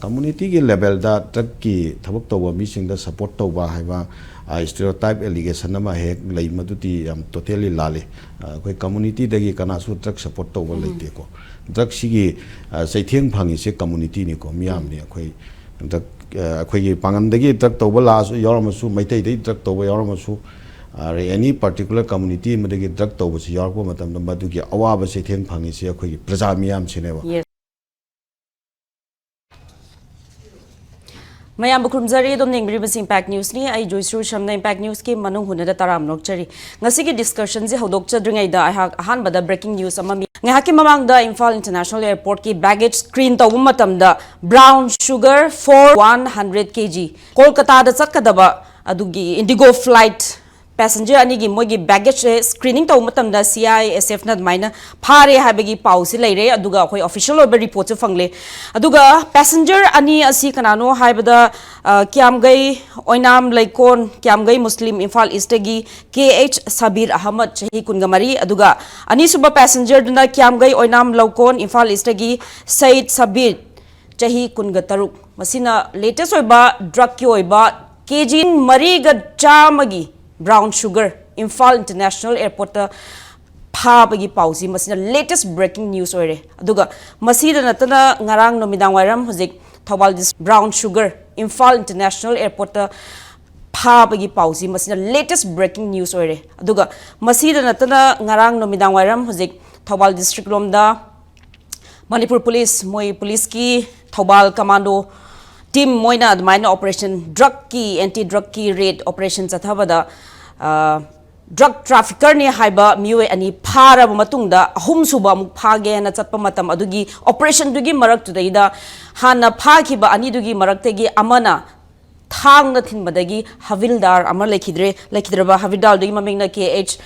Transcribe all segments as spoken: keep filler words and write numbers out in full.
ꯀꯝꯃꯨꯅꯤꯇꯤꯒꯤ ꯂꯦꯚꯦꯜꯗ ꯗ꯭ꯔꯒꯀꯤ ꯊꯕꯛ ꯇꯧꯕ ꯃꯤꯁꯤꯡꯗ ꯁꯄꯣꯔꯠ ꯇꯧꯕ ꯍꯥꯏꯕ ꯁ꯭ꯇꯤꯔꯤꯑꯣꯇꯥꯏꯞ ꯑꯦꯂꯤꯒꯦꯁꯟ ꯑꯃ ꯍꯦꯛ ꯂꯩ, ꯃꯗꯨꯗꯤ ꯌꯥꯝ ꯇꯣꯇꯦꯂꯤ ꯂꯥꯜꯂꯤ꯫ ꯑ, ꯑꯩꯈꯣꯏ ꯀꯝꯃꯨꯅꯤꯇꯤꯗꯒꯤ ꯀꯅꯥꯁꯨ ꯗ꯭ꯔꯒ ꯁꯄꯣꯔꯠ ꯇꯧꯕ ꯎꯝ꯫ ꯂꯩꯇꯦꯀꯣ꯫ ꯗ꯭ꯔꯒꯁꯤꯒꯤ, ꯑ, ꯆꯩꯊꯦꯡ ꯐꯪꯉꯤꯁꯦ ꯀꯝꯃꯨꯅꯤꯇꯤꯅꯤꯀꯣ, ꯃꯤꯌꯥꯝꯅꯤ꯫ ꯎꯝ꯫ ꯑꯩꯈꯣꯏ ꯗ꯭ꯔꯒ, ꯑ, ꯑꯩꯈꯣꯏꯒꯤ ꯄꯥꯡꯒꯟꯗꯒꯤ ꯗ꯭ꯔꯒ ꯇꯧꯕ ꯂꯥꯛꯑꯁꯨ, ꯌꯥꯎꯔꯝꯃꯁꯨ, ꯃꯩꯇꯩꯗꯒꯤ ꯗ꯭ꯔꯒ ꯇꯧꯕ ꯌꯥꯎꯔꯝꯃꯁꯨ, ꯑꯗꯩ ꯑꯦꯅꯤ ꯄꯥꯔꯇꯤꯀꯨꯂꯔ ꯀꯝꯃꯨꯅꯤꯇꯤ ꯑꯃꯗꯒꯤ ꯗ꯭ꯔꯒ ꯇꯧꯕꯁꯤ ꯌꯥꯎꯔꯛꯄ ꯃꯇꯝꯗ ꯃꯗꯨꯒꯤ ꯑꯋꯥꯕ ꯆꯩꯊꯦꯡ ꯐꯪꯉꯤꯁꯦ ꯑꯩꯈꯣꯏꯒꯤ ꯄ꯭ꯔꯖꯥ ꯃꯤꯌꯥꯝꯁꯤꯅꯦꯕ꯫ Yes. ꯃꯌꯥꯝꯕꯨ ꯈꯨꯔꯨꯝꯖꯔꯤ꯫ ꯑꯗꯣꯝꯅ ꯌꯦꯡꯕꯤꯔꯤꯕꯁꯤ ꯏꯝꯄꯦꯛ ꯅ꯭ꯌꯨꯁꯅꯤ꯫ ꯑꯩ ꯖꯣꯏꯁ꯭ꯔꯤ ꯁꯝꯅ ꯏꯝꯄꯦꯛ ꯅ꯭ꯌꯨꯁꯀꯤ ꯃꯅꯨꯡ ꯍꯨꯠꯅꯗ ꯇꯔꯥꯝꯅ ꯑꯣꯛꯆꯔꯤ꯫ ꯉꯁꯤꯒꯤ ꯗꯤꯁꯀꯁꯟꯁꯤ ꯍꯧꯗꯣꯛꯆꯗ꯭ꯔꯤꯉꯩꯗ ꯑꯩꯍꯥꯛ ꯑꯍꯥꯟꯕꯗ ꯕ꯭ꯔꯦꯀꯤꯡ ꯅ꯭ꯌꯨꯁ ꯑꯃ ꯃꯤ-, ꯉꯥꯏꯍꯥꯛꯀꯤ ꯃꯃꯥꯡꯗ ꯏꯝꯐꯥꯜ ꯏꯟꯇꯔꯅꯦꯁꯅꯦꯜ ꯑꯦꯌꯔꯄꯣꯔꯠꯀꯤ ꯕꯦꯒꯦꯖ ꯁ꯭ꯀ꯭ꯔꯤꯟ ꯇꯧꯕ ꯃꯇꯝꯗ brown sugar for one hundred K G ꯀꯣꯜꯀꯇꯥꯗ ꯆꯠꯀꯗꯕ ꯑꯗꯨꯒꯤ ꯏꯟꯗꯤꯒꯣ ꯐ꯭ꯂꯥꯏꯠ ꯄꯦꯁꯦꯟꯖꯔ ꯑꯅꯤꯒꯤ ꯃꯣꯏꯒꯤ ꯕꯦꯒꯦꯖꯁꯦ ꯁ꯭ꯀ꯭ꯔꯤꯅꯤꯡ ꯇꯧꯕ ꯃꯇꯝꯗ ꯁꯤ ꯑꯥꯏ ꯑꯦꯁ ꯑꯦꯐꯅ ꯑꯗꯨꯃꯥꯏꯅ ꯐꯥꯔꯦ ꯍꯥꯏꯕꯒꯤ ꯄꯥꯎꯁꯤ ꯂꯩꯔꯦ, ꯑꯗꯨꯒ ꯑꯩꯈꯣꯏ ꯑꯣꯐꯤꯁꯤꯌꯦꯜ ꯑꯣꯏꯕ ꯔꯤꯄꯣꯔꯠꯁꯨ ꯐꯪꯂꯦ꯫ ꯑꯗꯨꯒ ꯄꯦꯁꯦꯟꯖꯔ ꯑꯅꯤ ꯑꯁꯤ ꯀꯅꯥꯅꯣ ꯍꯥꯏꯕꯗ, ꯑ, ꯀ꯭ꯌꯥꯝꯒꯩ ꯑꯣꯏꯅꯥꯝ ꯂꯩꯀꯣꯟ, ꯀ꯭ꯌꯥꯝꯒꯩ ꯃꯨꯁꯂꯤꯝ, ꯏꯝꯐꯥꯜ ꯏꯁꯇꯒꯤ ꯀꯦ ꯑꯩꯆ ꯁꯕꯤꯔ ꯑꯍꯃꯗ, ꯆꯍꯤ ꯀꯨꯟꯒ ꯃꯔꯤ, ꯑꯗꯨꯒ ꯑꯅꯤꯁꯨꯕ ꯄꯦꯁꯦꯟꯖꯔꯗꯨꯅ ꯀ꯭ꯌꯥꯝꯒꯩ ꯑꯣꯏꯅꯥꯝ ꯂꯧꯀꯣꯟ, ꯏꯝꯐꯥꯜ ꯏꯁꯇꯒꯤ ꯁꯌꯤꯗ ꯁꯕꯤꯔ, ꯆꯍꯤ ꯀꯨꯟꯒ ꯇꯔꯨꯛ꯫ ꯃꯁꯤꯅ ꯂꯦꯇꯦꯁ ꯑꯣꯏꯕ ꯗ꯭ꯔꯒꯀꯤ ꯑꯣꯏꯕ ꯀꯦ ꯖꯤ ꯃꯔꯤꯒ ꯆꯥꯝꯃꯒꯤ ꯕ꯭ꯔꯥꯎꯟ ꯁꯨꯒꯔ ꯏꯝꯐꯥꯜ ꯏꯟꯇꯔꯅꯦꯁꯅꯦꯜ ꯑꯦꯌꯔꯄꯣꯔꯠꯇ ꯐꯥꯕꯒꯤ ꯄꯥꯎꯁꯤ ꯃꯁꯤꯅ ꯂꯦꯇꯦꯁ ꯕ꯭ꯔꯦꯀꯤꯡ ꯅ꯭ꯌꯨꯁ ꯑꯣꯏꯔꯦ꯫ ꯑꯗꯨꯒ ꯃꯁꯤꯗ ꯅꯠꯇꯅ ꯉꯔꯥꯡ ꯅꯨꯃꯤꯗꯥꯡ ꯋꯥꯏꯔꯝ ꯍꯧꯖꯤꯛ Thoubal this-, brown sugar Imphal international ꯑꯦꯌꯔꯄꯣꯔꯠꯇ ꯐꯥꯕꯒꯤ ꯄꯥꯎꯁꯤ ꯃꯁꯤꯅ ꯂꯦꯇꯦꯁ ꯕ꯭ꯔꯦꯀꯤꯡ ꯅ꯭ꯌꯨꯁ ꯑꯣꯏꯔꯦ꯫ ꯑꯗꯨꯒ ꯃꯁꯤꯗ ꯅꯠꯇꯅ ꯉꯔꯥꯡ ꯅꯨꯃꯤꯗꯥꯡ ꯋꯥꯏꯔꯝ ꯍꯧꯖꯤꯛ ꯊꯧꯕꯥꯜ ꯗꯤꯁꯇ꯭ꯔꯤꯛ ꯂꯣꯝꯗ ꯃꯅꯤꯄꯨꯔ ꯄꯨꯂꯤꯁ, ꯃꯣꯏ ꯄꯨꯂꯤꯁꯀꯤ ꯊꯧꯕꯥꯜ ꯀꯃꯥꯟꯗꯣ ꯇꯤꯝ ꯃꯣꯏꯅ ꯑꯗꯨꯃꯥꯏꯅ ꯑꯣꯄꯔꯦꯁꯟ, ꯗ꯭ꯔꯒꯀꯤ, ꯑꯦꯟꯇꯤ ꯗ꯭ꯔꯒꯀꯤ ꯔꯦꯗ ꯑꯣꯄꯔꯦꯁꯟ ꯆꯠꯊꯕꯗ, ꯑ, ꯗ꯭ꯔꯒ ꯇ꯭ꯔꯥꯐꯤꯀꯔꯅꯤ ꯍꯥꯏꯕ ꯃꯤꯑꯣꯏ ꯑꯅꯤ ꯐꯥꯔꯕ ꯃꯇꯨꯡꯗ, ꯑꯍꯨꯝꯁꯨꯕ ꯑꯃꯨꯛ ꯐꯥꯒꯦ ꯍꯥꯏꯅ ꯆꯠꯄ ꯃꯇꯝ ꯑꯗꯨꯒꯤ ꯑꯣꯄꯔꯦꯁꯟꯗꯨꯒꯤ ꯃꯔꯛꯇꯨꯗꯩꯗ ꯍꯥꯟꯅ ꯐꯥꯈꯤꯕ ꯑꯅꯤꯗꯨꯒꯤ ꯃꯔꯛꯇꯒꯤ ꯑꯃꯅ ꯊꯥꯡꯅ ꯊꯤꯟꯕꯗꯒꯤ ꯍꯕꯤꯜꯗꯥꯔ ꯑꯃ ꯂꯩꯈꯤꯗ꯭ꯔꯦ꯫ ꯂꯩꯈꯤꯗ꯭ꯔꯕ ꯍꯕꯤꯜꯗꯥꯔꯗꯨꯒꯤ ꯃꯃꯤꯡꯅ ꯀꯦ ꯑꯩꯆ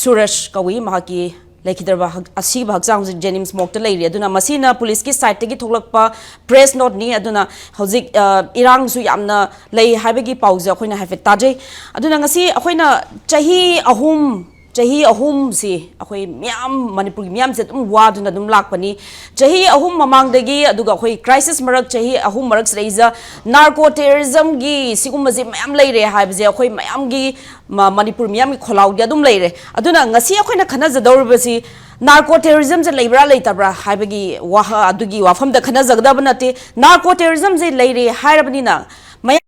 ꯁꯨꯔꯖ ꯀꯧꯏ꯫ ꯃꯍꯥꯛꯀꯤ ꯂꯩꯈꯤꯗ꯭ꯔꯕ ꯍꯛ-, ꯑꯁꯤꯕ ꯍꯛꯆꯥꯡ ꯍꯧꯖꯤꯛ ꯖꯦꯅꯤꯝꯁ ꯃꯣꯔꯒꯇ ꯂꯩꯔꯤ꯫ ꯑꯗꯨꯅ ꯃꯁꯤꯅ ꯄꯨꯂꯤꯁꯀꯤ ꯁꯥꯏꯠꯇꯒꯤ ꯊꯣꯛꯂꯛꯄ ꯄ꯭ꯔꯦꯁ ꯅꯣꯠꯅꯤ꯫ ꯑꯗꯨꯅ ꯍꯧꯖꯤꯛ, ꯑ, ꯏꯔꯥꯡꯁꯨ ꯌꯥꯝꯅ ꯂꯩ ꯍꯥꯏꯕꯒꯤ ꯄꯥꯎꯁꯦ ꯑꯩꯈꯣꯏꯅ ꯍꯥꯏꯐꯦꯠ ꯇꯥꯖꯩ꯫ ꯑꯗꯨꯅ ꯉꯁꯤ ꯑꯩꯈꯣꯏꯅ ꯆꯍꯤ ꯑꯍꯨꯝ ꯆꯍꯤ ꯑꯍꯨꯝꯁꯤ ꯑꯩꯈꯣꯏ ꯃꯌꯥꯝ, ꯃꯅꯤꯄꯨꯔꯒꯤ ꯃꯤꯌꯥꯝꯁꯦ ꯑꯗꯨꯝ ꯋꯥꯗꯨꯅ ꯑꯗꯨꯝ ꯂꯥꯛꯄꯅꯤ꯫ ꯆꯍꯤ ꯑꯍꯨꯝ ꯃꯃꯥꯡꯗꯒꯤ, ꯑꯗꯨꯒ ꯑꯩꯈꯣꯏ crisis ꯃꯔꯛ, ꯆꯍꯤ ꯑꯍꯨꯝ ꯃꯔꯛꯁꯤꯗꯩꯁꯤꯗ narco terrorismꯒꯤ ꯁꯤꯒꯨꯝꯕꯁꯦ ꯃꯌꯥꯝ ꯂꯩꯔꯦ ꯍꯥꯏꯕꯁꯦ ꯑꯩꯈꯣꯏ ꯃꯌꯥꯝꯒꯤ, ꯃ-, ꯃꯅꯤꯄꯨꯔ ꯃꯤꯌꯥꯝꯒꯤ ꯈꯣꯜꯂꯥꯎꯗꯤ ꯑꯗꯨꯝ ꯂꯩꯔꯦ꯫ ꯑꯗꯨꯅ ꯉꯁꯤ ꯑꯩꯈꯣꯏꯅ ꯈꯟꯅꯖꯗꯧꯔꯤꯕꯁꯤ narco terrorismꯁꯦ ꯂꯩꯕ꯭ꯔꯥ ꯂꯩꯇꯕ꯭ꯔꯥ ꯍꯥꯏꯕꯒꯤ ꯋꯥꯍ-, ꯑꯗꯨꯒꯤ ꯋꯥꯐꯝꯗ ꯈꯟꯅꯖꯒꯗꯕ ꯅꯠꯇꯦ꯫ Narco terrorismꯁꯦ ꯂꯩꯔꯦ ꯍꯥꯏꯔꯕꯅꯤꯅ, ꯃꯌꯥꯝ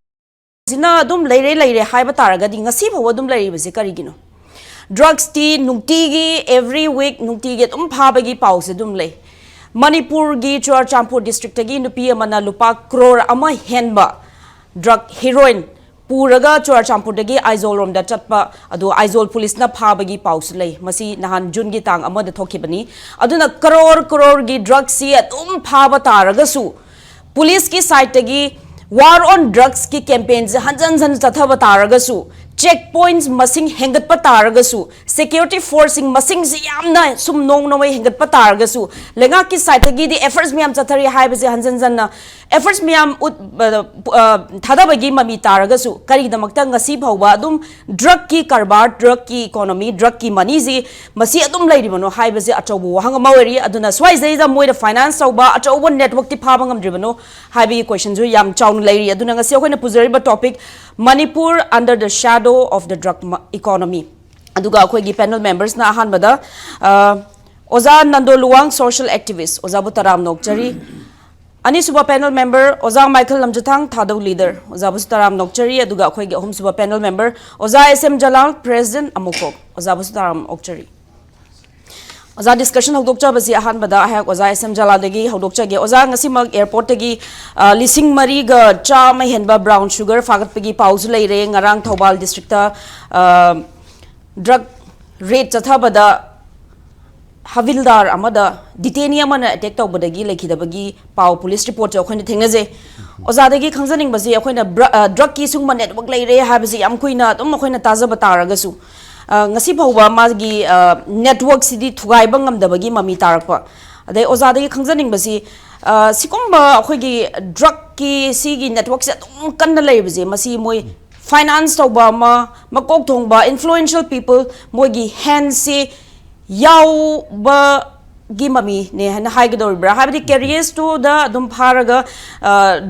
ꯁꯤꯅ ꯑꯗꯨꯝ ꯂꯩꯔꯦ, ꯂꯩꯔꯦ ꯍꯥꯏꯕ ꯇꯥꯔꯒꯗꯤ ꯉꯁꯤ ꯐꯥꯎꯕ ꯑꯗꯨꯝ ꯂꯩꯔꯤꯕꯁꯤ ꯀꯔꯤꯒꯤꯅꯣ? Drugsꯇꯤ ꯅꯨꯡꯇꯤꯒꯤ, every week, ꯅꯨꯡꯇꯤꯒꯤ ꯑꯗꯨꯝ ꯐꯥꯕꯒꯤ ꯄꯥꯎꯁꯦ ꯑꯗꯨꯝ ꯂꯩ꯫ ꯃꯅꯤꯄꯨꯔꯒꯤ ꯆꯨꯔꯥꯆꯥꯟꯄꯨꯔ districtꯇꯒꯤ ꯅꯨꯄꯤ ꯑꯃꯅ ꯂꯨꯄꯥ ꯀ꯭ꯔꯣꯔ ꯑꯃ ꯍꯦꯟꯕ drug, heroin ꯄꯨꯔꯒ ꯆꯨꯔꯥꯆꯥꯟꯄꯨꯔꯗꯒꯤ ꯑꯥꯏꯖꯣꯜ ꯔꯣꯝꯗ ꯆꯠꯄ ꯑꯗꯨ ꯑꯥꯏꯖꯣꯜ ꯄꯨꯂꯤꯁꯅ ꯐꯥꯕꯒꯤ ꯄꯥꯎꯁꯨ ꯂꯩ꯫ ꯃꯁꯤ ꯅꯍꯥꯟ Juneꯒꯤ ꯇꯥꯡ ꯑꯃꯗ ꯊꯣꯛꯈꯤꯕꯅꯤ꯫ ꯑꯗꯨꯅ ꯀꯔꯣꯔ ꯀꯔꯣꯔꯒꯤ drugꯁꯤ ꯑꯗꯨꯝ ꯐꯥꯕ ꯇꯥꯔꯒꯁꯨ, ꯄꯨꯂꯤꯁꯀꯤ sideꯇꯒꯤ war on drugsꯀꯤ campaignꯁꯦ ꯍꯟꯖꯟ ꯍꯟꯖꯟ ꯆꯠꯊꯕ ꯇꯥꯔꯒꯁꯨ, check points ꯃꯁꯤꯡ ꯍꯦꯟꯒꯠꯄ ꯇꯥꯔꯒꯁꯨ, security forceꯁꯤꯡ ꯃꯁꯤꯡꯁꯤ ꯌꯥꯝꯅ ꯁꯨꯝ ꯅꯣꯡ ꯅꯣꯡꯃꯒꯤ ꯍꯦꯟꯒꯠꯄ ꯇꯥꯔꯒꯁꯨ, ꯂꯩꯉꯥꯛꯀꯤ sideꯇꯒꯤꯗꯤ efforts ꯃꯌꯥꯝ ꯆꯠꯊꯔꯤ ꯍꯥꯏꯕꯁꯦ ꯍꯟꯖꯟ ꯍꯟꯖꯟꯅ efforts ꯃꯌꯥꯝ ꯎꯠ-, ꯑ, ꯑ, ꯊꯥꯗꯕꯒꯤ ꯃꯃꯤ ꯇꯥꯔꯒꯁꯨ, ꯀꯔꯤꯒꯤꯗꯃꯛꯇ ꯉꯁꯤ ꯐꯥꯎꯕ ꯑꯗꯨꯝ drugꯀꯤ ꯀꯔꯕꯥꯔ, drugꯀꯤ economy, drugꯀꯤ moneyꯁꯤ ꯃꯁꯤ ꯑꯗꯨꯝ ꯂꯩꯔꯤꯕꯅꯣ ꯍꯥꯏꯕꯁꯤ ꯑꯆꯧꯕ ꯋꯥꯍꯪ ꯑꯃ ꯑꯣꯏꯔꯤ꯫ ꯑꯗꯨꯅ ꯁ꯭ꯋꯥꯏꯁꯤꯗꯩꯗ ꯃꯣꯏꯅ finance ꯇꯧꯕ ꯑꯆꯧꯕ networkꯇꯤ ꯐꯥꯕ ꯉꯝꯗ꯭ꯔꯤꯕꯅꯣ ꯍꯥꯏꯕꯒꯤ questionꯁꯨ ꯌꯥꯝ ꯆꯥꯎꯅ ꯂꯩꯔꯤ꯫ ꯑꯗꯨꯅ ꯉꯁꯤ ꯑꯩꯈꯣꯏꯅ ꯄꯨꯖꯔꯤꯕ topic, Manipur under the shadow of the drug ma-, economy꯫ ꯑꯗꯨꯒ ꯑꯩꯈꯣꯏꯒꯤ panel membersꯅ ꯑꯍꯥꯟꯕꯗ, ꯑ, ꯑꯣꯖꯥ ꯅꯟꯗꯣ ꯂꯨꯋꯥꯡ, social activist, ꯑꯣꯖꯥꯕꯨ ꯇꯔꯥꯝꯅ ꯑꯣꯛꯆꯔꯤ꯫ ꯑꯅꯤꯁꯨꯕ panel member, ꯑꯣꯖꯥ ꯃꯥꯏꯀꯦꯜ ꯂꯝꯖꯊꯥꯡ, ꯊꯥꯗꯧ leader, ꯑꯣꯖꯥꯕꯨꯁꯨ ꯇꯔꯥꯝꯅ ꯑꯣꯛꯆꯔꯤ꯫ ꯑꯗꯨꯒ ꯑꯩꯈꯣꯏꯒꯤ ꯑꯍꯨꯝꯁꯨꯕ panel member, ꯑꯣꯖꯥ S M ꯖꯂꯥꯜ, president ꯑꯃꯨꯛꯀꯣꯛ, ꯑꯣꯖꯥꯕꯨꯁꯨ ꯇꯔꯥꯝꯅ ꯑꯣꯛꯆꯔꯤ꯫ ꯑꯣꯖꯥ, discussion ꯍꯧꯗꯣꯛꯆꯕꯁꯤ ꯑꯍꯥꯟꯕꯗ ꯑꯩꯍꯥꯛ ꯑꯣꯖꯥ S M ꯖꯂꯥꯜꯗꯒꯤ ꯍꯧꯗꯣꯛꯆꯒꯦ꯫ ꯑꯣꯖꯥ, ꯉꯁꯤꯃꯛ airportꯇꯒꯤ, ꯑ, ꯂꯤꯁꯤꯡ ꯃꯔꯤꯒ ꯆꯥꯝꯃ ꯍꯦꯟꯕ brown sugar ꯐꯥꯒꯠꯄꯒꯤ ꯄꯥꯎꯁꯨ ꯂꯩꯔꯦ꯫ ꯉꯔꯥꯡ ꯊꯧꯕꯥꯜ districtꯇ, ꯑ, drug raid ꯆꯠꯊꯕꯗ ꯍꯥꯕꯤꯜꯗꯥꯔ ꯑꯃꯗ detainee ꯑꯃꯅ attack ꯇꯧꯕꯗꯒꯤ ꯂꯩꯈꯤꯗꯕꯒꯤ ꯄꯥꯎ police reportꯁꯨ ꯑꯩꯈꯣꯏꯅ ꯊꯦꯡꯅꯖꯩ꯫ ꯑꯣꯖꯥꯗꯒꯤ ꯈꯪꯖꯅꯤꯡꯕꯁꯤ, ꯑꯩꯈꯣꯏꯅ bru-, ꯑ, drugꯀꯤ ꯁꯤꯒꯨꯝꯕ network ꯂꯩꯔꯦ ꯍꯥꯏꯕꯁꯤ ꯌꯥꯝ ꯀꯨꯏꯅ ꯑꯗꯨꯝ ꯑꯩꯈꯣꯏꯅ ꯇꯥꯖꯕ ꯇꯥꯔꯒꯁꯨ, ꯑ, ꯉꯁꯤ ꯐꯥꯎꯕ ꯃꯥꯒꯤ, ꯑ, networkꯁꯤꯗꯤ ꯊꯨꯒꯥꯏꯕ ꯉꯝꯗꯕꯒꯤ ꯃꯃꯤ ꯇꯥꯔꯛꯄ꯫ ꯑꯗꯩ ꯑꯣꯖꯥꯗꯒꯤ ꯈꯪꯖꯅꯤꯡꯕꯁꯤ, ꯑ, ꯁꯤꯒꯨꯝꯕ ꯑꯩꯈꯣꯏꯒꯤ drugꯀꯤ ꯁꯤꯒꯤ networkꯁꯦ ꯑꯗꯨꯝ ꯀꯟꯅ ꯂꯩꯔꯤꯕꯁꯦ, ꯃꯁꯤ ꯃꯣꯏ ꯐꯥꯏꯅꯥꯟꯁ ꯇꯧꯕ ꯑꯃ, ꯃꯀꯣꯛ ꯊꯣꯡꯕ, ꯏꯟꯐ꯭ꯂꯨꯌꯦꯟꯁꯤꯌꯦꯜ ꯄꯤꯄꯜ, ꯃꯣꯏꯒꯤ ꯍꯦꯟꯁꯤ ꯌꯥꯎꯕꯒꯤ ꯃꯃꯤꯅꯦ ꯍꯥꯏꯅ ꯍꯥꯏꯒꯗꯧꯔꯤꯕ꯭ꯔꯥ? ꯍꯥꯏꯕꯗꯤ ꯀꯦꯔꯤꯌꯔꯁꯇꯨꯗ ꯑꯗꯨꯝ ꯐꯥꯔꯒ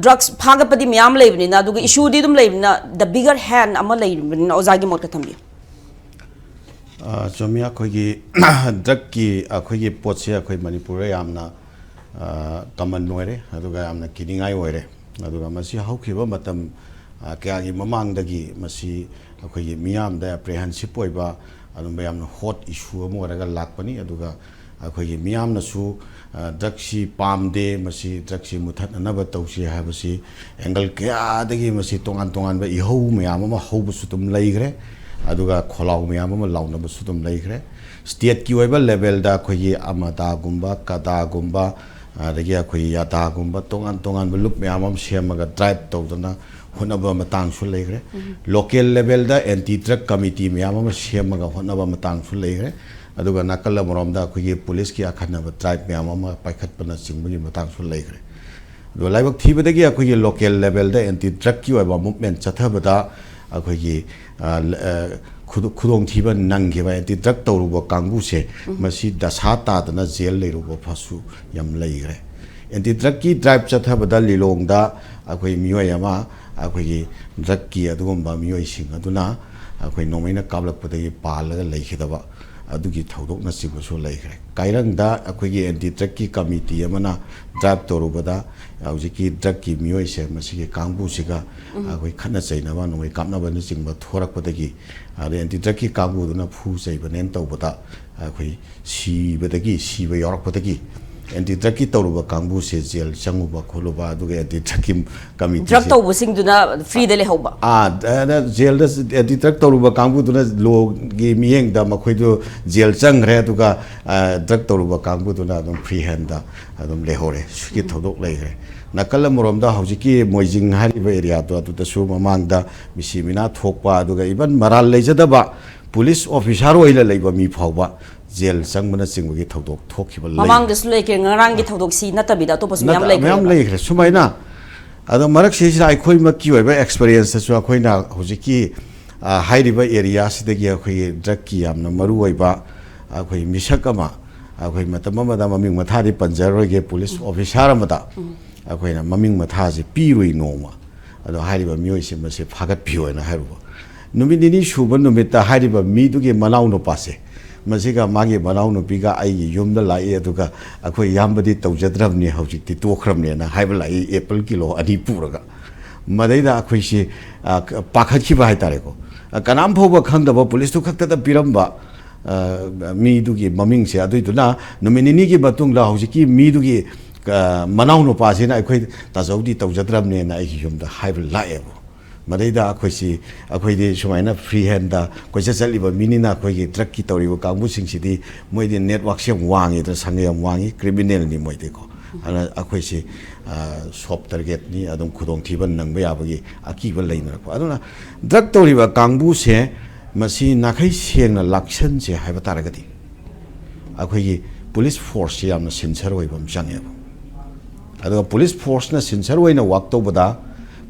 ꯗ꯭ꯔꯛꯁ ꯐꯥꯒꯠꯄꯗꯤ ꯃꯌꯥꯝ ꯂꯩꯕꯅꯤꯅ, ꯑꯗꯨꯒ ꯏꯁꯨꯗꯤ ꯑꯗꯨꯝ ꯂꯩꯕꯅꯤꯅ, ꯗ ꯕꯤꯒꯔ ꯍꯦꯟ ꯑꯃ ꯂꯩꯔꯤꯕꯅꯤꯅ, ꯑꯣꯖꯥꯒꯤ ꯃꯣꯠꯀ ꯊꯝꯕꯤꯌꯨ꯫ ꯑ, ꯆꯨꯝꯃꯤ꯫ ꯑꯩꯈꯣꯏꯒꯤ ꯗ꯭ꯔꯛꯀꯤ ꯑꯩꯈꯣꯏꯒꯤ ꯄꯣꯠꯁꯦ ꯑꯩꯈꯣꯏ ꯃꯅꯤꯄꯨꯔꯗ ꯌꯥꯝꯅ ꯀꯃꯟ ꯑꯣꯏꯔꯦ, ꯑꯗꯨꯒ ꯌꯥꯝꯅ ꯀꯤꯅꯤꯡꯉꯥꯏ ꯑꯣꯏꯔꯦ꯫ ꯑꯗꯨꯒ ꯃꯁꯤ ꯍꯧꯈꯤꯕ ꯃꯇꯝ ꯑ, ꯀꯌꯥꯒꯤ ꯃꯃꯥꯡꯗꯒꯤ ꯃꯁꯤ ꯑꯩꯈꯣꯏꯒꯤ ꯃꯤꯌꯥꯝꯗ ꯑꯦꯄ꯭ꯔꯤꯍꯦꯟꯁꯤꯞ ꯑꯣꯏꯕ ꯑꯗꯨꯝꯕ ꯌꯥꯝꯅ ꯍꯣꯠ ꯏꯁꯨ ꯑꯃ ꯑꯣꯏꯔꯒ ꯂꯥꯛꯄꯅꯤ꯫ ꯑꯗꯨꯒ ꯑꯩꯈꯣꯏꯒꯤ ꯃꯤꯌꯥꯝꯅꯁꯨ ꯑ, ꯗ꯭ꯔꯛꯁꯤ ꯄꯥꯝꯗꯦ, ꯃꯁꯤ ꯗ꯭ꯔꯛꯁꯤ ꯃꯨꯊꯠꯅꯅꯕ ꯇꯧꯁꯤ ꯍꯥꯏꯕꯁꯤ ꯑꯦꯡꯒꯜ ꯀꯌꯥꯗꯒꯤ ꯃꯁꯤ ꯇꯣꯉꯥꯟ ꯇꯣꯉꯥꯟꯕ ꯏꯍꯧ ꯃꯌꯥꯝ ꯑꯃ ꯍꯧꯕꯁꯨ ꯑꯗꯨꯝ ꯂꯩꯈ꯭ꯔꯦ, ꯑꯗꯨꯒ ꯈꯣꯜꯂꯥꯎ ꯃꯌꯥꯝ ꯑꯃ ꯂꯥꯎꯅꯕꯁꯨ ꯑꯗꯨꯝ ꯂꯩꯈ꯭ꯔꯦ꯫ ꯁ꯭ꯇꯦꯠꯀꯤ ꯑꯣꯏꯕ ꯂꯦꯚꯦꯜꯗ ꯑꯩꯈꯣꯏꯒꯤ ꯑꯃꯗꯥꯒꯨꯝꯕ, ꯀꯗꯥꯒꯨꯝꯕ, ꯑꯗꯒꯤ ꯑꯩꯈꯣꯏꯒꯤ ꯌꯥꯗꯥꯒꯨꯝꯕ ꯇꯣꯉꯥꯟ ꯇꯣꯉꯥꯟꯕ ꯂꯨꯞ ꯃꯌꯥꯝ ꯑꯃ ꯁꯦꯝꯃꯒ ꯗ꯭ꯔꯥꯏꯚ ꯇꯧꯗꯅ ꯍꯣꯠꯅꯕ ꯃꯇꯥꯡꯁꯨ ꯂꯩꯈ꯭ꯔꯦ꯫ ꯂꯣꯀꯦꯜ ꯂꯦꯚꯦꯜꯗ ꯑꯦꯟꯇꯤ ꯗ꯭ꯔꯛ ꯀꯃꯤꯇꯤ ꯃꯌꯥꯝ ꯑꯃ ꯁꯦꯝꯃꯒ ꯍꯣꯠꯅꯕ ꯃꯇꯥꯡꯁꯨ ꯂꯩꯈ꯭ꯔꯦ꯫ ꯑꯗꯨꯒ ꯅꯥꯀꯜ ꯑꯃꯔꯣꯝꯗ ꯑꯩꯈꯣꯏꯒꯤ ꯄꯨꯂꯤꯁꯀꯤ ꯑꯈꯟꯅꯕ ꯗ꯭ꯔꯥꯏꯚ ꯃꯌꯥꯝ ꯑꯃ ꯄꯥꯏꯈꯠꯄꯅꯆꯤꯡꯕꯒꯤ ꯃꯇꯥꯡꯁꯨ ꯂꯩꯈ꯭ꯔꯦ꯫ ꯑꯗꯨꯒ ꯂꯥꯏꯕꯛ ꯊꯤꯕꯗꯒꯤ ꯑꯩꯈꯣꯏꯒꯤ ꯂꯣꯀꯦꯜ ꯂꯦꯚꯦꯜꯗ ꯑꯦꯟꯇꯤ ꯗ꯭ꯔꯛꯀꯤ ꯑꯣꯏꯕ ꯃꯨꯞꯃꯦꯟ ꯆꯠꯊꯕꯗ ꯑꯩꯈꯣꯏꯒꯤ, ꯑ, ꯂ-, ꯑ, ꯈꯨꯗꯣ-, ꯈꯨꯗꯣꯡꯊꯤꯕ ꯅꯪꯈꯤꯕ ꯑꯦꯟꯇꯤ ꯗ꯭ꯔꯛ ꯇꯧꯔꯨꯕ ꯀꯥꯡꯕꯨꯁꯦ, ꯃꯁꯤ ꯗꯁꯥ ꯇꯥꯗꯅ ꯖꯦꯜ ꯂꯩꯔꯨꯕ ꯐꯥꯎꯁꯨ ꯌꯥꯝ ꯂꯩꯈ꯭ꯔꯦ꯫ ꯑꯦꯟꯇꯤ ꯗ꯭ꯔꯛꯀꯤ ꯗ꯭ꯔꯥꯏꯚ ꯆꯠꯊꯕꯗ ꯂꯤꯂꯣꯡꯗ ꯑꯩꯈꯣꯏ ꯃꯤꯑꯣꯏ ꯑꯃ ꯑꯩꯈꯣꯏꯒꯤ ꯗ꯭ꯔꯛꯀꯤ ꯑꯗꯨꯒꯨꯝꯕ ꯃꯤꯑꯣꯏꯁꯤꯡ ꯑꯗꯨꯅ ꯑꯩꯈꯣꯏ ꯅꯣꯡꯃꯩꯅ ꯀꯥꯞꯂꯛꯄꯗꯒꯤ ꯄꯥꯜꯂꯒ ꯂꯩꯈꯤꯗꯕ ꯑꯗꯨꯒꯤ ꯊꯧꯗꯣꯛꯅꯆꯤꯡꯕꯁꯨ ꯂꯩꯈ꯭ꯔꯦ꯫ ꯀꯥꯏꯔꯪꯗ ꯑꯩꯈꯣꯏꯒꯤ ꯑꯦꯟꯇꯤ ꯗ꯭ꯔꯛꯀꯤ ꯀꯃꯤꯇꯤ ꯑꯃꯅ ꯗ꯭ꯔꯥꯏꯚ ꯇꯧꯔꯨꯕꯗ ꯍꯧꯖꯤꯛꯀꯤ ꯗ꯭ꯔꯛꯀꯤ ꯃꯤꯑꯣꯏꯁꯦ ꯃꯁꯤꯒꯤ ꯀꯥꯡꯕꯨꯁꯤꯒ ꯑꯩꯈꯣꯏ ꯈꯠꯅ ꯆꯩꯅꯕ, ꯅꯣꯡꯃꯩ ꯀꯥꯞꯅꯕꯅꯆꯤꯡꯕ ꯊꯣꯔꯛꯄꯗꯒꯤ, ꯑꯗꯩ ꯑꯦꯟꯇꯤ ꯗ꯭ꯔꯛꯀꯤ ꯀꯥꯡꯕꯨꯗꯨꯅ ꯐꯨ ꯆꯩꯕꯅꯦꯅ ꯇꯧꯕꯗ ꯑꯩꯈꯣꯏ ꯁꯤꯕꯗꯒꯤ, ꯁꯤꯕ ꯌꯥꯎꯔꯛꯄꯗꯒꯤ ꯑꯦꯟꯇꯤ ꯗ꯭ꯔꯛꯀꯤ ꯇꯧꯔꯨꯕ ꯀꯥꯡꯕꯨꯁꯦ ꯖꯦꯜ ꯆꯪꯉꯨꯕ ꯈꯣꯠꯂꯨꯕ, ꯑꯗꯨꯒ ꯑꯦꯟꯇꯤ ꯗ꯭ꯔꯛꯀꯤ ꯀꯃꯤꯇꯤꯁꯦ ꯗ꯭ꯔꯛ ꯇꯧꯕꯁꯤꯡꯗꯨꯅ ꯐ꯭ꯔꯤꯗ ꯂꯩꯍꯧꯕ꯫ ꯑꯥ, ꯑꯗ ꯖꯦꯜꯗ ꯑꯦꯟꯇꯤ ꯗ꯭ꯔꯛ ꯇꯧꯔꯨꯕ ꯀꯥꯡꯕꯨꯗꯨꯅ ꯂꯣꯒꯤ ꯃꯤꯠꯌꯦꯡꯗ ꯃꯈꯣꯏꯗꯨ ꯖꯦꯜ ꯆꯪꯈ꯭ꯔꯦ, ꯑꯗꯨꯒ, ꯑ, ꯗ꯭ꯔꯛ ꯇꯧꯔꯨꯕ ꯀꯥꯡꯕꯨꯗꯨꯅ ꯑꯗꯨꯝ ꯐ꯭ꯔꯤ ꯍꯦꯟꯗ ꯑꯗꯨꯝ ꯂꯩꯍꯧꯔꯦ꯫ ꯁꯤꯒꯤ ꯊꯧꯗꯣꯛ ꯂꯩꯈ꯭ꯔꯦ꯫ ꯅꯥꯀꯜ ꯑꯃꯔꯣꯝꯗ ꯍꯧꯖꯤꯛꯀꯤ ꯃꯣꯏꯖꯤꯡ ꯍꯥꯏꯔꯤꯕ ꯑꯦꯔꯤꯌꯥꯗꯣ, ꯑꯗꯨꯗꯁꯨ ꯃꯃꯥꯡꯗ ꯃꯤꯁꯤ ꯃꯤꯅꯥ ꯊꯣꯛꯄ, ꯑꯗꯨꯒ ꯏꯚꯟ ꯃꯔꯥꯜ ꯂꯩꯖꯗꯕ ꯄꯨꯂꯤꯁ ꯑꯣꯐꯤꯁꯥꯔ ꯑꯣꯏꯅ ꯂꯩꯕ ꯃꯤ ꯐꯥꯎꯕ ꯖꯦꯜ ꯆꯪꯕꯅꯆꯤꯡꯕꯒꯤ ꯊꯧꯗꯣꯛ ꯊꯣꯛꯈꯤꯕ ꯂꯩ꯫ ꯃꯃꯥꯡꯗꯁꯨ ꯂꯩꯈ꯭ꯔꯦ, ꯉꯔꯥꯡꯒꯤ ꯊꯧꯗꯣꯛꯁꯤ ꯅꯠꯇꯕꯤꯗ ꯑꯇꯣꯞꯄꯁꯨ ꯃꯌꯥꯝ ꯅꯠꯇ-, ꯃꯌꯥꯝ ꯂꯩꯈ꯭ꯔꯦꯕ꯫ ꯂꯩꯈ꯭ꯔꯦ꯫ ꯁꯨꯃꯥꯏꯅ ꯑꯗꯣ ꯃꯔꯛꯁꯤꯗꯩꯁꯤꯗ ꯑꯩꯈꯣꯏꯃꯛꯀꯤ ꯑꯣꯏꯕ ꯑꯦꯛꯁꯄꯔꯤꯌꯦꯟꯁꯇꯁꯨ ꯑꯩꯈꯣꯏꯅ ꯍꯧꯖꯤꯛꯀꯤ, ꯑ, ꯍꯥꯏꯔꯤꯕ ꯑꯦꯔꯤꯌꯥꯁꯤꯗꯒꯤ ꯑꯩꯈꯣꯏꯒꯤ ꯗ꯭ꯔꯒꯀꯤ ꯌꯥꯝꯅ ꯃꯔꯨ ꯑꯣꯏꯕ ꯑꯩꯈꯣꯏ ꯃꯤꯁꯛ ꯑꯃ ꯑꯩꯈꯣꯏ ꯃꯇꯝ ꯑꯃꯗ ꯃꯃꯤꯡ ꯃꯊꯥꯗꯤ ꯄꯟꯖꯔꯣꯏꯒꯦ, ꯄꯨꯂꯤꯁ ꯑꯣꯐꯤꯁꯥꯔ ꯑꯃꯗ ꯑꯩꯈꯣꯏꯅ ꯃꯃꯤꯡ ꯃꯊꯥꯁꯦ ꯄꯤꯔꯨꯏ ꯅꯣꯡꯃ꯫ ꯑꯗꯣ ꯍꯥꯏꯔꯤꯕ ꯃꯤꯑꯣꯏꯁꯦ ꯃꯁꯦ ꯐꯥꯒꯠꯄꯤꯌꯣꯅ ꯍꯥꯏꯔꯨꯕ꯫ ꯅꯨꯃꯤꯠ ꯅꯤꯅꯤ ꯁꯨꯕ ꯅꯨꯃꯤꯠꯇ ꯍꯥꯏꯔꯤꯕ ꯃꯤꯗꯨꯒꯤ ꯃꯅꯥꯎ ꯅꯨꯄꯥꯁꯦ ꯃꯁꯤꯒ ꯃꯥꯒꯤ ꯃꯅꯥꯎ ꯅꯨꯄꯤꯒ ꯑꯩꯒꯤ ꯌꯨꯝꯗ ꯂꯥꯛꯏ, ꯑꯗꯨꯒ ꯑꯩꯈꯣꯏ ꯏꯌꯥꯝꯕꯗꯤ ꯇꯧꯖꯗ꯭ꯔꯕꯅꯤ, ꯍꯧꯖꯤꯛꯇꯤ ꯇꯣꯛꯈ꯭ꯔꯕꯅꯦꯅ ꯍꯥꯏꯕ ꯂꯥꯛꯏ꯫ ꯑꯦꯄꯜ ꯀꯤꯂꯣ ꯑꯅꯤ ꯄꯨꯔꯒ꯫ ꯃꯗꯩꯗ ꯑꯩꯈꯣꯏꯁꯤ, ꯑ, ꯄꯥꯈꯠꯈꯤꯕ ꯍꯥꯏꯇꯥꯔꯦꯀꯣ꯫ ꯑ, ꯀꯅꯥꯝ ꯐꯥꯎꯕ ꯈꯪꯗꯕ ꯄꯨꯂꯤꯁꯇꯨ ꯈꯛꯇꯗ ꯄꯤꯔꯝꯕ, ꯑ, ꯃꯤꯗꯨꯒꯤ ꯃꯃꯤꯡꯁꯦ꯫ ꯑꯗꯨꯏꯗꯨꯅ ꯅꯨꯃꯤꯠ ꯅꯤꯅꯤꯒꯤ ꯃꯇꯨꯡꯗ ꯍꯧꯖꯤꯛꯀꯤ ꯃꯤꯗꯨꯒꯤ, ꯑ, ꯃꯅꯥꯎ ꯅꯨꯄꯥꯁꯤꯅ ꯑꯩꯈꯣꯏ ꯇꯥꯆꯧꯗꯤ ꯇꯧꯖꯗ꯭ꯔꯕꯅꯦꯅ ꯑꯩꯒꯤ ꯌꯨꯝꯗ ꯍꯥꯏꯕ ꯂꯥꯛꯑꯦꯕ꯫ ꯃꯗꯩꯗ ꯑꯩꯈꯣꯏꯁꯤ, ꯑꯩꯈꯣꯏꯗꯤ ꯁꯨꯃꯥꯏꯅ ꯐ꯭ꯔꯤ ꯍꯦꯟꯗ ꯀꯣꯏꯆꯠ ꯆꯠꯂꯤꯕ ꯃꯤꯅꯤꯅ ꯑꯩꯈꯣꯏꯒꯤ ꯗ꯭ꯔꯒꯀꯤ ꯇꯧꯔꯤꯕ ꯀꯥꯡꯕꯨꯁꯤꯡꯁꯤꯗꯤ ꯃꯣꯏꯗꯤ ꯅꯦꯠꯋꯥꯛꯁꯦ ꯌꯥꯝ ꯋꯥꯡꯉꯤꯗꯅ, ꯁꯪꯒ ꯌꯥꯝ ꯋꯥꯡꯉꯤ, ꯀ꯭ꯔꯤꯃꯤꯅꯦꯜꯅꯤ ꯃꯣꯏꯗꯤꯀꯣ꯫ ꯑꯗꯨꯅ ꯑꯩꯈꯣꯏꯁꯤ, ꯑ, ꯁꯣꯐ ꯇꯥꯔꯒꯦꯠꯅꯤ, ꯑꯗꯨꯝ ꯈꯨꯗꯣꯡꯊꯤꯕ ꯅꯪꯕ ꯌꯥꯕꯒꯤ ꯑꯀꯤꯕ ꯂꯩꯅꯔꯛꯄ꯫ ꯑꯗꯨꯅ ꯗ꯭ꯔꯒ ꯇꯧꯔꯤꯕ ꯀꯥꯡꯕꯨꯁꯦ ꯃꯁꯤ ꯅꯥꯈꯩ ꯁꯦꯡꯅ ꯂꯥꯛꯁꯟꯁꯦ ꯍꯥꯏꯕ ꯇꯥꯔꯒꯗꯤ ꯑꯩꯈꯣꯏꯒꯤ ꯄꯨꯂꯤꯁ ꯐꯣꯔꯁꯁꯤ ꯌꯥꯝꯅ ꯁꯤꯟꯁꯔ ꯑꯣꯏꯕ ꯑꯃ ꯆꯪꯉꯦꯕ꯫ ꯑꯗꯨꯒ ꯄꯨꯂꯤꯁ ꯐꯣꯔꯁꯅ ꯁꯤꯟꯁꯔ ꯑꯣꯏꯅ ꯋꯥꯛ ꯇꯧꯕꯗ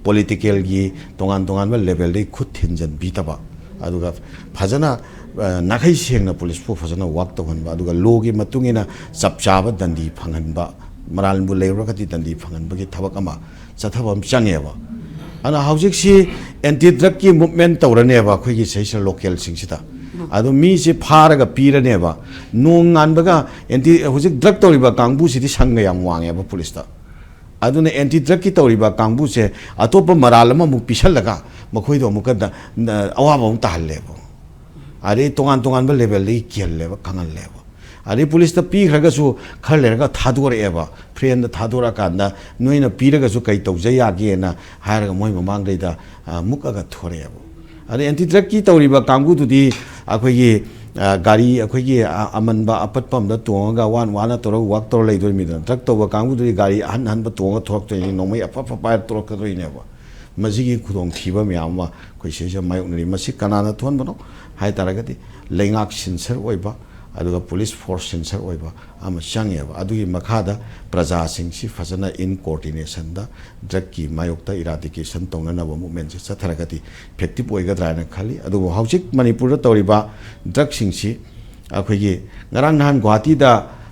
ꯄꯣꯂꯤꯇꯤꯀꯦꯜꯒꯤ ꯇꯣꯉꯥꯟ ꯇꯣꯉꯥꯟꯕ ꯂꯦꯚꯦꯜꯗꯒꯤ ꯈꯨꯠ ꯊꯤꯟꯖꯟꯕꯤꯗꯕ, ꯑꯗꯨꯒ ꯐꯖꯅ, ꯑ, ꯅꯥꯈꯩ ꯁꯦꯡꯅ ꯄꯨꯂꯤꯁꯄꯨ ꯐꯖꯅ ꯋꯥꯛ ꯇꯧꯍꯟꯕ, ꯑꯗꯨꯒ ꯂꯣꯒꯤ ꯃꯇꯨꯡ ꯏꯟꯅ ꯆꯞ ꯆꯥꯕ ꯗꯟꯗꯤ ꯐꯪꯍꯟꯕ, ꯃꯔꯥꯜꯕꯨ ꯂꯩꯔꯨꯔꯒꯗꯤ ꯗꯟꯗꯤ ꯐꯪꯍꯟꯕꯒꯤ ꯊꯕꯛ ꯑꯃ ꯆꯠꯊꯕ ꯑꯃ ꯆꯪꯉꯦꯕ꯫ ꯑꯗꯨꯅ ꯍꯧꯖꯤꯛꯁꯤ ꯑꯦꯟꯇꯤ ꯗ꯭ꯔꯒꯀꯤ ꯃꯨꯞꯃꯦꯟ ꯇꯧꯔꯅꯦꯕ ꯑꯩꯈꯣꯏꯒꯤ ꯁꯤꯁꯤꯗ, ꯂꯣꯀꯦꯜꯁꯤꯡꯁꯤꯗ꯫ ꯑꯗꯣ ꯃꯤꯁꯦ ꯐꯥꯔꯒ ꯄꯤꯔꯅꯦꯕ꯫ ꯅꯣꯡ ꯉꯥꯟꯕꯒ ꯑꯦꯟꯇꯤ, ꯍꯧꯖꯤꯛ ꯗ꯭ꯔꯒ ꯇꯧꯔꯤꯕ ꯀꯥꯡꯕꯨꯁꯤꯗꯤ ꯁꯪꯒ ꯌꯥꯝ ꯋꯥꯡꯉꯦꯕ ꯄꯨꯂꯤꯁꯇ꯫ ꯑꯗꯨꯅ ꯑꯦꯟꯇꯤ ꯗ꯭ꯔꯒꯀꯤ ꯇꯧꯔꯤꯕ ꯀꯥꯡꯕꯨꯁꯦ ꯑꯇꯣꯞꯄ ꯃꯔꯥꯜ ꯑꯃꯃꯨꯛ ꯄꯤꯁꯜꯂꯒ ꯃꯈꯣꯏꯗꯣ ꯑꯃꯨꯛꯀ ꯗ-, ꯗ-, ꯑꯋꯥꯕ ꯑꯃꯨꯛ ꯇꯥꯍꯜꯂꯦꯕ꯫ ꯑꯗꯩ ꯇꯣꯉꯥꯟ ꯇꯣꯉꯥꯟꯕ ꯂꯦꯚꯦꯜꯗꯒꯤ ꯀꯤꯍꯜꯂꯦꯕ, ꯈꯪꯍꯜꯂꯦꯕ꯫ ꯑꯗꯩ ꯄꯨꯂꯤꯁꯇ ꯄꯤꯈ꯭ꯔꯒꯁꯨ ꯈꯔ ꯂꯩꯔꯒ ꯊꯥꯗꯣꯔꯛꯑꯦꯕ꯫ ꯐ꯭ꯔꯤ ꯍꯦꯟꯗ ꯊꯥꯗꯣꯔꯛꯑꯀꯥꯟꯗ ꯅꯣꯏꯅ ꯄꯤꯔꯒꯁꯨ ꯀꯩ ꯇꯧꯖ ꯌꯥꯒꯦꯅ ꯍꯥꯏꯔꯒ ꯃꯣꯏ ꯃꯃꯥꯡꯗꯩꯗ, ꯑ, ꯃꯨꯛꯑꯒ ꯊꯣꯔꯛꯑꯦꯕ꯫ ꯑꯗꯩ ꯑꯦꯟꯇꯤ ꯗ꯭ꯔꯒꯀꯤ ꯇꯧꯔꯤꯕ ꯀꯥꯡꯕꯨꯗꯨꯗꯤ ꯑꯩꯈꯣꯏꯒꯤ, ꯑ, ꯒꯥꯔꯤ ꯑꯩꯈꯣꯏꯒꯤ, ꯑ, ꯑꯃꯟꯕ ꯑꯄꯠꯄ ꯑꯝꯗ ꯇꯣꯡꯉꯒ ꯋꯥꯅ ꯋꯥꯅ ꯇꯧꯔꯒ ꯋꯥꯛ ꯇꯧꯔ ꯂꯩꯗꯣꯏ ꯃꯤꯗꯨꯅ, ꯗ꯭ꯔꯒ ꯇꯧꯕ ꯀꯥꯡꯕꯨꯗꯨꯗꯤ ꯒꯥꯔꯤ ꯑꯍꯟ ꯑꯍꯟꯕ ꯇꯣꯡꯉꯒ ꯊꯣꯔꯛꯇꯣꯏꯅꯤ, ꯅꯣꯡꯃꯩ ꯑꯐ ꯑꯐ ꯄꯥꯏꯔ ꯊꯣꯔꯛꯀꯗꯣꯏꯅꯦꯕ꯫ ꯃꯁꯤꯒꯤ ꯈꯨꯗꯣꯡꯊꯤꯕ ꯃꯌꯥꯝ ꯑꯃ ꯑꯩꯈꯣꯏ ꯁꯤꯗꯩꯁꯤꯗ ꯃꯥꯌꯣꯛꯅꯔꯤ꯫ ꯃꯁꯤ ꯀꯅꯥꯅ ꯊꯣꯛꯍꯟꯕꯅꯣ ꯍꯥꯏ ꯇꯥꯔꯒꯗꯤ ꯂꯩꯉꯥꯛ ꯁꯤꯟꯁꯔ ꯑꯣꯏꯕ, ꯑꯗꯨꯒ ꯄꯨꯂꯤꯁ ꯐꯣꯔꯁ ꯁꯦꯟꯁꯔ ꯑꯣꯏꯕ ꯑꯃ ꯆꯪꯉꯦꯕ꯫ ꯑꯗꯨꯒꯤ ꯃꯈꯥꯗ ꯄ꯭ꯔꯖꯥꯁꯤꯡꯁꯤ ꯐꯖꯅ in coordination ꯗ ꯗ꯭ꯔꯒꯀꯤ ꯃꯥꯌꯣꯛꯇ ꯏꯔꯥꯗꯤꯀꯦꯁꯟ ꯇꯧꯅꯅꯕ ꯃꯨꯞꯃꯦꯟꯁꯦ ꯆꯠꯊꯔꯒꯗꯤ ꯏꯐꯦꯛꯇꯤꯞ ꯑꯣꯏꯒꯗ꯭ꯔꯥ ꯍꯥꯏꯅ ꯈꯜꯂꯤ꯫ ꯑꯗꯨꯕꯨ ꯍꯧꯖꯤꯛ ꯃꯅꯤꯄꯨꯔꯗ ꯇꯧꯔꯤꯕ ꯗ꯭ꯔꯒꯁꯤꯡꯁꯤ ꯑꯩꯈꯣꯏꯒꯤ ꯉꯔꯥꯡ ꯅꯍꯥꯟ ꯒꯨꯍꯥꯇꯤꯗ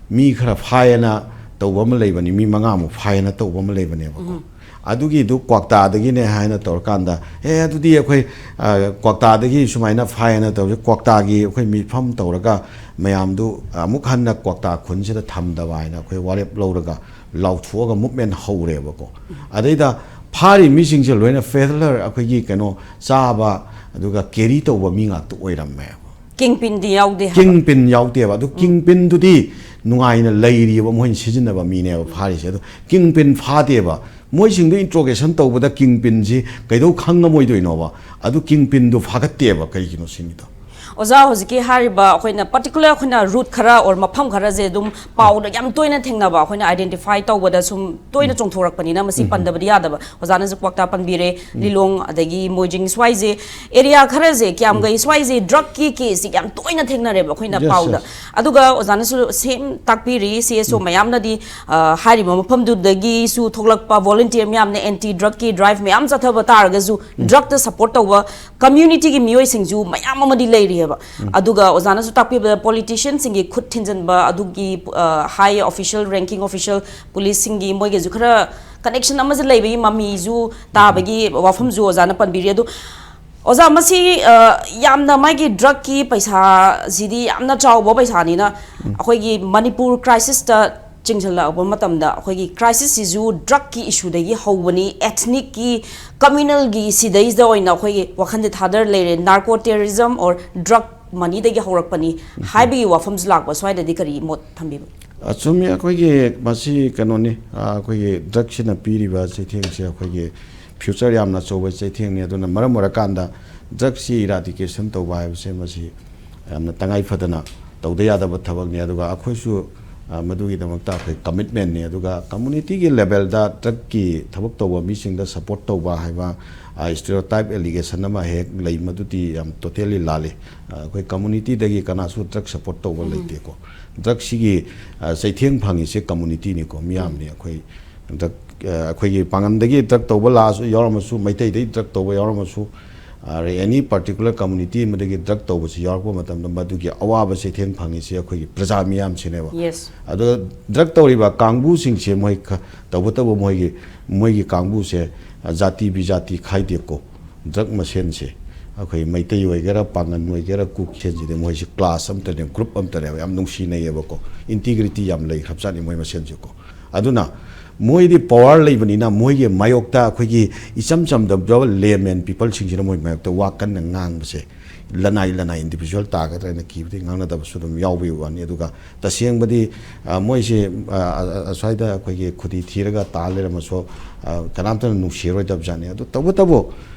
ꯃꯤ ꯈꯔ ꯐꯥꯏꯌꯦꯅ ꯇꯧꯕ ꯑꯃ ꯂꯩꯕꯅꯤ, ꯃꯤ ꯃꯉꯥꯃꯨꯛ ꯐꯥꯏꯌꯦꯅ ꯇꯧꯕ ꯑꯃ ꯂꯩꯕꯅꯦꯕꯀꯣ꯫ ꯑꯗꯨꯒꯤꯗꯨ ꯀ꯭ꯋꯥꯛꯇꯥꯗꯒꯤꯅꯦ ꯍꯥꯏꯅ ꯇꯧꯔꯀꯥꯟꯗ, ꯑꯦ, ꯑꯗꯨꯗꯤ ꯑꯩꯈꯣꯏ, ꯑ, ꯀ꯭ꯋꯥꯛꯇꯥꯗꯒꯤ ꯁꯨꯃꯥꯏꯅ ꯐꯥꯏꯌꯦꯅ ꯇꯧꯁꯦ, ꯀ꯭ꯋꯥꯛꯇꯥꯒꯤ ꯑꯩꯈꯣꯏ ꯃꯤꯐꯝ ꯇꯧꯔꯒ ꯃꯌꯥꯝꯗꯨ ꯑꯃꯨꯛ ꯍꯟꯅ ꯀ꯭ꯋꯥꯛꯇꯥ ꯈꯨꯟꯁꯤꯗ ꯊꯝꯗꯕ ꯍꯥꯏꯅ ꯑꯩꯈꯣꯏ ꯋꯥꯔꯦꯞ ꯂꯧꯔꯒ ꯂꯥꯎꯊꯣꯛꯑꯒ ꯃꯨꯞꯃꯦꯟ ꯍꯧꯔꯦꯕꯀꯣ꯫ ꯑꯗꯩꯗ ꯐꯥꯔꯤ ꯃꯤꯁꯤꯡꯁꯦ ꯂꯣꯏꯅ ꯄꯦꯗꯂꯔ, ꯑꯩꯈꯣꯏꯒꯤ ꯀꯩꯅꯣ ꯆꯥꯕ, ꯑꯗꯨꯒ ꯀꯦꯔꯤ ꯇꯧꯕ ꯃꯤ ꯉꯥꯛꯇ ꯑꯣꯏꯔꯝꯃꯦꯕ꯫ ꯀꯤꯡ ꯄꯤꯟꯗꯤ ꯌꯥꯎꯗꯦ ꯍꯥꯏꯕ꯫ ꯀꯤꯡ ꯄꯤꯟ ꯌꯥꯎꯗꯦꯕ꯫ ꯑꯗꯨ ꯀꯤꯡ ꯄꯤꯟꯗꯨꯗꯤ ꯅꯨꯡꯉꯥꯏꯅ ꯂꯩꯔꯤꯑꯕ, ꯃꯣꯏꯅ ꯁꯤꯖꯤꯟꯅꯕ ꯃꯤꯅꯦꯕ ꯐꯥꯔꯤꯁꯦ꯫ ꯑꯗꯣ ꯀꯤꯡ ꯄꯤꯟ ꯐꯥꯗꯦꯕ꯫ ꯃꯣꯏꯁꯤꯡꯗꯨ ꯏꯟꯇ꯭ꯔꯣꯒꯦꯁꯟ ꯇꯧꯕꯗ ꯀꯤꯡ ꯄꯤꯟꯁꯤ ꯀꯩꯗꯧ ꯈꯪꯉꯝꯃꯣꯏꯗꯣꯏꯅꯣꯕ? ꯑꯗꯨ ꯀꯤꯡ ꯄꯤꯟꯗꯨ ꯐꯥꯒꯠꯇꯦꯕ꯫ ꯀꯩꯒꯤꯅꯣ ꯁꯤꯅꯤꯗꯣ꯫ ꯑꯣꯖꯥ, ꯍꯧꯖꯤꯛꯀꯤ ꯍꯥꯏꯔꯤꯕ ꯑꯩꯈꯣꯏꯅ ꯄꯥꯔꯇꯤꯀꯨꯂꯔ ꯑꯩꯈꯣꯏꯅ ꯔꯨꯠ ꯈꯔ ꯑꯣꯔ ꯃꯐꯝ ꯈꯔꯁꯦ ꯑꯗꯨꯝ ꯄꯥꯎꯗ ꯌꯥꯝ ꯇꯣꯏꯅ ꯊꯦꯡꯅꯕ, ꯑꯩꯈꯣꯏꯅ ꯑꯥꯏꯗꯦꯟꯇꯤꯐꯥꯏ ꯇꯧꯕꯗ ꯁꯨꯝ ꯇꯣꯏꯅ ꯆꯣꯡꯊꯣꯔꯛꯄꯅꯤꯅ ꯃꯁꯤ ꯄꯟꯗꯕꯗꯤ ꯌꯥꯗꯕ꯫ ꯑꯣꯖꯥꯅꯁꯨ ꯀ꯭ꯋꯥꯛꯇꯥ ꯄꯟꯕꯤꯔꯦ, ꯂꯤꯂꯣꯡ ꯑꯗꯒꯤ ꯃꯣꯏꯖꯤꯡ ꯁ꯭ꯋꯥꯏꯁꯦ, ꯑꯦꯔꯤꯌꯥ ꯈꯔꯁꯦ, ꯀꯤꯌꯥꯝꯒꯩ ꯁ꯭ꯋꯥꯏꯁꯦ ꯗ꯭ꯔꯒꯀꯤ ꯀꯦꯁꯁꯤ ꯌꯥꯝ ꯇꯣꯏꯅ ꯊꯦꯡꯅꯔꯦꯕ ꯑꯩꯈꯣꯏꯅ Yes, ꯄꯥꯎꯗ꯫ yes. ꯑꯗꯨꯒ ꯑꯣꯖꯥꯅꯁꯨ ꯁꯦꯝ ꯇꯥꯛꯄꯤꯔꯤ, ꯁꯤ ꯑꯦꯁ ꯑꯣ ꯃꯌꯥꯝꯅꯗꯤ, ꯑ, ꯍꯥꯏꯔꯤꯕ ꯃꯐꯝꯗꯨꯗꯒꯤꯁꯨ ꯊꯣꯛꯂꯛꯄ ꯚꯣꯂꯨꯟꯇꯤꯌꯔ ꯃꯌꯥꯝꯅ ꯑꯦꯟꯇꯤ ꯗ꯭ꯔꯒꯀꯤ ꯗ꯭ꯔꯥꯏꯚ ꯃꯌꯥꯝ ꯆꯠꯊꯕ ꯇꯥꯔꯒꯁꯨ ꯗ꯭ꯔꯒꯇ ꯁꯞꯄꯣꯔꯠ ꯇꯧꯕ ꯀꯝꯃ꯭ꯌꯨꯅꯤꯇꯤꯒꯤ ꯃꯤꯑꯣꯏꯁꯤꯡꯁꯨ ꯃꯌꯥꯝ ꯑꯃꯗꯤ ꯂꯩꯔꯤꯑꯕ꯫ ꯑꯗꯨꯒ ꯑꯣꯖꯥꯅꯁꯨ ꯇꯥꯛꯄꯤꯕꯗ ꯄꯣꯂꯤꯇꯤꯁꯤꯌꯟꯁꯤꯡꯒꯤ ꯈꯨꯠ ꯊꯤꯟꯖꯤꯟꯕ, ꯑꯗꯨꯒꯤ, ꯑ, ꯍꯥꯏ ꯑꯣꯐꯤꯁꯤꯌꯦꯜ, ꯔꯦꯡꯀꯤꯡ ꯑꯣꯐꯤꯁꯤꯌꯦꯜ, ꯄꯨꯂꯤꯁꯁꯤꯡꯒꯤ ꯃꯣꯏꯒꯁꯨ ꯈꯔ ꯀꯅꯦꯛꯁꯟ ꯑꯃꯁꯨ ꯂꯩꯕꯒꯤ ꯃꯃꯤꯁꯨ ꯇꯥꯕꯒꯤ ꯋꯥꯐꯝꯁꯨ ꯑꯣꯖꯥꯅ ꯄꯟꯕꯤꯔꯤ꯫ ꯑꯗꯨ ꯑꯣꯖꯥ, ꯃꯁꯤ, ꯑ, ꯌꯥꯝꯅ ꯃꯥꯒꯤ ꯗ꯭ꯔꯒꯀꯤ ꯄꯩꯁꯥꯁꯤꯗꯤ ꯌꯥꯝꯅ ꯆꯥꯎꯕ ꯄꯩꯁꯥꯅꯤꯅ ꯑꯩꯈꯣꯏꯒꯤ ꯃꯅꯤꯄꯨꯔ ꯀ꯭ꯔꯥꯏꯁꯤꯁꯇ ꯆꯤꯡꯁꯤꯜꯂꯛꯄ ꯃꯇꯝꯗ ꯑꯩꯈꯣꯏꯒꯤ ꯀ꯭ꯔꯥꯏꯁꯤꯁꯁꯤꯁꯨ ꯗ꯭ꯔꯒꯀꯤ ꯏꯁꯨꯗꯒꯤ ꯍꯧꯕꯅꯤ, ꯑꯦꯊꯅꯤꯛꯀꯤ, ꯀꯝꯃ꯭ꯌꯨꯅꯦꯜꯒꯤ ꯁꯤꯗꯩꯁꯤꯗ ꯑꯣꯏꯅ ꯑꯩꯈꯣꯏꯒꯤ ꯋꯥꯈꯜꯁꯦ ꯊꯥꯗꯔ ꯂꯩꯔꯦ, ꯅꯥꯔꯀꯣ ꯇꯦꯔꯣꯔꯤꯖꯝ ꯑꯣꯔ ꯗ꯭ꯔꯒ ꯃꯅꯤꯗꯒꯤ ꯍꯧꯔꯛꯄꯅꯤ ꯍꯥꯏꯕꯒꯤ ꯋꯥꯐꯝꯁꯨ ꯂꯥꯛꯄ, ꯁ꯭ꯋꯥꯏꯗꯗꯤ ꯀꯔꯤ ꯃꯣꯠ ꯊꯝꯕꯤꯕ? ꯑꯆꯨꯝꯃꯤ, ꯑꯩꯈꯣꯏꯒꯤ ꯃꯁꯤ ꯀꯩꯅꯣꯅꯤ, ꯑ, ꯑꯩꯈꯣꯏꯒꯤ ꯗ꯭ꯔꯒꯁꯤꯅ ꯄꯤꯔꯤꯕ ꯆꯩꯊꯦꯡꯁꯦ ꯑꯩꯈꯣꯏꯒꯤ ꯐ꯭ꯌꯨꯆꯔ ꯌꯥꯝꯅ ꯑꯆꯧꯕ ꯆꯩꯊꯦꯡꯅꯤ꯫ ꯑꯗꯨꯅ ꯃꯔꯝ ꯑꯣꯏꯔꯀꯥꯟꯗ ꯗ꯭ꯔꯒꯁꯤ ꯏꯔꯥꯗꯤꯀꯦꯁꯟ ꯇꯧꯕ ꯍꯥꯏꯕꯁꯦ ꯃꯁꯤ ꯌꯥꯝꯅ ꯇꯉꯥꯏ ꯐꯗꯅ ꯇꯧꯗ ꯌꯥꯗꯕ ꯊꯕꯛꯅꯤ꯫ ꯑꯗꯨꯒ ꯑꯩꯈꯣꯏꯁꯨ ꯑ, ꯃꯗꯨꯒꯤꯗꯃꯛꯇ ꯑꯩꯈꯣꯏ ꯀꯃꯤꯠꯃꯦꯟꯅꯤ꯫ ꯑꯗꯨꯒ ꯀꯝꯃꯨꯅꯤꯇꯤꯒꯤ ꯂꯦꯚꯦꯜꯗ ꯗ꯭ꯔꯒꯀꯤ ꯊꯕꯛ ꯇꯧꯕ ꯃꯤꯁꯤꯡꯗ ꯁꯄꯣꯔꯠ ꯇꯧꯕ ꯍꯥꯏꯕ, ꯑ, ꯁ꯭ꯇꯦꯔꯤꯑꯣꯇꯥꯏꯞ ꯑꯦꯂꯤꯒꯦꯁꯟ ꯑꯃ ꯍꯦꯛ ꯂꯩ, ꯃꯗꯨꯗꯤ ꯌꯥꯝ ꯇꯣꯇꯦꯂꯤ ꯂꯥꯜꯂꯤ꯫ ꯑ, ꯑꯩꯈꯣꯏ ꯀꯝꯃꯨꯅꯤꯇꯤꯗꯒꯤ ꯀꯅꯥꯁꯨ ꯗ꯭ꯔꯒ ꯁꯄꯣꯔꯠ ꯇꯧꯕ ꯂꯩꯇꯦꯀꯣ꯫ ꯗ꯭ꯔꯒꯁꯤꯒꯤ, ꯑ, ꯆꯩꯊꯦꯡ ꯐꯪꯉꯤꯁꯦ ꯀꯝꯃꯨꯅꯤꯇꯤꯅꯤꯀꯣ, ꯃꯤꯌꯥꯝꯅꯤ꯫ ꯑꯩꯈꯣꯏ ꯗ꯭ꯔꯒ, ꯑ, ꯑꯩꯈꯣꯏꯒꯤ ꯄꯥꯡꯒꯟꯗꯒꯤ ꯗ꯭ꯔꯒ ꯇꯧꯕ ꯂꯥꯛꯑꯁꯨ, ꯌꯥꯎꯔꯝꯃꯁꯨ, ꯃꯩꯇꯩꯗꯒꯤ ꯗ꯭ꯔꯒ ꯇꯧꯕ ꯌꯥꯎꯔꯝꯃꯁꯨ, ꯑꯗꯩ ꯑꯦꯅꯤ ꯄꯥꯔꯇꯤꯀꯨꯂꯔ ꯀꯝꯃꯨꯅꯤꯇꯤ ꯑꯃꯗꯒꯤ ꯗ꯭ꯔꯒ ꯇꯧꯕꯁꯤ ꯌꯥꯎꯔꯛꯄ ꯃꯇꯝꯗ ꯃꯗꯨꯒꯤ ꯑꯋꯥꯕ ꯆꯩꯊꯦꯡ ꯐꯪꯉꯤꯁꯦ ꯑꯩꯈꯣꯏꯒꯤ ꯄ꯭ꯔꯖꯥ ꯃꯤꯌꯥꯝꯁꯤꯅꯦꯕ꯫ ꯌꯦꯁ꯫ ꯑꯗꯣ ꯗ꯭ꯔꯒ ꯇꯧꯔꯤꯕ ꯀꯥꯡꯕꯨꯁꯤꯡꯁꯦ ꯃꯣꯏ ꯈ-, ꯇꯧꯕꯇꯕꯨ ꯃꯣꯏꯒꯤ, ꯃꯣꯏꯒꯤ ꯀꯥꯡꯕꯨꯁꯦ, ꯑ, ꯖꯥꯇꯤ ꯕꯤꯖꯥꯇꯤ ꯈꯥꯏꯗꯦꯀꯣ꯫ ꯗ꯭ꯔꯒ ꯃꯁꯦꯟꯁꯦ ꯑꯩꯈꯣꯏ ꯃꯩꯇꯩ ꯑꯣꯏꯒꯦꯔꯥ, ꯄꯥꯡꯒꯟ ꯑꯣꯏꯒꯦꯔꯥ, ꯀꯨꯀꯤ ꯃꯁꯦꯟꯁꯤꯗꯤ ꯃꯣꯏꯁꯦ ꯀ꯭ꯂꯥꯁ ꯑꯃꯠꯇꯅꯦ, ꯒ꯭ꯔꯨꯞ ꯑꯃꯠꯇꯅꯦꯕ, ꯌꯥꯝ ꯅꯨꯡꯁꯤꯅꯩꯌꯦꯕꯀꯣ, ꯏꯟꯇꯤꯒ꯭ꯔꯤꯇꯤ ꯌꯥꯝ ꯂꯩꯈ꯭ꯔꯕꯖꯥꯠꯅꯤ ꯃꯣꯏ ꯃꯁꯦꯟꯁꯦꯀꯣ꯫ ꯑꯗꯨꯅ ꯃꯣꯏꯗꯤ ꯄꯋꯥꯔ ꯂꯩꯕꯅꯤꯅ ꯃꯣꯏꯒꯤ ꯃꯥꯌꯣꯛꯇ ꯑꯩꯈꯣꯏꯒꯤ ꯏꯆꯝ ꯆꯝꯗꯕ ꯂꯦꯃꯦꯟ ꯄꯤꯄꯜꯁꯤꯡꯁꯤꯅ ꯃꯣꯏ ꯃꯥꯌꯣꯛꯇ ꯋꯥ ꯀꯟꯅ ꯉꯥꯡꯕꯁꯦ ꯂꯅꯥꯏ ꯂꯅꯥꯏ ꯏꯟꯗꯤꯚꯤꯖꯨꯋꯦꯜ ꯇꯥꯒꯗ꯭ꯔꯥ ꯍꯥꯏꯅ ꯀꯤꯕꯗꯤ ꯉꯥꯡꯅꯗꯕꯁꯨ ꯑꯗꯨꯝ ꯌꯥꯎꯕꯒꯤ ꯋꯥꯅꯤ꯫ ꯑꯗꯨꯒ ꯇꯁꯦꯡꯕꯗꯤ, ꯑ, ꯃꯣꯏꯁꯦ, ꯑ, ꯑ, ꯑꯁ꯭ꯋꯥꯏꯗ ꯑꯩꯈꯣꯏꯒꯤ ꯈꯨꯗꯤ ꯊꯤꯔꯒ ꯇꯥ ꯂꯩꯔꯝꯃꯁꯨ, ꯑ, ꯀꯅꯥꯝꯇꯅ ꯅꯨꯡꯁꯤꯔꯣꯏꯗꯕ ꯖꯥꯠꯅꯤ꯫ ꯑꯗꯨ ꯇꯧꯕꯇꯕꯨ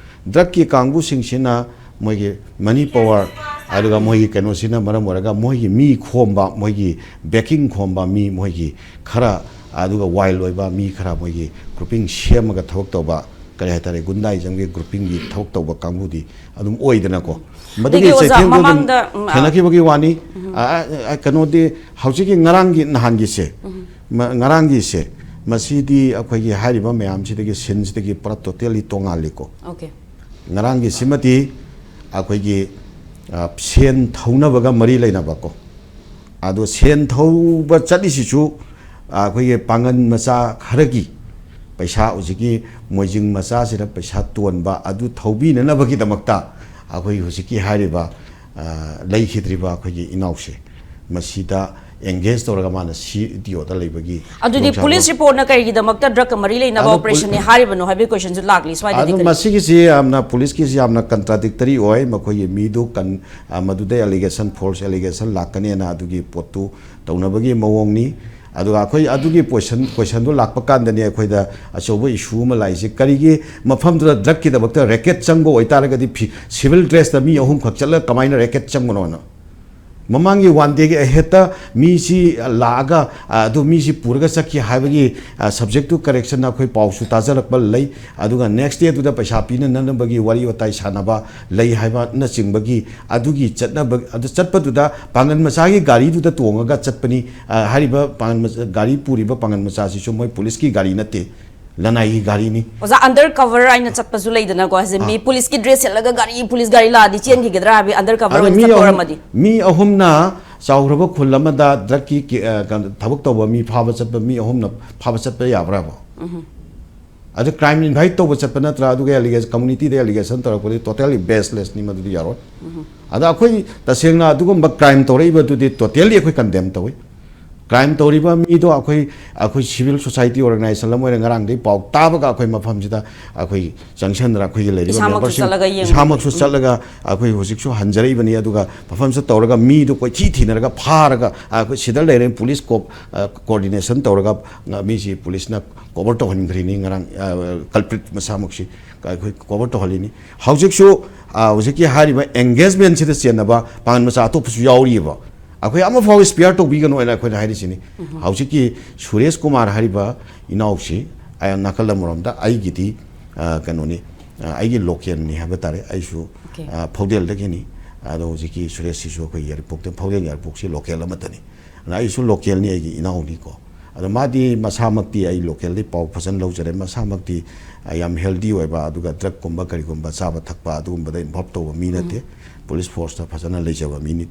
ꯗ꯭ꯔꯒꯀꯤ ꯀꯥꯡꯕꯨꯁꯤꯡꯁꯤꯅ ꯃꯣꯏꯒꯤ ꯃꯅꯤ ꯄꯋꯥꯔ, ꯑꯗꯨꯒ ꯃꯣꯏꯒꯤ ꯀꯩꯅꯣꯁꯤꯅ ꯃꯔꯝ ꯑꯣꯏꯔꯒ ꯃꯣꯏꯒꯤ ꯃꯤ ꯈꯣꯝꯕ, ꯃꯣꯏꯒꯤ ꯕꯦꯀꯤꯡ ꯈꯣꯝꯕ ꯃꯤ, ꯃꯣꯏꯒꯤ ꯈꯔ, ꯑꯗꯨꯒ ꯋꯥꯏꯜ ꯑꯣꯏꯕ ꯃꯤ ꯈꯔ, ꯃꯣꯏꯒꯤ ꯒ꯭ꯔꯨꯄꯤꯡ ꯁꯦꯝꯃꯒ ꯊꯕꯛ ꯇꯧꯕ, ꯀꯔꯤ ꯍꯥꯏꯇꯥꯔꯦ, ꯒꯨꯟꯗꯥꯏꯖꯝꯒꯤ ꯒ꯭ꯔꯨꯄꯤꯡꯒꯤ ꯊꯕꯛ ꯇꯧꯕ ꯀꯥꯡꯕꯨꯗꯤ ꯑꯗꯨꯝ ꯑꯣꯏꯗꯅꯀꯣ꯫ ꯃꯗꯨꯒꯤ ꯑꯗꯒꯤ ꯑꯣꯖꯥ, ꯆꯩꯊꯦꯡꯗꯣ ꯑꯗꯨꯝ ꯃꯃꯥꯡꯗ, ꯎꯝ, ꯑ, ꯊꯦꯡꯅꯈꯤꯕꯒꯤ ꯋꯥꯅꯤ꯫ ꯎꯝ꯫ ꯑ, ꯑ, ꯑ, ꯀꯩꯅꯣꯗꯤ ꯍꯧꯖꯤꯛꯀꯤ ꯉꯔꯥꯡꯒꯤ ꯅꯍꯥꯟꯒꯤꯁꯦ, ꯎꯝ꯫ ꯃ-, ꯉꯔꯥꯡꯒꯤꯁꯦ, ꯃꯁꯤꯗꯤ ꯑꯩꯈꯣꯏꯒꯤ ꯍꯥꯏꯔꯤꯕ ꯃꯌꯥꯝꯁꯤꯗꯒꯤ, ꯁꯤꯟꯁꯤꯗꯒꯤ ꯄꯨꯔꯥ ꯇꯣꯇꯦꯜꯂꯤ ꯇꯣꯉꯥꯜꯂꯤꯀꯣ꯫ ꯑꯣꯀꯦ꯫ ꯉꯔꯥꯡꯒꯤꯁꯤꯃꯗꯤ ꯑꯩꯈꯣꯏꯒꯤ, ꯑ, ꯁꯦꯟ ꯊꯧꯅꯕꯒ ꯃꯔꯤ ꯂꯩꯅꯕꯀꯣ꯫ ꯑꯗꯣ ꯁꯦꯟ ꯊꯧꯕ ꯆꯠꯂꯤꯁꯤꯁꯨ, ꯑ, ꯑꯩꯈꯣꯏꯒꯤ ꯄꯥꯡꯒꯟ ꯃꯆꯥ ꯈꯔꯒꯤ ꯄꯩꯁꯥ, ꯍꯧꯖꯤꯛꯀꯤ ꯃꯣꯏꯖꯤꯡ ꯃꯆꯥꯁꯤꯗ ꯄꯩꯁꯥ ꯇꯣꯟꯕ ꯑꯗꯨ ꯊꯧꯕꯤꯅꯅꯕꯒꯤꯗꯃꯛꯇ ꯑꯩꯈꯣꯏ ꯍꯧꯖꯤꯛꯀꯤ ꯍꯥꯏꯔꯤꯕ, ꯑ, ꯂꯩꯈꯤꯗ꯭ꯔꯤꯕ ꯑꯩꯈꯣꯏꯒꯤ ꯏꯅꯥꯎꯁꯦ, ꯃꯁꯤꯗ ꯑꯦꯡꯒꯦꯖ ꯇꯧꯔꯒ ꯃꯥꯅ ꯁꯤ ꯗꯤ ꯑꯣꯗ ꯂꯩꯕꯒꯤ ꯑꯗꯨꯗꯤ ꯈꯨꯗꯣꯡꯆꯥꯕ ꯄꯨꯂꯤꯁ ꯔꯤꯄꯣꯔꯠꯅ ꯀꯔꯤꯒꯤꯗꯃꯛꯇ ꯗ꯭ꯔꯒꯀ ꯃꯔꯤ ꯂꯩꯅꯕ ꯑꯗꯣ ꯄꯨ-, ꯑꯣꯄꯔꯦꯁꯟꯅꯤ ꯍꯥꯏꯔꯤꯕꯅꯣ ꯍꯥꯏꯕꯒꯤ ꯀꯣꯏꯁꯟꯁꯨ ꯂꯥꯛꯂꯤ ꯁ꯭ꯋꯥꯏꯗꯗꯤ꯫ ꯑꯗꯣ ꯀꯔꯤ? ꯃꯁꯤꯒꯤꯁꯤ ꯌꯥꯝꯅ, ꯄꯨꯂꯤꯁꯀꯤꯁꯤ ꯌꯥꯝꯅ ꯀꯟꯇ꯭ꯔꯥꯗꯤꯛꯇꯔꯤ ꯑꯣꯏ꯫ ꯃꯈꯣꯏꯒꯤ ꯃꯤꯗꯨ ꯀꯟ-, ꯑ, ꯃꯗꯨꯗ ꯑꯦꯂꯤꯒꯦꯁꯟ, ꯐꯣꯜꯁ ꯑꯦꯂꯤꯒꯦꯁꯟ ꯂꯥꯛꯀꯅꯦꯅ ꯑꯗꯨꯒꯤ ꯄꯣꯠꯇꯨ ꯇꯧꯅꯕꯒꯤ ꯃꯑꯣꯡꯅꯤ꯫ ꯑꯗꯨꯒ ꯑꯩꯈꯣꯏ ꯑꯗꯨꯒꯤ ꯀꯣꯏꯁꯟ, ꯀꯣꯏꯁꯟꯗꯨ ꯂꯥꯛꯄ ꯀꯥꯟꯗꯅꯤ ꯑꯩꯈꯣꯏꯗ ꯑꯆꯧꯕ ꯏꯁꯨ ꯑꯃ ꯂꯥꯛꯏꯁꯦ꯫ ꯀꯔꯤꯒꯤ ꯃꯐꯝꯗꯨꯗ ꯗ꯭ꯔꯒꯀꯤꯗꯃꯛꯇ ꯔꯦꯀꯦꯠ ꯆꯪꯕ ꯑꯣꯏꯇꯥꯔꯒꯗꯤ ꯐꯤ-, ꯁꯤꯚꯤꯜ ꯗ꯭ꯔꯦꯁꯇ ꯃꯤ ꯑꯍꯨꯝꯈꯛ ꯆꯠꯂꯒ ꯀꯃꯥꯏꯅ ꯔꯦꯀꯦꯠ ꯆꯪꯕꯅꯣꯅ? ꯃꯃꯥꯡꯒꯤ ꯋꯥꯟ ꯗꯦꯒꯤ ꯑꯍꯦꯠꯇ ꯃꯤꯁꯤ ꯂꯥꯛꯑꯒ, ꯑ, ꯑꯗꯨ ꯃꯤꯁꯤ ꯄꯨꯔꯒ ꯆꯠꯈꯤ ꯍꯥꯏꯕꯒꯤ, ꯑ, ꯁꯕꯖꯦꯛꯇꯨ ꯀꯔꯦꯛꯁꯟ ꯑꯩꯈꯣꯏ ꯄꯥꯎꯁꯨ ꯇꯥꯖꯔꯛꯄ ꯂꯩ꯫ ꯑꯗꯨꯒ ꯅꯦꯛꯁ ꯗꯦꯗꯨꯗ ꯄꯩꯁꯥ ꯄꯤꯅꯅꯕꯒꯤ ꯋꯥꯔꯤ ꯋꯥꯇꯥꯏ ꯁꯥꯟꯅꯕ ꯂꯩ ꯍꯥꯏꯕꯅꯆꯤꯡꯕꯒꯤ ꯑꯗꯨꯒꯤ ꯆꯠꯅꯕ, ꯑꯗꯨ ꯆꯠꯄꯗꯨꯗ ꯄꯥꯡꯒꯜ ꯃꯆꯥꯒꯤ ꯒꯥꯔꯤꯗꯨꯗ ꯇꯣꯡꯉꯒ ꯆꯠꯄꯅꯤ꯫ ꯑ, ꯍꯥꯏꯔꯤꯕ ꯄꯥꯡꯒꯜ ꯃꯆꯥ, ꯒꯥꯔꯤ ꯄꯨꯔꯤꯕ ꯄꯥꯡꯒꯜ ꯃꯆꯥꯁꯤꯁꯨ ꯃꯣꯏ ꯄꯨꯂꯤꯁꯀꯤ ꯒꯥꯔꯤ ꯅꯠꯇꯦ, ꯂꯅꯥꯏꯒꯤ ꯒꯥꯔꯤꯅꯤ꯫ ꯑꯣꯖꯥ, ꯑꯟꯗꯔ ꯀꯚꯔ ꯍꯥꯏꯅ ꯆꯠꯄꯁꯨ ꯂꯩꯗꯅꯀꯣ, ꯍꯥꯏꯁꯦ, ꯃꯤ ꯑꯥ꯫ ꯄꯨꯂꯤꯁꯀꯤ ꯗ꯭ꯔꯦꯁ ꯁꯦꯠꯂꯒ ꯒꯥꯔꯤ, ꯄꯨꯂꯤꯁ ꯒꯥꯔꯤ ꯂꯥꯛꯑꯗꯤ ꯆꯦꯟꯈꯤꯒꯗ꯭ꯔꯥ ꯍꯥꯏꯕꯒꯤ ꯑꯟꯗꯔ ꯀꯚꯔ ꯑꯗ ꯑꯣꯏꯅ ꯃꯤ ꯆꯠꯄ ꯑꯍꯨꯝ, ꯑꯣꯏꯔꯝꯃꯗꯤ? ꯃꯤ ꯑꯍꯨꯝꯅ ꯆꯥꯎꯈ꯭ꯔꯕ ꯈꯨꯜ ꯑꯃꯗ ꯗ꯭ꯔꯒꯀꯤ ꯀꯦ-, ꯑ, ꯀꯩꯅꯣ, ꯊꯕꯛ ꯇꯧꯕ ꯃꯤ ꯐꯥꯕ ꯆꯠꯄ, ꯃꯤ ꯑꯍꯨꯝꯅ ꯐꯥꯕ ꯆꯠꯄ ꯌꯥꯕ꯭ꯔꯥꯕ? ꯎꯝ꯫ ꯑꯗ ꯀ꯭ꯔꯥꯏꯝ ꯏꯟꯚꯥꯏꯠ ꯇꯧꯕ ꯆꯠꯄ ꯅꯠꯇ꯭ꯔꯥ? ꯑꯗꯨꯒ ꯑꯦꯂꯤꯒꯦꯁꯟ, ꯀꯝꯃꯨꯅꯤꯇꯤꯗ ꯑꯦꯂꯤꯒꯦꯁꯟ ꯇꯧꯔꯛꯄꯗꯤ ꯇꯣꯇꯦꯜꯂꯤ ꯕꯦꯁꯂꯦꯁꯅꯤ, ꯃꯗꯨꯗꯤ ꯌꯥꯔꯣꯏ꯫ ꯎꯝ꯫ ꯑꯗ ꯑꯩꯈꯣꯏ ꯇꯁꯦꯡꯅ ꯑꯗꯨꯒꯨꯝꯕ ꯀ꯭ꯔꯥꯏꯝ ꯇꯧꯔꯛꯏꯕꯗꯨꯗꯤ ꯇꯣꯇꯦꯜꯂꯤ ꯑꯩꯈꯣꯏ ꯀꯟꯗꯦꯝ ꯇꯧꯏ꯫ ꯀ꯭ꯔꯥꯏꯝ ꯇꯧꯔꯤꯕ ꯃꯤꯗꯣ ꯑꯩꯈꯣꯏ, ꯑꯩꯈꯣꯏ ꯁꯤꯚꯤꯜ ꯁꯣꯁꯥꯏꯇꯤ ꯑꯣꯔꯒꯅꯥꯏꯖꯦꯁꯟ ꯑꯃ ꯑꯣꯏꯅ ꯉꯔꯥꯡꯗꯩ ꯄꯥꯎ ꯇꯥꯕꯒ ꯑꯩꯈꯣꯏ ꯃꯐꯝꯁꯤꯗ ꯑꯩꯈꯣꯏ ꯆꯪꯁꯟꯗꯅ ꯑꯩꯈꯣꯏꯒꯤ ꯂꯩꯔꯤꯕ ꯏꯁꯥꯃꯛꯁꯨ ꯃꯦꯝꯕꯔꯁꯤꯡ ꯆꯠꯂꯒ ꯌꯦꯡꯕ꯫ ꯏꯁꯥꯃꯛꯁꯨ ꯎꯝ꯫ ꯆꯠꯂꯒ ꯑꯩꯈꯣꯏ ꯍꯧꯖꯤꯛꯁꯨ ꯍꯟꯖꯔꯛꯏꯕꯅꯤ꯫ ꯑꯗꯨꯒ ꯃꯐꯝꯁꯤꯗ ꯇꯧꯔꯒ ꯃꯤꯗꯣ ꯀꯣꯏꯊꯤ ꯊꯤꯅꯔꯒ ꯐꯥꯔꯒ ꯑꯩꯈꯣꯏ ꯁꯤꯗ ꯂꯩꯔꯦ ꯄꯨꯂꯤꯁ ꯀꯣꯞ-, ꯑ, ꯀꯣꯑꯣꯔꯗꯤꯅꯦꯁꯟ ꯇꯧꯔꯒ, ꯑ, ꯃꯤꯁꯤ ꯄꯨꯂꯤꯁꯅ ꯀꯣꯚꯔ ꯇꯧꯍꯟꯈ꯭ꯔꯤꯅꯤ ꯉꯔꯥꯡ, ꯑ, ꯀꯜꯄ꯭ꯔꯤꯠ ꯃꯁꯥꯃꯛꯁꯤ ꯑꯩꯈꯣꯏ ꯀꯣꯚꯔ ꯇꯧꯍꯜꯂꯤꯅꯤ꯫ ꯍꯧꯖꯤꯛꯁꯨ, ꯑ, ꯍꯧꯖꯤꯛꯀꯤ ꯍꯥꯏꯔꯤꯕ ꯑꯦꯡꯒꯦꯖꯃꯦꯟꯁꯤꯗ ꯆꯦꯟꯅꯕ ꯄꯥꯡꯒꯜ ꯃꯆꯥ ꯑꯇꯣꯞꯄꯁꯨ ꯌꯥꯎꯔꯤꯕ꯫ ꯑꯩꯈꯣꯏ ꯑꯃꯐꯥꯎ ꯏꯁꯄꯤꯌꯥꯔ ꯇꯧꯕꯤꯒꯅꯨ ꯍꯥꯏꯅ ꯑꯩꯈꯣꯏꯅ ꯍꯥꯏꯔꯤꯁꯤꯅꯤ꯫ ꯎꯝ꯫ ꯍꯧꯖꯤꯛꯀꯤ ꯁꯨꯔꯦꯁ ꯀꯨꯃꯥꯔ ꯍꯥꯏꯔꯤꯕ ꯏꯅꯥꯎꯁꯤ, ꯑ, ꯅꯥꯀꯜ ꯑꯃꯔꯣꯝꯗ ꯑꯩꯒꯤꯗꯤ, ꯑ, ꯀꯩꯅꯣꯅꯤ, ꯑ, ꯑꯩꯒꯤ ꯂꯣꯀꯦꯜꯅꯤ ꯍꯥꯏꯕ ꯇꯥꯔꯦ꯫ ꯑꯩꯁꯨ, ꯑꯣꯀꯦ꯫ ꯑ, ꯐꯧꯗꯦꯜꯗꯒꯤꯅꯤ꯫ ꯑꯗꯣ ꯍꯧꯖꯤꯛꯀꯤ ꯁꯨꯔꯦꯁꯁꯤꯁꯨ ꯑꯩꯈꯣꯏ ꯌꯥꯏꯔꯤꯄꯣꯛꯇ, ꯐꯧꯗꯦꯜ ꯌꯥꯏꯔꯤꯄꯣꯛꯁꯤ ꯂꯣꯀꯦꯜ ꯑꯃꯠꯇꯅꯤ꯫ ꯑꯗ ꯑꯩꯁꯨ ꯂꯣꯀꯦꯜꯅꯤ, ꯑꯩꯒꯤ ꯏꯅꯥꯎꯅꯤꯀꯣ꯫ ꯑꯗꯣ ꯃꯥꯗꯤ ꯃꯁꯥꯃꯛꯇꯤ ꯑꯩ ꯂꯣꯀꯦꯜꯗꯤ ꯄꯥꯎ ꯐꯖꯅ ꯂꯧꯖꯔꯦ꯫ ꯃꯁꯥꯃꯛꯇꯤ, ꯑ, ꯌꯥꯝ ꯍꯦꯜꯗꯤ ꯑꯣꯏꯕ, ꯑꯗꯨꯒ ꯗ꯭ꯔꯒꯀꯨꯝꯕ ꯀꯔꯤꯒꯨꯝꯕ ꯆꯥꯕ ꯊꯛꯄ ꯑꯗꯨꯒꯨꯝꯕꯗ ꯏꯟꯚꯣꯜꯕ ꯇꯧꯕ ꯃꯤ ꯅꯠꯇꯦ꯫ ꯎꯝ꯫ ꯄꯨꯂꯤꯁ ꯐꯣꯔꯁꯇ ꯐꯖꯅ ꯂꯩꯖꯕ ꯃꯤꯅꯤ꯫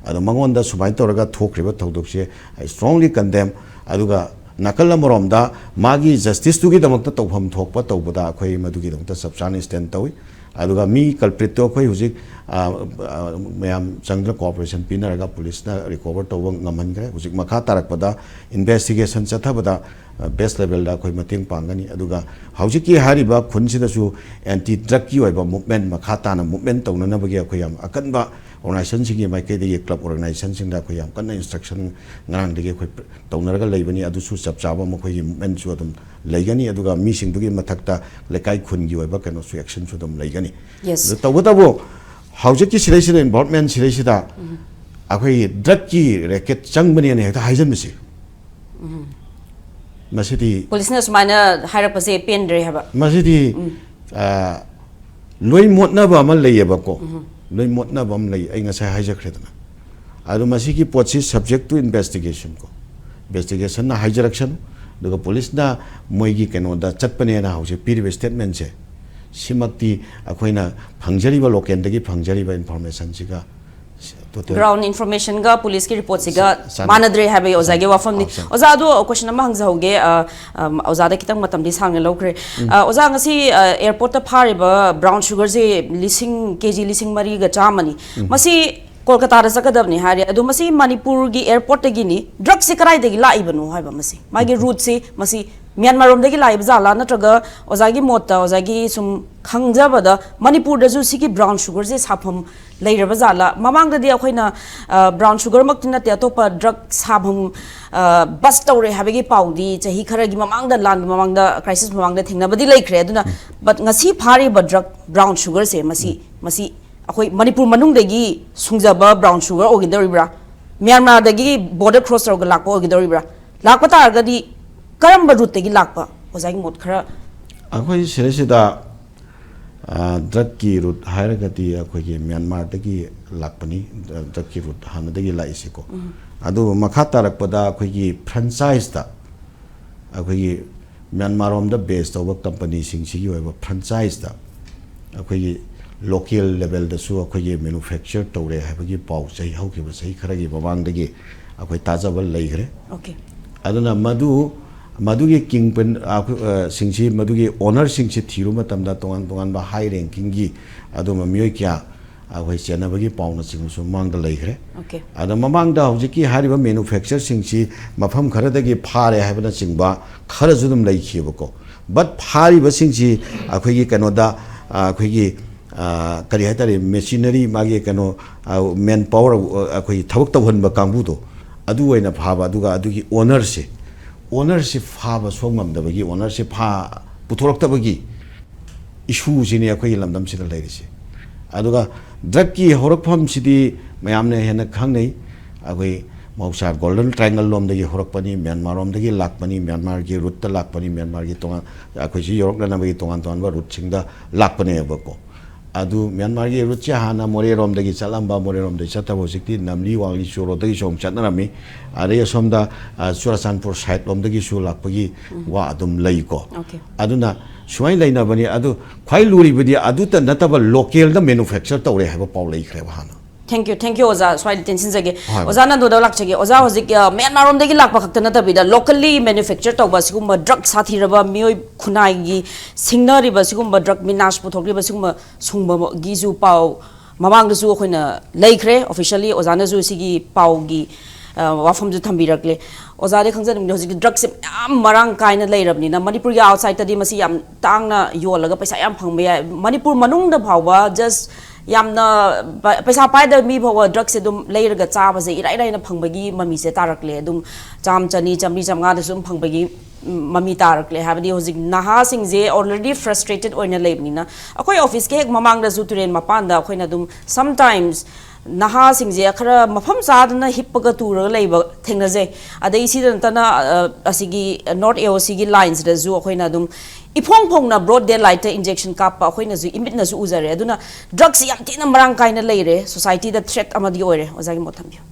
ꯑꯗꯣ ꯃꯉꯣꯟꯗ ꯁꯨꯃꯥꯏꯅ ꯇꯧꯔꯒ ꯊꯣꯛꯈ꯭ꯔꯤꯕ ꯊꯧꯗꯣꯛꯁꯦ ꯑꯩ ꯁ꯭ꯇꯔꯣꯡꯂꯤ ꯀꯟꯗꯦꯝ꯫ ꯑꯗꯨꯒ ꯅꯥꯀꯜ ꯑꯃꯔꯣꯝꯗ ꯃꯥꯒꯤ ꯖꯁꯇꯤꯁꯇꯨꯒꯤꯗꯃꯛꯇ ꯇꯧꯐꯝ ꯊꯣꯛꯄ ꯇꯧꯕꯗ ꯑꯩꯈꯣꯏ ꯃꯗꯨꯒꯤꯗꯃꯛꯇ ꯆꯞ ꯆꯥꯅ ꯁ꯭ꯇꯦꯟ ꯇꯧꯏ꯫ ꯑꯗꯨꯒ ꯃꯤ ꯀꯜꯄ꯭ꯔꯤꯠꯇꯣ ꯑꯩꯈꯣꯏ ꯍꯧꯖꯤꯛ, ꯑ, ꯑ, ꯃꯌꯥꯝ ꯆꯪꯗꯅ ꯀꯣꯑꯣꯄꯔꯦꯁꯟ ꯄꯤꯅꯔꯒ ꯄꯨꯂꯤꯁꯅ ꯔꯤꯀꯣꯚꯔ ꯇꯧꯕ ꯉꯝꯍꯟꯈ꯭ꯔꯦ꯫ ꯍꯧꯖꯤꯛ ꯃꯈꯥ ꯇꯥꯔꯛꯄꯗ ꯏꯟꯚꯦꯁꯇꯤꯒꯦꯁꯟ ꯆꯠꯊꯕꯗ, ꯑ, ꯕꯦꯁ ꯂꯦꯚꯦꯜꯗ ꯑꯩꯈꯣꯏ ꯃꯇꯦꯡ ꯄꯥꯡꯒꯅꯤ꯫ ꯑꯗꯨꯒ ꯍꯧꯖꯤꯛꯀꯤ ꯍꯥꯏꯔꯤꯕ ꯈꯨꯟꯁꯤꯗꯁꯨ ꯑꯦꯟꯇꯤ ꯗ꯭ꯔꯒꯀꯤ ꯑꯣꯏꯕ ꯃꯨꯚꯃꯦꯟ ꯃꯈꯥ ꯇꯥꯅ ꯃꯨꯚꯃꯦꯟ ꯇꯧꯅꯅꯕꯒꯤ ꯑꯩꯈꯣꯏ ꯌꯥꯝ ꯑꯀꯟꯕ ꯑꯣꯔꯒꯅꯥꯏꯖꯦꯁꯟꯁꯤꯡꯒꯤ ꯃꯥꯏꯀꯩꯗꯒꯤ, ꯀ꯭ꯂꯕ ꯑꯣꯔꯒꯅꯥꯏꯖꯦꯁꯟꯁꯤꯡꯗ ꯑꯩꯈꯣꯏ ꯌꯥꯝ ꯀꯟꯅ ꯏꯟꯁꯇ꯭ꯔꯛꯁꯟ ꯉꯔꯥꯡꯗꯒꯤ ꯑꯩꯈꯣꯏ ꯇꯧꯅꯔꯒ ꯂꯩꯕꯅꯤ꯫ ꯑꯗꯨꯁꯨ ꯆꯞ ꯆꯥꯕ ꯃꯈꯣꯏꯒꯤ ꯃꯨꯚꯃꯦꯟꯁꯨ ꯑꯗꯨꯝ ꯂꯩꯒꯅꯤ꯫ ꯑꯗꯨꯒ ꯃꯤꯁꯤꯡꯗꯨꯒꯤ ꯃꯊꯛꯇ ꯂꯩꯀꯥꯏ ꯈꯨꯟꯒꯤ ꯑꯣꯏꯕ ꯀꯩꯅꯣꯁꯨ, ꯑꯦꯛꯁꯟꯁꯨ ꯑꯗꯨꯝ ꯂꯩꯒꯅꯤ꯫ ꯌꯦꯁ꯫ ꯑꯗꯨ ꯇꯧꯕꯇꯕꯨ ꯍꯧꯖꯤꯛꯀꯤ ꯁꯤꯗꯩꯁꯤꯗ, ꯏꯟꯚꯣꯜꯕꯃꯦꯟ ꯁꯤꯗꯩꯁꯤꯗ, ꯎꯝ꯫ ꯑꯩꯈꯣꯏꯒꯤ ꯗ꯭ꯔꯒꯀꯤ ꯔꯦꯀꯦꯠ ꯆꯪꯕꯅꯦꯅ ꯍꯦꯛꯇ ꯍꯥꯏꯖꯟꯕꯁꯦ, ꯃꯁꯤꯗꯤ, ꯄꯨꯂꯤꯁꯅ ꯁꯨꯃꯥꯏꯅ ꯍꯥꯏꯔꯛꯄꯁꯦ ꯄꯦꯟꯗ꯭ꯔꯦ ꯍꯥꯏꯕ꯫ ꯃꯁꯤꯗꯤ, ꯑ, ꯂꯣꯏ ꯃꯣꯠꯅꯕ ꯑꯃ ꯂꯩꯌꯦꯕꯀꯣ꯫ ꯂꯣꯏ ꯃꯣꯠꯅꯕ ꯑꯃ ꯂꯩ, ꯑꯩ ꯉꯁꯥꯏ ꯍꯥꯏꯖꯈ꯭ꯔꯦꯗꯅ꯫ ꯑꯗꯣ ꯃꯁꯤꯒꯤ ꯄꯣꯠꯁꯤ subject to investigation ꯀꯣ, ꯏꯟꯚꯦꯁꯇꯤꯒꯦꯁꯟꯅ ꯍꯥꯏꯖꯔꯛꯁꯅꯨ꯫ ꯑꯗꯨꯒ ꯄꯨꯂꯤꯁꯅ ꯃꯣꯏꯒꯤ ꯀꯩꯅꯣꯗ ꯆꯠꯄꯅꯦꯅ ꯍꯧꯖꯤꯛ ꯄꯤꯔꯤꯕ ꯁ꯭ꯇꯦꯠꯃꯦꯟꯁꯦ, ꯁꯤꯃꯛꯇꯤ ꯑꯩꯈꯣꯏꯅ ꯐꯪꯖꯔꯤꯕ, ꯂꯣꯀꯦꯜꯗꯒꯤ ꯐꯪꯖꯔꯤꯕ ꯏꯟꯐꯣꯔꯃꯦꯁꯟꯁꯤꯒ ꯇꯣꯇꯦꯜ ꯒ꯭ꯔꯥꯎꯟ ꯏꯟꯐꯣꯔꯃꯦꯁꯟꯒ ꯄꯨꯂꯤꯁꯀꯤ ꯔꯤꯄꯣꯔꯠꯁꯤꯒ ꯆꯥꯟꯅ- ꯃꯥꯟꯅꯗ꯭ꯔꯦ ꯍꯥꯏꯕꯒꯤ ꯑꯣꯖꯥꯒꯤ ꯋꯥꯐꯝꯅꯤ꯫ ꯑꯣꯞꯁꯟ꯫ ꯑꯣꯖꯥ, ꯑꯗꯣ ꯀꯣꯏꯁꯟ ꯑꯃ ꯍꯪꯖꯍꯧꯒꯦ꯫ ꯑ, ꯑꯝ, ꯑꯣꯖꯥꯗ ꯈꯤꯇꯪ ꯃꯇꯝꯗꯤ ꯁꯥꯡꯅ ꯂꯧꯈ꯭ꯔꯦ꯫ ꯑ, ꯑꯣꯖꯥ, ꯉꯁꯤ, ꯑ, ꯑꯦꯌꯔꯄꯣꯔꯠꯇ ꯐꯥꯔꯤꯕ ꯕ꯭ꯔꯥꯎꯟ ꯁꯨꯒꯔꯁꯦ ꯂꯤꯁꯤꯡ, ꯀꯦ ꯖꯤ ꯂꯤꯁꯤꯡ ꯃꯔꯤꯒ ꯆꯥꯝꯃꯅꯤ꯫ ꯃꯁꯤ ꯀꯣꯜꯀꯇꯥꯗ ꯆꯠꯀꯗꯕꯅꯤ ꯍꯥꯏꯔꯦ, ꯑꯗꯣ ꯃꯁꯤ ꯃꯅꯤꯄꯨꯔꯒꯤ ꯑꯦꯌꯔꯄꯣꯔꯠꯇꯒꯤꯅꯤ꯫ ꯗ꯭ꯔꯒꯁꯦ ꯀꯗꯥꯏꯗꯒꯤ ꯂꯥꯛꯏꯕꯅꯣ ꯍꯥꯏꯕ, ꯃꯁꯤ ꯃꯥꯒꯤ ꯔꯨꯠꯁꯤ, ꯃꯁꯤ ꯃ꯭ꯌꯥꯟꯃꯥꯔ ꯔꯣꯝꯗꯒꯤ ꯂꯥꯛꯏꯕ ꯖꯥꯠꯂꯥ, ꯅꯠꯇ꯭ꯔꯒ ꯑꯣꯖꯥꯒꯤ ꯃꯣꯠꯇ, ꯑꯣꯖꯥꯒꯤ ꯁꯨꯝ ꯈꯪꯖꯕꯗ, ꯃꯅꯤꯄꯨꯔꯗꯁꯨ ꯁꯤꯒꯤ ꯕ꯭ꯔꯥꯎꯟ ꯁꯨꯒꯔꯁꯦ ꯁꯥꯐꯝ ꯂꯩꯔꯕ ꯖꯥꯠꯂꯥ? ꯃꯃꯥꯡꯗꯗꯤ ꯑꯩꯈꯣꯏꯅ, ꯑ, ꯕ꯭ꯔꯥꯎꯟ ꯁꯨꯒꯔꯃꯛꯇꯤ ꯅꯠꯇꯦ, ꯑꯇꯣꯞꯄ ꯗ꯭ꯔꯒ ꯁꯥꯐꯝ, ꯑ, ꯕꯁ ꯇꯧꯔꯦ ꯍꯥꯏꯕꯒꯤ ꯄꯥꯎꯗꯤ ꯆꯍꯤ ꯈꯔꯒꯤ ꯃꯃꯥꯡꯗ, ꯂꯥꯟꯒꯤ ꯃꯃꯥꯡꯗ, ꯀ꯭ꯔꯥꯏꯁꯤꯁ ꯃꯃꯥꯡꯗ ꯊꯦꯡꯅꯕꯗꯤ ꯂꯩꯈ꯭ꯔꯦ꯫ ꯑꯗꯨꯅ, ꯕꯠ ꯉꯁꯤ ꯐꯥꯔꯤꯕ ꯗ꯭ꯔꯒ ꯕ꯭ꯔꯥꯎꯟ ꯁꯨꯒꯔꯁꯦ, ꯃꯁꯤ, ꯃꯁꯤ ꯑꯩꯈꯣꯏ ꯃꯅꯤꯄꯨꯔ ꯃꯅꯨꯡꯗꯒꯤ ꯁꯨꯡꯖꯕ ꯕ꯭ꯔꯥꯎꯟ ꯁꯨꯒꯔ ꯑꯣꯏꯒꯗꯧꯔꯤꯕ꯭ꯔꯥ? ꯃ꯭ꯌꯥꯟꯃꯥꯔꯗꯒꯤ ꯕꯣꯔꯗꯔ ꯀ꯭ꯔꯣꯁ ꯇꯧꯔꯒ ꯂꯥꯛꯄ ꯑꯣꯏꯒꯗꯧꯔꯤꯕ꯭ꯔꯥ? ꯂꯥꯛꯄ ꯇꯥꯔꯒꯗꯤ ꯀꯔꯝꯕ ꯔꯨꯠꯇꯒꯤ ꯂꯥꯛꯄ? ꯑꯣꯖꯥꯒꯤ ꯃꯣꯠ ꯈꯔ꯫ ꯑꯩꯈꯣꯏ ꯁꯤꯗꯩꯁꯤꯗ, ꯑ, ꯗ꯭ꯔꯒꯀꯤ ꯔꯨꯠ ꯍꯥꯏꯔꯒꯗꯤ ꯑꯩꯈꯣꯏꯒꯤ ꯃ꯭ꯌꯥꯟꯃꯥꯔꯗꯒꯤ ꯂꯥꯛꯄꯅꯤ, ꯗ-, ꯗ꯭ꯔꯒꯀꯤ ꯔꯨꯠ ꯍꯥꯟꯅꯗꯒꯤ ꯂꯥꯛꯏꯁꯤꯀꯣ꯫ ꯑꯗꯨꯕꯨ ꯃꯈꯥ ꯇꯥꯔꯛꯄꯗ ꯑꯩꯈꯣꯏꯒꯤ ꯐ꯭ꯔꯦꯟꯆꯥꯏꯁꯇ, ꯑꯩꯈꯣꯏꯒꯤ ꯃ꯭ꯌꯥꯟꯃꯥꯔ ꯔꯣꯝꯗ ꯕꯦꯁ ꯇꯧꯕ ꯀꯝꯄꯅꯤꯁꯤꯡꯁꯤꯒꯤ ꯑꯣꯏꯕ ꯐ꯭ꯔꯦꯟꯆꯥꯏꯁꯇ ꯑꯩꯈꯣꯏꯒꯤ ꯂꯣꯀꯦꯜ ꯂꯦꯕꯦꯜꯗꯁꯨ ꯑꯩꯈꯣꯏꯒꯤ ꯃꯦꯅꯨꯐꯦꯛꯆꯔ ꯇꯧꯔꯦ ꯍꯥꯏꯕꯒꯤ ꯄꯥꯎ ꯆꯍꯤ, ꯍꯧꯈꯤꯕ ꯆꯍꯤ ꯈꯔꯒꯤ ꯃꯃꯥꯡꯗꯒꯤ ꯑꯩꯈꯣꯏ ꯇꯥꯖꯕ ꯂꯩꯈ꯭ꯔꯦ꯫ ꯑꯣꯀꯦ꯫ ꯑꯗꯨꯅ ꯃꯗꯨ, ꯃꯗꯨꯒꯤ ꯀꯤꯡ ꯄꯤꯟ, ꯑ, ꯑꯩꯈꯣꯏ, ꯑ, ꯁꯤꯡꯁꯤ, ꯃꯗꯨꯒꯤ ꯑꯣꯅꯔꯁꯤꯡꯁꯤ ꯊꯤꯔꯨꯕ ꯃꯇꯝꯗ ꯇꯣꯉꯥꯟ ꯇꯣꯉꯥꯟꯕ ꯍꯥꯏ ꯔꯦꯡꯀꯤꯡꯒꯤ ꯑꯗꯨꯝꯕ ꯃꯤꯑꯣꯏ ꯀꯌꯥ ꯑꯩꯈꯣꯏ ꯆꯦꯟꯅꯕꯒꯤ ꯄꯥꯎꯅꯆꯤꯡꯕꯁꯨ ꯃꯃꯥꯡꯗ ꯂꯩꯈ꯭ꯔꯦ꯫ ꯑꯣꯀꯦ꯫ ꯑꯗ ꯃꯃꯥꯡꯗ ꯍꯧꯖꯤꯛꯀꯤ ꯍꯥꯏꯔꯤꯕ ꯃꯦꯅꯨꯐꯦꯛꯆꯔꯁꯤꯡꯁꯤ ꯃꯐꯝ ꯈꯔꯗꯒꯤ ꯐꯥꯔꯦ ꯍꯥꯏꯕꯅꯆꯤꯡꯕ ꯈꯔꯁꯨ ꯑꯗꯨꯝ ꯂꯩꯈꯤꯕꯀꯣ꯫ ꯕꯠ ꯐꯥꯔꯤꯕꯁꯤꯡꯁꯤ ꯑꯩꯈꯣꯏꯒꯤ ꯀꯩꯅꯣꯗ, ꯑ, ꯑꯩꯈꯣꯏꯒꯤ, ꯑ, ꯀꯔꯤ ꯍꯥꯏꯇꯥꯔꯦ, ꯃꯦꯆꯤꯅꯔꯤ, ꯃꯥꯒꯤ ꯀꯩꯅꯣ, ꯑ, ꯃꯦꯟ ꯄꯥꯋꯔ, ꯑ, ꯑꯩꯈꯣꯏꯒꯤ ꯊꯕꯛ ꯇꯧꯍꯟꯕ ꯀꯥꯡꯕꯨꯗꯣ, ꯑꯗꯨ ꯑꯣꯏꯅ ꯐꯥꯕ, ꯑꯗꯨꯒ ꯑꯗꯨꯒꯤ ꯑꯣꯅꯔꯁꯦ, ꯑꯣꯅꯔꯁꯦ ꯐꯥꯕ ꯁꯣꯛ ꯉꯝꯗꯕꯒꯤ, ꯑꯣꯅꯔꯁꯦ ꯐꯥ-, ꯄꯨꯊꯣꯔꯛꯇꯕꯒꯤ ꯏꯁꯨꯁꯤꯅꯤ ꯑꯩꯈꯣꯏꯒꯤ ꯂꯝꯗꯝꯁꯤꯗ ꯂꯩꯔꯤꯁꯦ꯫ ꯑꯗꯨꯒ ꯗ꯭ꯔꯒꯀꯤ ꯍꯧꯔꯛꯐꯝꯁꯤꯗꯤ ꯃꯌꯥꯝꯅ ꯍꯦꯟꯅ ꯈꯪꯅꯩ꯫ ꯑꯩꯈꯣꯏ ꯃꯍꯧꯁꯥ ꯒꯣꯜꯗꯟ ꯇ꯭ꯔꯥꯏꯡꯒꯜ ꯂꯣꯝꯗꯒꯤ ꯍꯧꯔꯛꯄꯅꯤ, ꯃ꯭ꯌꯥꯟꯃꯥꯔ ꯂꯣꯝꯗꯒꯤ ꯂꯥꯛꯄꯅꯤ, ꯃ꯭ꯌꯥꯟꯃꯥꯔꯒꯤ ꯔꯨꯠꯇ ꯂꯥꯛꯄꯅꯤ, ꯃ꯭ꯌꯥꯟꯃꯥꯔꯒꯤ ꯇꯣꯉꯥꯟ, ꯑꯩꯈꯣꯏꯁꯤ ꯌꯧꯔꯛꯅꯅꯕꯒꯤ ꯇꯣꯉꯥꯟ ꯇꯣꯉꯥꯟꯕ ꯔꯨꯠꯁꯤꯡꯗ ꯂꯥꯛꯄꯅꯦꯕꯀꯣ꯫ ꯑꯗꯨ ꯃ꯭ꯌꯥꯟꯃꯥꯔꯒꯤ ꯔꯨꯠꯁꯦ ꯍꯥꯟꯅ ꯃꯣꯔꯦꯔꯣꯝꯗꯒꯤ ꯆꯠꯂꯝꯕ, ꯃꯣꯔꯦꯔꯣꯝꯗꯒꯤ ꯆꯠꯇꯕ ꯍꯧꯖꯤꯛꯇꯤ ꯅꯝꯂꯤ, ꯋꯥꯡꯂꯤ, ꯆꯨꯔꯣꯗꯒꯤꯁꯨ ꯑꯃꯨꯛ ꯆꯠꯅꯔꯝꯃꯤ꯫ ꯑꯗꯩ ꯑꯁꯣꯝꯗ, ꯑ, ꯆꯨꯔꯥꯆꯥꯟꯄꯨꯔ ꯁꯥꯏꯠ ꯂꯣꯝꯗꯒꯤꯁꯨ ꯂꯥꯛꯄꯒꯤ ꯋꯥ ꯑꯗꯨꯝ ꯂꯩꯀꯣ꯫ Okay. ꯑꯗꯨꯅ ꯁꯨꯃꯥꯏꯅ ꯂꯩꯅꯕꯅꯤ꯫ ꯑꯗꯨ ꯈ꯭ꯋꯥꯏ ꯂꯨꯔꯤꯕꯗꯤ ꯑꯗꯨꯇ ꯅꯠꯇꯕ ꯂꯣꯀꯦꯜꯗ ꯃꯦꯅꯨꯐꯦꯛꯆꯔ ꯇꯧꯔꯦ ꯍꯥꯏꯕ ꯄꯥꯎ ꯂꯩꯈ꯭ꯔꯦꯕ ꯍꯥꯟꯅ꯫ Thank you, thank you ꯑꯣꯖꯥ, ꯁ꯭ꯋꯥꯏꯗ ꯇꯦꯟꯁꯤꯟꯖꯒꯦ꯫ ꯍꯣꯏ, ꯍꯣꯏ꯫ ꯑꯣꯖꯥ ꯅꯟꯗꯣꯗ ꯂꯥꯛꯆꯒꯦ꯫ ꯑꯣꯖꯥ, ꯍꯧꯖꯤꯛ, ꯑ, ꯃ꯭ꯌꯥꯟꯃꯥꯔꯔꯣꯝꯗꯒꯤ ꯂꯥꯛꯄ ꯈꯛꯇ ꯅꯠꯇꯕꯤꯗ locally manufacture ꯇꯧꯕ ꯁꯤꯒꯨꯝꯕ ꯗ꯭ꯔꯒ ꯁꯥꯊꯤꯔꯕ ꯃꯤꯑꯣꯏ ꯈꯨꯟꯅꯥꯏꯒꯤ ꯁꯤꯡꯅꯔꯤꯕ ꯁꯤꯒꯨꯝꯕ ꯗ꯭ꯔꯒ ꯃꯤꯅꯥꯁ ꯄꯨꯊꯣꯛꯂꯤꯕ ꯁꯤꯒꯨꯝꯕ ꯁꯨꯡꯕꯒꯤꯁꯨ ꯄꯥꯎ ꯃꯃꯥꯡꯗꯁꯨ ꯑꯩꯈꯣꯏꯅ ꯂꯩꯈ꯭ꯔꯦ꯫ Officially ꯑꯣꯖꯥꯅꯁꯨ ꯁꯤꯒꯤ ꯄꯥꯎꯒꯤ, ꯑ, ꯋꯥꯐꯝꯁꯨ ꯊꯝꯕꯤꯔꯛꯂꯦ꯫ ꯑꯣꯖꯥꯗꯤ ꯈꯪꯖꯅꯤꯡꯕꯅꯦ, ꯍꯧꯖꯤꯛꯇꯤ ꯗ꯭ꯔꯒꯁꯦ ꯃꯌꯥꯝ ꯃꯔꯥꯡ ꯀꯥꯏꯅ ꯂꯩꯔꯕꯅꯤꯅ ꯃꯅꯤꯄꯨꯔꯒꯤ ꯑꯥꯎꯠꯁꯥꯏꯗꯇꯗꯤ ꯃꯁꯤ ꯌꯥꯝ ꯇꯥꯡꯅ ꯌꯣꯜꯂꯒ ꯄꯩꯁꯥ ꯌꯥꯝ ꯐꯪꯕ ꯌꯥꯏ꯫ ꯃꯅꯤꯄꯨꯔ ꯃꯅꯨꯡꯗ ꯐꯥꯎꯕ just ꯌꯥꯝꯅ ꯄ-, ꯄꯩꯁꯥ ꯄꯥꯏꯗꯕ ꯃꯤ ꯐꯥꯎꯕ ꯗ꯭ꯔꯒꯁꯦ ꯑꯗꯨꯝ ꯂꯩꯔꯒ ꯆꯥꯕꯁꯦ ꯏꯔꯥꯏ ꯂꯥꯏꯅ ꯐꯪꯕꯒꯤ ꯃꯃꯤꯁꯦ ꯇꯥꯔꯛꯂꯦ꯫ ꯑꯗꯨꯝ ꯆꯥꯝ, ꯆꯅꯤ, ꯆꯥꯝꯃꯔꯤ, ꯆꯥꯝꯃꯉꯥꯗꯁꯨ ꯑꯗꯨꯝ ꯐꯪꯕꯒꯤ, ꯎꯝ, ꯃꯃꯤ ꯇꯥꯔꯛꯂꯦ꯫ ꯍꯥꯏꯕꯗꯤ ꯍꯧꯖꯤꯛ ꯅꯍꯥꯁꯤꯡꯁꯦ already frustrated ꯑꯣꯏꯅ ꯂꯩꯕꯅꯤꯅ, ꯑꯩꯈꯣꯏ ꯑꯣꯐꯤꯁꯀꯤ ꯍꯦꯛ ꯃꯃꯥꯡꯗꯁꯨ ꯇꯨꯔꯦꯟ ꯃꯄꯥꯟꯗ ꯑꯩꯈꯣꯏꯅ ꯑꯗꯨꯝ sometimes ꯅꯍꯥꯁꯤꯡꯁꯦ ꯈꯔ ꯃꯐꯝ ꯆꯥꯗꯅ ꯍꯤꯞꯄꯒ ꯇꯨꯔꯒ ꯂꯩꯕ ꯊꯦꯡꯅꯖꯩ꯫ ꯑꯗꯩ ꯁꯤꯗ ꯅꯠꯇꯅ, ꯑ, ꯑꯁꯤꯒꯤ North A O Cꯒꯤ ꯂꯥꯏꯟꯁꯤꯗꯁꯨ ꯑꯩꯈꯣꯏꯅ ꯑꯗꯨꯝ ꯏꯐꯣꯡ ꯐꯣꯡꯅ broad daylightꯇ injection ꯀꯥꯞꯄ ꯑꯩꯈꯣꯏꯅꯁꯨ ꯏꯃꯤꯠꯅꯁꯨ ꯎꯖꯔꯦ꯫ ꯑꯗꯨꯅ ꯗ꯭ꯔꯒꯁꯤ ꯌꯥꯝ ꯊꯤꯅ ꯃꯔꯥꯡ ꯀꯥꯏꯅ ꯂꯩꯔꯦ, ꯁꯣꯁꯥꯏꯇꯤꯗ threat ꯑꯃꯗꯤ ꯑꯣꯏꯔꯦ꯫ ꯑꯣꯖꯥꯒꯤ ꯃꯣꯠ ꯊꯝꯕꯤꯌꯨ꯫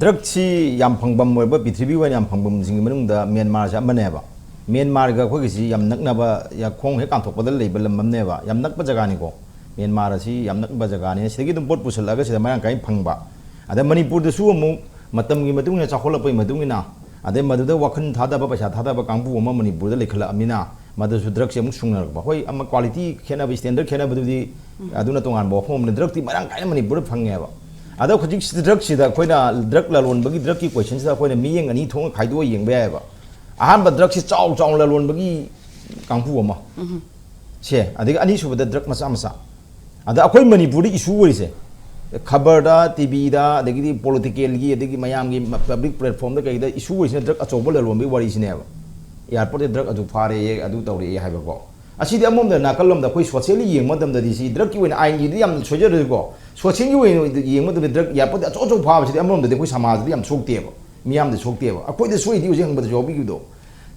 ꯗ꯭ꯔꯒꯁꯤ ꯌꯥꯝ ꯐꯪꯐꯝ ꯑꯣꯏꯕ, ꯄ꯭ꯔꯤꯊꯤꯕꯤ ꯑꯣꯏꯅ ꯌꯥꯝ ꯐꯪꯐꯝꯁꯤꯡꯒꯤ ꯃꯅꯨꯡꯗ ꯃ꯭ꯌꯥꯟꯃꯥꯔꯁꯦ ꯑꯃꯅꯦꯕ꯫ ꯃ꯭ꯌꯥꯟꯃꯥꯔꯒ ꯑꯩꯈꯣꯏꯒꯤꯁꯤ ꯌꯥꯝ ꯅꯛꯅꯕ, ꯌꯥ-, ꯈꯣꯡ ꯍꯦꯛ ꯀꯥꯟꯊꯣꯛꯄꯗ ꯂꯩꯕ ꯂꯝ ꯑꯃꯅꯦꯕ, ꯌꯥꯝ ꯅꯛꯄ ꯖꯒꯥꯅꯤꯀꯣ꯫ ꯃ꯭ꯌꯥꯟꯃꯥꯔ ꯑꯁꯤ ꯌꯥꯝ ꯅꯛꯄ ꯖꯒꯥꯅꯤ, ꯁꯤꯗꯒꯤ ꯑꯗꯨꯝ ꯄꯣꯠ ꯄꯨꯁꯤꯜꯂꯛꯑꯒ ꯁꯤꯗ ꯃꯔꯥꯡ ꯀꯥꯏꯅ ꯐꯪꯕ꯫ ꯑꯗ ꯃꯅꯤꯄꯨꯔꯗꯁꯨ ꯑꯃꯨꯛ ꯃꯇꯝꯒꯤ ꯃꯇꯨꯡ ꯏꯟꯅ, ꯆꯥꯎꯈꯠꯂꯛꯄꯒꯤ ꯃꯇꯨꯡ ꯏꯟꯅ, ꯑꯗꯩ ꯃꯗꯨꯗ ꯋꯥꯈꯜ ꯊꯥꯗꯕ, ꯄꯩꯁꯥ ꯊꯥꯗꯕ ꯀꯥꯡꯕꯨ ꯑꯃ ꯃꯅꯤꯄꯨꯔꯗ ꯂꯩꯈꯠꯂꯛꯑꯃꯤꯅ, ꯃꯗꯨꯁꯨ ꯗ꯭ꯔꯒꯁꯦ ꯑꯃꯨꯛ ꯁꯨꯡꯅꯔꯛꯄ꯫ ꯍꯣꯏ, ꯑꯃ ꯀ꯭ꯋꯥꯂꯤꯇꯤ ꯈꯦꯠꯅꯕ, ꯁ꯭ꯇꯦꯟꯗꯔꯗ ꯈꯦꯠꯅꯕꯗꯨꯗꯤ ꯑꯗꯨꯅ ꯇꯣꯉꯥꯟꯕ ꯋꯥꯐꯝ ꯑꯃꯅꯤ꯫ ꯗ꯭ꯔꯒꯇꯤ ꯃꯔꯥꯡ ꯀꯥꯏꯅ ꯃꯅꯤꯄꯨꯔꯗ ꯐꯪꯉꯦꯕ꯫ ꯑꯗꯣ ꯍꯧꯖꯤꯛ ꯗ꯭ꯔꯒꯁꯤꯗ ꯑꯩꯈꯣꯏꯅ ꯗ꯭ꯔꯒ ꯂꯂꯣꯟꯕꯒꯤ, ꯗ꯭ꯔꯒꯀꯤ ꯀꯣꯏꯁꯟꯁꯤꯗ ꯑꯩꯈꯣꯏꯅ ꯃꯤꯠꯌꯦꯡ ꯑꯅꯤ ꯊꯣꯛꯅ ꯈꯥꯏꯗꯣꯛꯑ ꯌꯦꯡꯕ ꯌꯥꯏꯑꯕ꯫ ꯑꯍꯥꯟꯕ, ꯗ꯭ꯔꯒꯁꯤ ꯆꯥꯎ ꯆꯥꯎꯅ ꯂꯂꯣꯟꯕꯒꯤ ꯀꯥꯡꯕꯨ ꯑꯃ ꯁꯦ, ꯑꯗꯒꯤ ꯑꯅꯤꯁꯨꯕꯗ ꯗ꯭ꯔꯒ ꯃꯆꯥ ꯃꯆꯥ꯫ ꯑꯗ ꯑꯩꯈꯣꯏ ꯃꯅꯤꯄꯨꯔꯗ ꯏꯁꯨ ꯑꯣꯏꯔꯤꯁꯦ, ꯈꯕꯔꯗ, ꯇꯤ ꯚꯤꯗ, ꯑꯗꯒꯤꯗꯤ ꯄꯣꯂꯤꯇꯤꯀꯦꯜꯒꯤ, ꯑꯗꯒꯤ ꯃꯌꯥꯝꯒꯤ ꯄꯕ꯭ꯂꯤꯛ ꯄ꯭ꯂꯦꯠꯐꯣꯝꯗ ꯀꯩꯗ ꯏꯁꯨ ꯑꯣꯏꯔꯤꯁꯤꯅ ꯗ꯭ꯔꯒ ꯑꯆꯧꯕ ꯂꯂꯣꯟꯕꯒꯤ ꯋꯥꯔꯤꯁꯤꯅꯦꯕ꯫ ꯑꯦꯌꯥꯔꯄꯣꯔꯠꯇ ꯗ꯭ꯔꯒ ꯑꯗꯨ ꯐꯥꯔꯦꯌꯦ, ꯑꯗꯨ ꯇꯧꯔꯛꯑꯦ ꯍꯥꯏꯕꯀꯣ꯫ ꯑꯁꯤꯗꯤ ꯑꯃꯔꯣꯝꯗ, ꯅꯥꯀꯜꯂꯣꯝꯗ ꯑꯩꯈꯣꯏ ꯁꯣꯁꯤꯌꯦꯜꯂꯤ ꯌꯦꯡꯕ ꯃꯇꯝꯗꯗꯤ ꯁꯤ ꯗ꯭ꯔꯒꯀꯤ ꯑꯣꯏꯅ ꯑꯥꯏꯟꯒꯤꯗꯤ ꯌꯥꯝ ꯁꯣꯏꯖꯔꯁꯨꯀꯣ, ꯁꯣꯁꯦꯜꯒꯤ ꯑꯣꯏꯅ ꯌꯦꯡꯕ ꯃꯇꯝꯗ ꯗ꯭ꯔꯒ ꯏꯌꯥꯔꯄꯣꯠꯇ ꯑꯆꯧ ꯑꯆꯧ ꯐꯥꯕꯁꯤꯗꯤ ꯑꯃꯔꯣꯝꯗꯗꯤ ꯑꯩꯈꯣꯏ ꯁꯃꯥꯖꯗꯗꯤ ꯌꯥꯝ ꯁꯣꯛꯇꯦꯕ, ꯃꯤꯌꯥꯝꯗ ꯁꯣꯛꯇꯦꯕ꯫ ꯑꯩꯈꯣꯏꯗ ꯁꯣꯛꯏꯗꯤ ꯍꯧꯖꯤꯛ ꯍꯪꯕꯗꯁꯨ ꯌꯥꯎꯕꯤꯈꯤꯕꯗꯣ,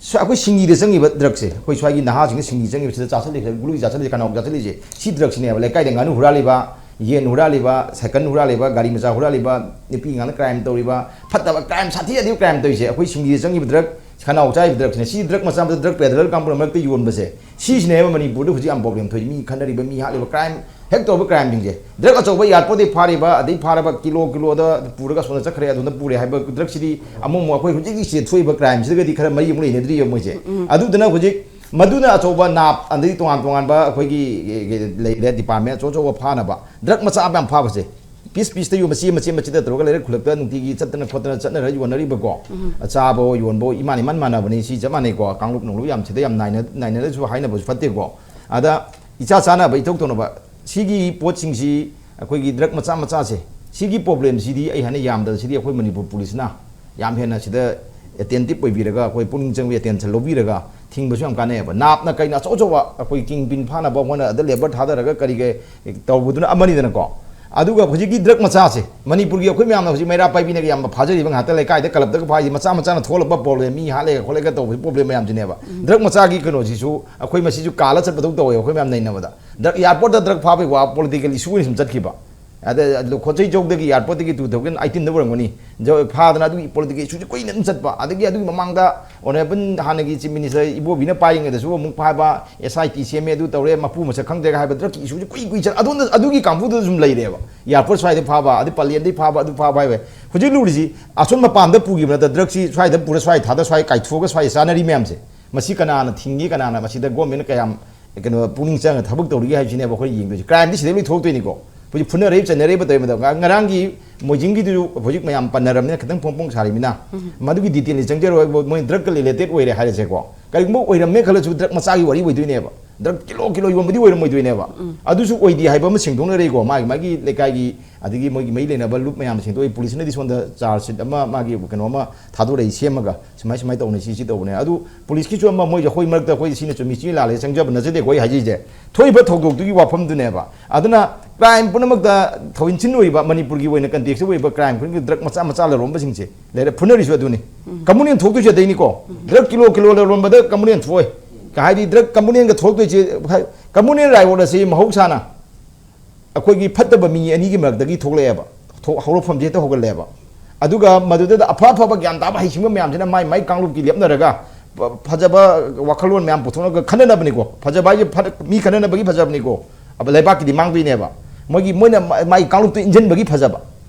ꯁ- ꯑꯩꯈꯣꯏ ꯁꯤꯡꯂꯤꯗ ꯆꯪꯉꯤꯕ ꯗ꯭ꯔꯒꯁꯦ, ꯑꯩꯈꯣꯏ ꯁ꯭ꯋꯥꯏꯒꯤ ꯅꯍꯥꯁꯤꯡꯅ ꯁꯤꯡꯂꯤ ꯆꯪꯉꯤꯕꯁꯤꯗ ꯆꯥꯁꯤꯜꯂꯤꯁꯦ, ꯒꯨꯂꯤ ꯆꯥꯁꯤꯜꯂꯤꯁꯦ, ꯈꯅꯥꯎ ꯆꯥꯁꯤꯜꯂꯤꯁꯦ, ꯁꯤ ꯗ꯭ꯔꯒꯁꯤꯅꯦꯕ꯫ ꯂꯩꯀꯥꯏꯗ ꯉꯥꯅꯨ ꯍꯨꯔꯥꯜꯂꯤꯕ, ꯌꯦꯟ ꯍꯨꯔꯥꯜꯂꯤꯕ, ꯁꯥꯏꯀꯜ ꯍꯨꯔꯥꯜꯂꯤꯕ, ꯒꯥꯔꯤ ꯃꯆꯥ ꯍꯨꯔꯥꯜꯂꯤꯕ, ꯅꯨꯄꯤ ꯑꯉꯥꯡꯗ ꯀ꯭ꯔꯥꯏꯝ ꯇꯧꯔꯤꯕ, ꯐꯠꯇꯕ ꯀ꯭ꯔꯥꯏꯝ ꯁꯥꯊꯤ ꯁꯥꯊꯤꯕ ꯀ꯭ꯔꯥꯏꯝ ꯇꯧꯔꯤꯁꯦ ꯑꯩꯈꯣꯏ ꯁꯤꯡꯂꯤꯗ ꯆꯪꯉꯤꯕ ꯗ꯭ꯔꯒ, ꯈꯅꯥꯎ ꯆꯥꯔꯤꯕ ꯗ꯭ꯔꯒꯁꯤꯅꯦ꯫ ꯁꯤ ꯗ꯭ꯔꯒ ꯃꯆꯥ ꯃꯆꯥ ꯗ꯭ꯔꯒ ꯄꯦꯗꯂꯔ ꯀꯥꯡꯕꯨꯅ ꯃꯔꯛꯇ ꯌꯣꯟꯕꯁꯦ, ꯁꯤꯁꯤꯅꯦꯕ ꯃꯅꯤꯄꯨꯔꯗ ꯍꯧꯖꯤꯛ ꯌꯥꯝ ꯄ꯭ꯔꯣꯕ꯭ꯂꯦꯝ ꯊꯣꯛꯏ꯫ ꯃꯤ ꯈꯠꯅꯔꯤꯕ, ꯃꯤ ꯍꯥꯠꯂꯤꯕ, ꯀ꯭ꯔꯥꯏꯝ ꯍꯦꯛ ꯇꯧꯕ ꯀ꯭ꯔꯥꯏꯝꯁꯤꯡꯁꯦ꯫ ꯗ꯭ꯔꯒ ꯑꯆꯧꯕ ꯏꯌꯥꯔꯄꯣꯔꯠꯇꯒꯤ ꯐꯥꯔꯤꯕ, ꯑꯗꯩ ꯐꯥꯔꯕ ꯀꯤꯂꯣ ꯀꯤꯂꯣꯗ ꯄꯨꯔꯒ ꯁꯣꯝꯗ ꯆꯠꯈ꯭ꯔꯦ, ꯑꯗꯣꯝꯗ ꯄꯨꯔꯦ ꯍꯥꯏꯕ ꯗ꯭ꯔꯒꯁꯤꯗꯤ ꯑꯃꯨꯛ ꯑꯃꯨꯛ ꯑꯩꯈꯣꯏ ꯍꯧꯖꯤꯛ ꯍꯧꯖꯤꯛ ꯁꯤꯗ ꯊꯣꯛꯏꯕ ꯀ꯭ꯔꯥꯏꯝꯁꯤꯗꯒꯗꯤ ꯈꯔ ꯃꯔꯤ ꯑꯃꯨꯛ ꯂꯩꯅꯗ꯭ꯔꯤꯕ ꯃꯣꯏꯁꯦ꯫ ꯑꯗꯨꯗꯨꯅ ꯍꯧꯖꯤꯛ ꯃꯗꯨꯅ ꯑꯆꯧꯕ ꯅꯥꯞ, ꯑꯗꯩ ꯇꯣꯉꯥꯟ ꯇꯣꯉꯥꯟꯕ ꯑꯩꯈꯣꯏꯒꯤ ꯂꯩꯔꯦ ꯗꯤꯄꯥꯔꯠꯃꯦꯟ ꯑꯆꯧ ꯑꯆꯧꯕ ꯐꯥꯅꯕ꯫ ꯗ꯭ꯔꯒ ꯃꯆꯥ ꯃꯌꯥꯝ ꯐꯥꯕꯁꯦ, ꯄꯤꯁ ꯄꯤꯁꯇ ꯌꯣꯟꯕ, ꯃꯆꯦ ꯃꯆꯦ ꯃꯆꯦꯗ ꯇꯧꯔꯒ ꯂꯩꯔꯛ ꯈꯨꯜꯂꯛꯇ ꯅꯨꯡꯇꯤꯒꯤ ꯆꯠꯇꯅ ꯈꯣꯠꯇꯅ ꯆꯠꯅꯔ ꯌꯣꯟꯅꯔꯤꯕꯀꯣ꯫ ꯆꯥꯕ ꯌꯣꯟꯕ ꯏꯃꯥꯟ ꯏꯃꯥꯟ ꯃꯥꯟꯅꯕꯅꯤ꯫ ꯁꯤ ꯆꯞ ꯃꯥꯟꯅꯩꯀꯣ꯫ ꯀꯥꯡꯂꯨꯞ ꯅꯨꯡꯂꯨꯞ ꯌꯥꯝ ꯁꯤꯗ ꯌꯥꯝ ꯅꯥꯏꯅ-, ꯅꯥꯏꯅꯔꯁꯨ ꯍꯥꯏꯅꯕꯁꯨ ꯐꯠꯇꯦꯀꯣ꯫ ꯑꯗ ꯏꯆꯥ ꯆꯥꯅꯕ, ꯏꯊꯧ ꯇꯧꯅꯕ, ꯁꯤꯒꯤ ꯄꯣꯠꯁꯤꯡꯁꯤ ꯑꯩꯈꯣꯏꯒꯤ ꯗ꯭ꯔꯒ ꯃꯆꯥ ꯃꯆꯥꯁꯦ, ꯁꯤꯒꯤ ꯄ꯭ꯔꯣꯕ꯭ꯂꯦꯝꯁꯤꯗꯤ ꯑꯩ ꯍꯥꯏꯅ ꯌꯥꯝꯗꯕꯁꯤꯗꯤ ꯑꯩꯈꯣꯏ ꯃꯅꯤꯄꯨꯔ ꯄꯨꯂꯤꯁꯅ ꯌꯥꯝ ꯍꯦꯟꯅ ꯁꯤꯗ ꯑꯦꯇꯦꯟꯇꯤꯞ ꯑꯣꯏꯕꯤꯔꯒ, ꯑꯩꯈꯣꯏ ꯄꯨꯛꯅꯤꯡ ꯆꯪꯕ ꯑꯦꯇꯦꯟꯁꯟ ꯂꯧꯕꯤꯔꯒ ꯊꯤꯡꯕꯁꯨ ꯌꯥꯝ ꯀꯥꯟꯅꯩꯑꯕ꯫ ꯅꯥꯞꯅ ꯀꯩꯅ ꯑꯆꯧ ꯑꯆꯧꯕ ꯑꯩꯈꯣꯏ ꯀꯤꯡ ꯄꯤꯟ ꯐꯥꯅꯕ ꯍꯣꯠꯅ, ꯑꯗ ꯂꯦꯕꯔ ꯊꯥꯗꯔꯒ ꯀꯔꯤ ꯀꯔꯤ ꯇꯧꯕꯗꯨꯅ ꯑꯃꯅꯤꯗꯅꯀꯣ꯫ ꯑꯗꯨꯒ ꯍꯧꯖꯤꯛꯀꯤ ꯗ꯭ꯔꯒ ꯃꯆꯥꯁꯦ, ꯃꯅꯤꯄꯨꯔꯒꯤ ꯑꯩꯈꯣꯏ ꯃꯌꯥꯝꯅ ꯍꯧꯖꯤꯛ ꯃꯩꯔꯥ ꯄꯥꯏꯕꯤꯅꯒ ꯌꯥꯝꯅ ꯐꯥꯖꯔꯤꯕ ꯉꯥꯛꯇ ꯂꯩꯀꯥꯏꯗ ꯀꯂꯞꯇꯒ ꯐꯥꯏꯁꯦ, ꯃꯆꯥ ꯃꯆꯥꯅ ꯊꯣꯛꯍꯜꯂꯛꯄ ꯄ꯭ꯔꯣꯕ꯭ꯂꯦꯝ, ꯃꯤ ꯍꯥꯠꯂꯦꯒ ꯈꯣꯠꯂꯦꯒ ꯇꯧꯕꯁꯤ ꯄ꯭ꯔꯣꯕ꯭ꯂꯦꯝ ꯃꯌꯥꯝꯁꯤꯅꯦꯕ꯫ ꯗ꯭ꯔꯒ ꯃꯆꯥꯒꯤ ꯀꯩꯅꯣꯁꯤꯁꯨ ꯑꯩꯈꯣꯏ ꯃꯁꯤꯁꯨ ꯀꯥꯜꯂ ꯆꯠꯄꯗꯧ ꯇꯧꯋꯦꯕ ꯑꯩꯈꯣꯏ ꯃꯌꯥꯝ ꯅꯩꯅꯕꯗ꯫ ꯗ꯭ꯔꯒ, ꯏꯌꯥꯔꯄꯣꯔꯠꯇ ꯗ꯭ꯔꯒ ꯐꯥꯕꯒꯤ ꯋꯥ ꯄꯣꯂꯤꯇꯤꯀꯦꯜ ꯏꯁꯨ ꯑꯣꯏꯅ ꯁꯨꯝ ꯆꯠꯈꯤꯕ꯫ ꯑꯗ ꯈꯣꯠꯆꯩꯖꯧꯗꯒꯤ, ꯏꯌꯥꯔꯄꯣꯔꯠꯇꯒꯤ two thousand eighteenꯗ ꯑꯣꯏꯔꯝꯒꯅꯤ, ꯖ-, ꯐꯥꯗꯅ ꯑꯗꯨꯒꯤ ꯄꯣꯂꯤꯇꯤꯀꯦꯜ ꯏꯁꯨꯁꯦ ꯀꯨꯏꯅ ꯑꯗꯨꯝ ꯆꯠꯄ꯫ ꯑꯗꯒꯤ ꯑꯗꯨꯒꯤ ꯃꯃꯥꯡꯗ ꯑꯣꯅꯔꯦꯕꯜ ꯍꯥꯟꯅꯒꯤ ꯆꯤꯐ ꯃꯤꯅꯤꯁꯇꯔ ꯏꯕꯣꯕꯤꯅ ꯄꯥꯏꯔꯤꯉꯩꯗꯁꯨ ꯑꯃꯨꯛ ꯐꯥꯕ, ꯑꯦꯁ ꯑꯥꯏ ꯇꯤ ꯁꯦꯝꯃꯦ, ꯑꯗꯨ ꯇꯧꯔꯦ, ꯃꯄꯨ ꯃꯁꯛ ꯈꯪꯗ꯭ꯔꯦꯒ ꯍꯥꯏꯕ ꯗ꯭ꯔꯒꯀꯤ ꯏꯁꯨꯁꯦ ꯀꯨꯏ ꯀꯨꯏ ꯆꯠ-, ꯑꯗꯣꯝꯗ, ꯑꯗꯨꯒꯤ ꯀꯥꯡꯕꯨꯗꯨꯗ ꯁꯨꯝ ꯂꯩꯔꯦꯕ꯫ ꯏꯌꯥꯔꯄꯣꯔꯠ ꯁ꯭ꯋꯥꯏꯗ ꯐꯥꯕ, ꯑꯗꯩ ꯄꯂꯦꯟꯗꯩ ꯐꯥꯕ, ꯑꯗꯨ ꯐꯥꯕ ꯍꯥꯏꯕ꯫ ꯍꯧꯖꯤꯛ ꯂꯨꯔꯤꯁꯤ ꯑꯁꯣꯝ ꯃꯄꯥꯟꯗ ꯄꯨꯈꯤꯕ ꯅꯠꯇ ꯗ꯭ꯔꯒꯁꯤ ꯁ꯭ꯋꯥꯏꯗ ꯄꯨꯔ ꯁ꯭ꯋꯥꯏ ꯊꯥꯗ ꯁ꯭ꯋꯥꯏ ꯀꯥꯏꯊꯣꯛꯑꯒ ꯁ꯭ꯋꯥꯏꯗ ꯆꯥꯅꯔꯤ ꯃꯌꯥꯝꯁꯦ꯫ ꯃꯁꯤ ꯀꯅꯥꯅ ꯊꯤꯡꯒꯤ, ꯀꯅꯥꯅ ꯃꯁꯤꯗ ꯒꯣꯔꯃꯦꯟꯅ ꯀꯌꯥꯝ ꯀꯩꯅꯣ ꯄꯨꯛꯅꯤꯡ ꯆꯪꯉꯒ ꯊꯕꯛ ꯇꯧꯔꯤꯒꯦ ꯍꯥꯏꯕꯁꯤꯅꯦꯕ ꯑꯩꯈꯣꯏꯅ ꯌꯦꯡꯗꯣꯏꯁꯦ꯫ ꯀ꯭ꯔꯥꯏꯝꯗꯤ ꯁꯤꯗꯩ ꯂꯣꯏ ꯊꯣꯛꯇꯣꯏꯅꯤꯀꯣ꯫ ꯍꯧꯖꯤꯛ ꯐꯨꯅꯔꯛꯏꯕ ꯆꯩꯅꯔꯛꯏꯕ ꯇꯧꯔꯤꯕ ꯃꯇꯝ, ꯉ-, ꯉꯔꯥꯡꯒꯤ ꯃꯣꯏꯖꯤꯡꯒꯤꯗꯨꯁꯨ ꯍꯧꯖꯤꯛ ꯃꯌꯥꯝ ꯄꯟꯅꯔꯕꯅꯤꯅ ꯈꯤꯇꯪ ꯐꯣꯡ ꯐꯣꯡ ꯁꯥꯔꯤꯕꯅꯤꯅ ꯃꯗꯨꯒꯤ ꯗꯤꯇꯦꯜꯗꯤ ꯆꯪꯖꯔꯣꯏ꯫ ꯃꯣꯏ ꯗ꯭ꯔꯒꯀ ꯔꯤꯂꯦꯇꯦꯠ ꯑꯣꯏꯔꯦ ꯍꯥꯏꯔꯁꯦꯀꯣ꯫ ꯀꯔꯤꯒꯨꯝꯕ ꯑꯣꯏꯔꯝꯃꯦ ꯈꯜꯂꯁꯨ ꯗ꯭ꯔꯒ ꯃꯆꯥꯒꯤ ꯋꯥꯔꯤ ꯑꯣꯏꯗꯣꯏꯅꯦꯕ꯫ ꯗ꯭ꯔꯒ ꯀꯤꯂꯣ ꯀꯤꯂꯣ ꯌꯣꯟꯕꯗꯤ ꯑꯣꯏꯔꯝꯃꯣꯏꯗꯣꯏꯅꯦꯕ꯫ ꯑꯗꯨꯁꯨ ꯑꯣꯏꯗꯦ ꯍꯥꯏꯕ ꯑꯃ ꯁꯦꯡꯗꯣꯛꯅꯔꯛꯏꯀꯣ꯫ ꯃꯥꯒꯤ ꯃꯥꯒꯤ ꯂꯩꯀꯥꯏꯒꯤ ꯑꯗꯒꯤ ꯃꯣꯏꯒꯤ ꯃꯔꯤ ꯂꯩꯅꯕ ꯂꯨꯞ ꯃꯌꯥꯝ ꯁꯦꯡꯗꯣꯛꯏ꯫ ꯄꯨꯂꯤꯁꯅꯗꯤ ꯁꯣꯝꯗ ꯆꯥꯔꯖ ꯁꯤꯠ ꯑꯃ, ꯃꯥꯒꯤ ꯀꯩꯅꯣ ꯑꯃ ꯊꯥꯗꯣꯔꯛꯏ ꯁꯦꯝꯃꯒ, ꯁꯨꯃꯥꯏ ꯁꯨꯃꯥꯏꯅ ꯇꯧꯅꯤ, ꯁꯤ ꯁꯤ ꯇꯧꯕꯅꯦ꯫ ꯑꯗꯨ ꯄꯨꯂꯤꯁꯀꯤꯁꯨ ꯑꯃ, ꯃꯣꯏꯁꯦ ꯑꯩꯈꯣꯏ ꯃꯔꯛꯇ ꯑꯩꯈꯣꯏ ꯁꯤꯅ ꯆꯨꯝꯃꯤ ꯁꯤ ꯂꯥꯜꯂꯦ ꯆꯪꯖꯕ ꯅꯠꯆꯗꯦꯀꯣ꯫ ꯑꯩ ꯍꯥꯏꯖꯔꯤꯁꯦ ꯊꯣꯛꯏꯕ ꯊꯧꯗꯣꯛꯇꯨꯒꯤ ꯋꯥꯐꯝꯗꯨꯅꯦꯕ꯫ ꯑꯗꯨꯅ ꯀ꯭ꯔꯥꯏꯝ ꯄꯨꯝꯅꯃꯛꯇ ꯊꯧꯏꯟꯁꯤꯟ ꯑꯣꯏꯕ, ꯃꯅꯤꯄꯨꯔꯒꯤ ꯑꯣꯏꯅ ꯀꯟꯇꯦꯛꯁꯇ ꯑꯣꯏꯕ ꯀ꯭ꯔꯥꯏꯝ ꯈꯨꯗꯤꯡꯒꯤ ꯗ꯭ꯔꯒ ꯃꯆꯥ ꯃꯆꯥ ꯂꯂꯣꯟꯕꯁꯤꯡꯁꯦ ꯂꯩꯔꯦ, ꯐꯨꯅꯔꯤꯁꯨ ꯑꯗꯨꯅꯤ꯫ ꯀꯝꯃꯨꯅꯦꯜ ꯊꯣꯛꯇꯣꯏꯁꯦ ꯑꯗꯩꯅꯤꯀꯣ꯫ ꯗ꯭ꯔꯒ ꯀꯤꯂꯣ ꯀꯤꯂꯣ ꯂꯂꯣꯟꯕꯗ ꯀꯝꯃꯨꯅꯦꯜ ꯊꯣꯛꯑꯣꯏ꯫ ꯀ-, ꯍꯥꯏꯗꯤ ꯗ꯭ꯔꯒ ꯀꯝꯃꯨꯅꯦꯜꯒ ꯊꯣꯛꯇꯣꯏꯁꯦ, ꯀꯝꯃꯨꯅꯦꯜ ꯔꯥꯏꯋꯣꯠ ꯑꯁꯤ ꯃꯍꯧꯁꯥꯅ ꯑꯩꯈꯣꯏꯒꯤ ꯐꯠꯇꯕ ꯃꯤ ꯑꯅꯤꯒꯤ ꯃꯔꯛꯇꯒꯤ ꯊꯣꯛꯂꯛꯑꯦꯕ, ꯊꯣꯛ-, ꯍꯧꯔꯛꯐꯝꯁꯦ ꯍꯦꯛꯇ ꯍꯧꯒꯠꯂꯛꯑꯦꯕ꯫ ꯑꯗꯨꯒ ꯃꯗꯨꯗ ꯑꯐ ꯑꯐꯕ ꯒ꯭ꯌꯥꯟ ꯇꯥꯕ ꯍꯩꯁꯤꯡꯕ ꯃꯌꯥꯝꯁꯤꯅ ꯃꯥꯏ ꯃꯥꯏ ꯀꯥꯡꯂꯨꯞꯀꯤ ꯂꯦꯞꯅꯔꯒ ꯐ-, ꯐꯖꯕ ꯋꯥꯈꯜꯂꯣꯟ ꯃꯌꯥꯝ ꯄꯨꯊꯣꯛꯂꯒ ꯈꯟꯅꯅꯕꯅꯤꯀꯣ꯫ ꯐꯖꯕ ꯍꯥꯏꯁꯦ ꯐ-, ꯃꯤ ꯈꯟꯅꯅꯕꯒꯤ ꯐꯖꯕꯅꯤꯀꯣ꯫ ꯑꯕ ꯂꯩꯕꯥꯛꯀꯤꯗꯤ ꯃꯥꯡꯗꯣꯏꯅꯦꯕ꯫ ꯃꯣꯏꯒꯤ, ꯃꯣꯏꯅ ꯃ-, ꯃꯥꯏ ꯀꯥꯡꯂꯨꯞꯇ ꯏꯟꯖꯟꯕꯒꯤ ꯐꯖꯕ꯫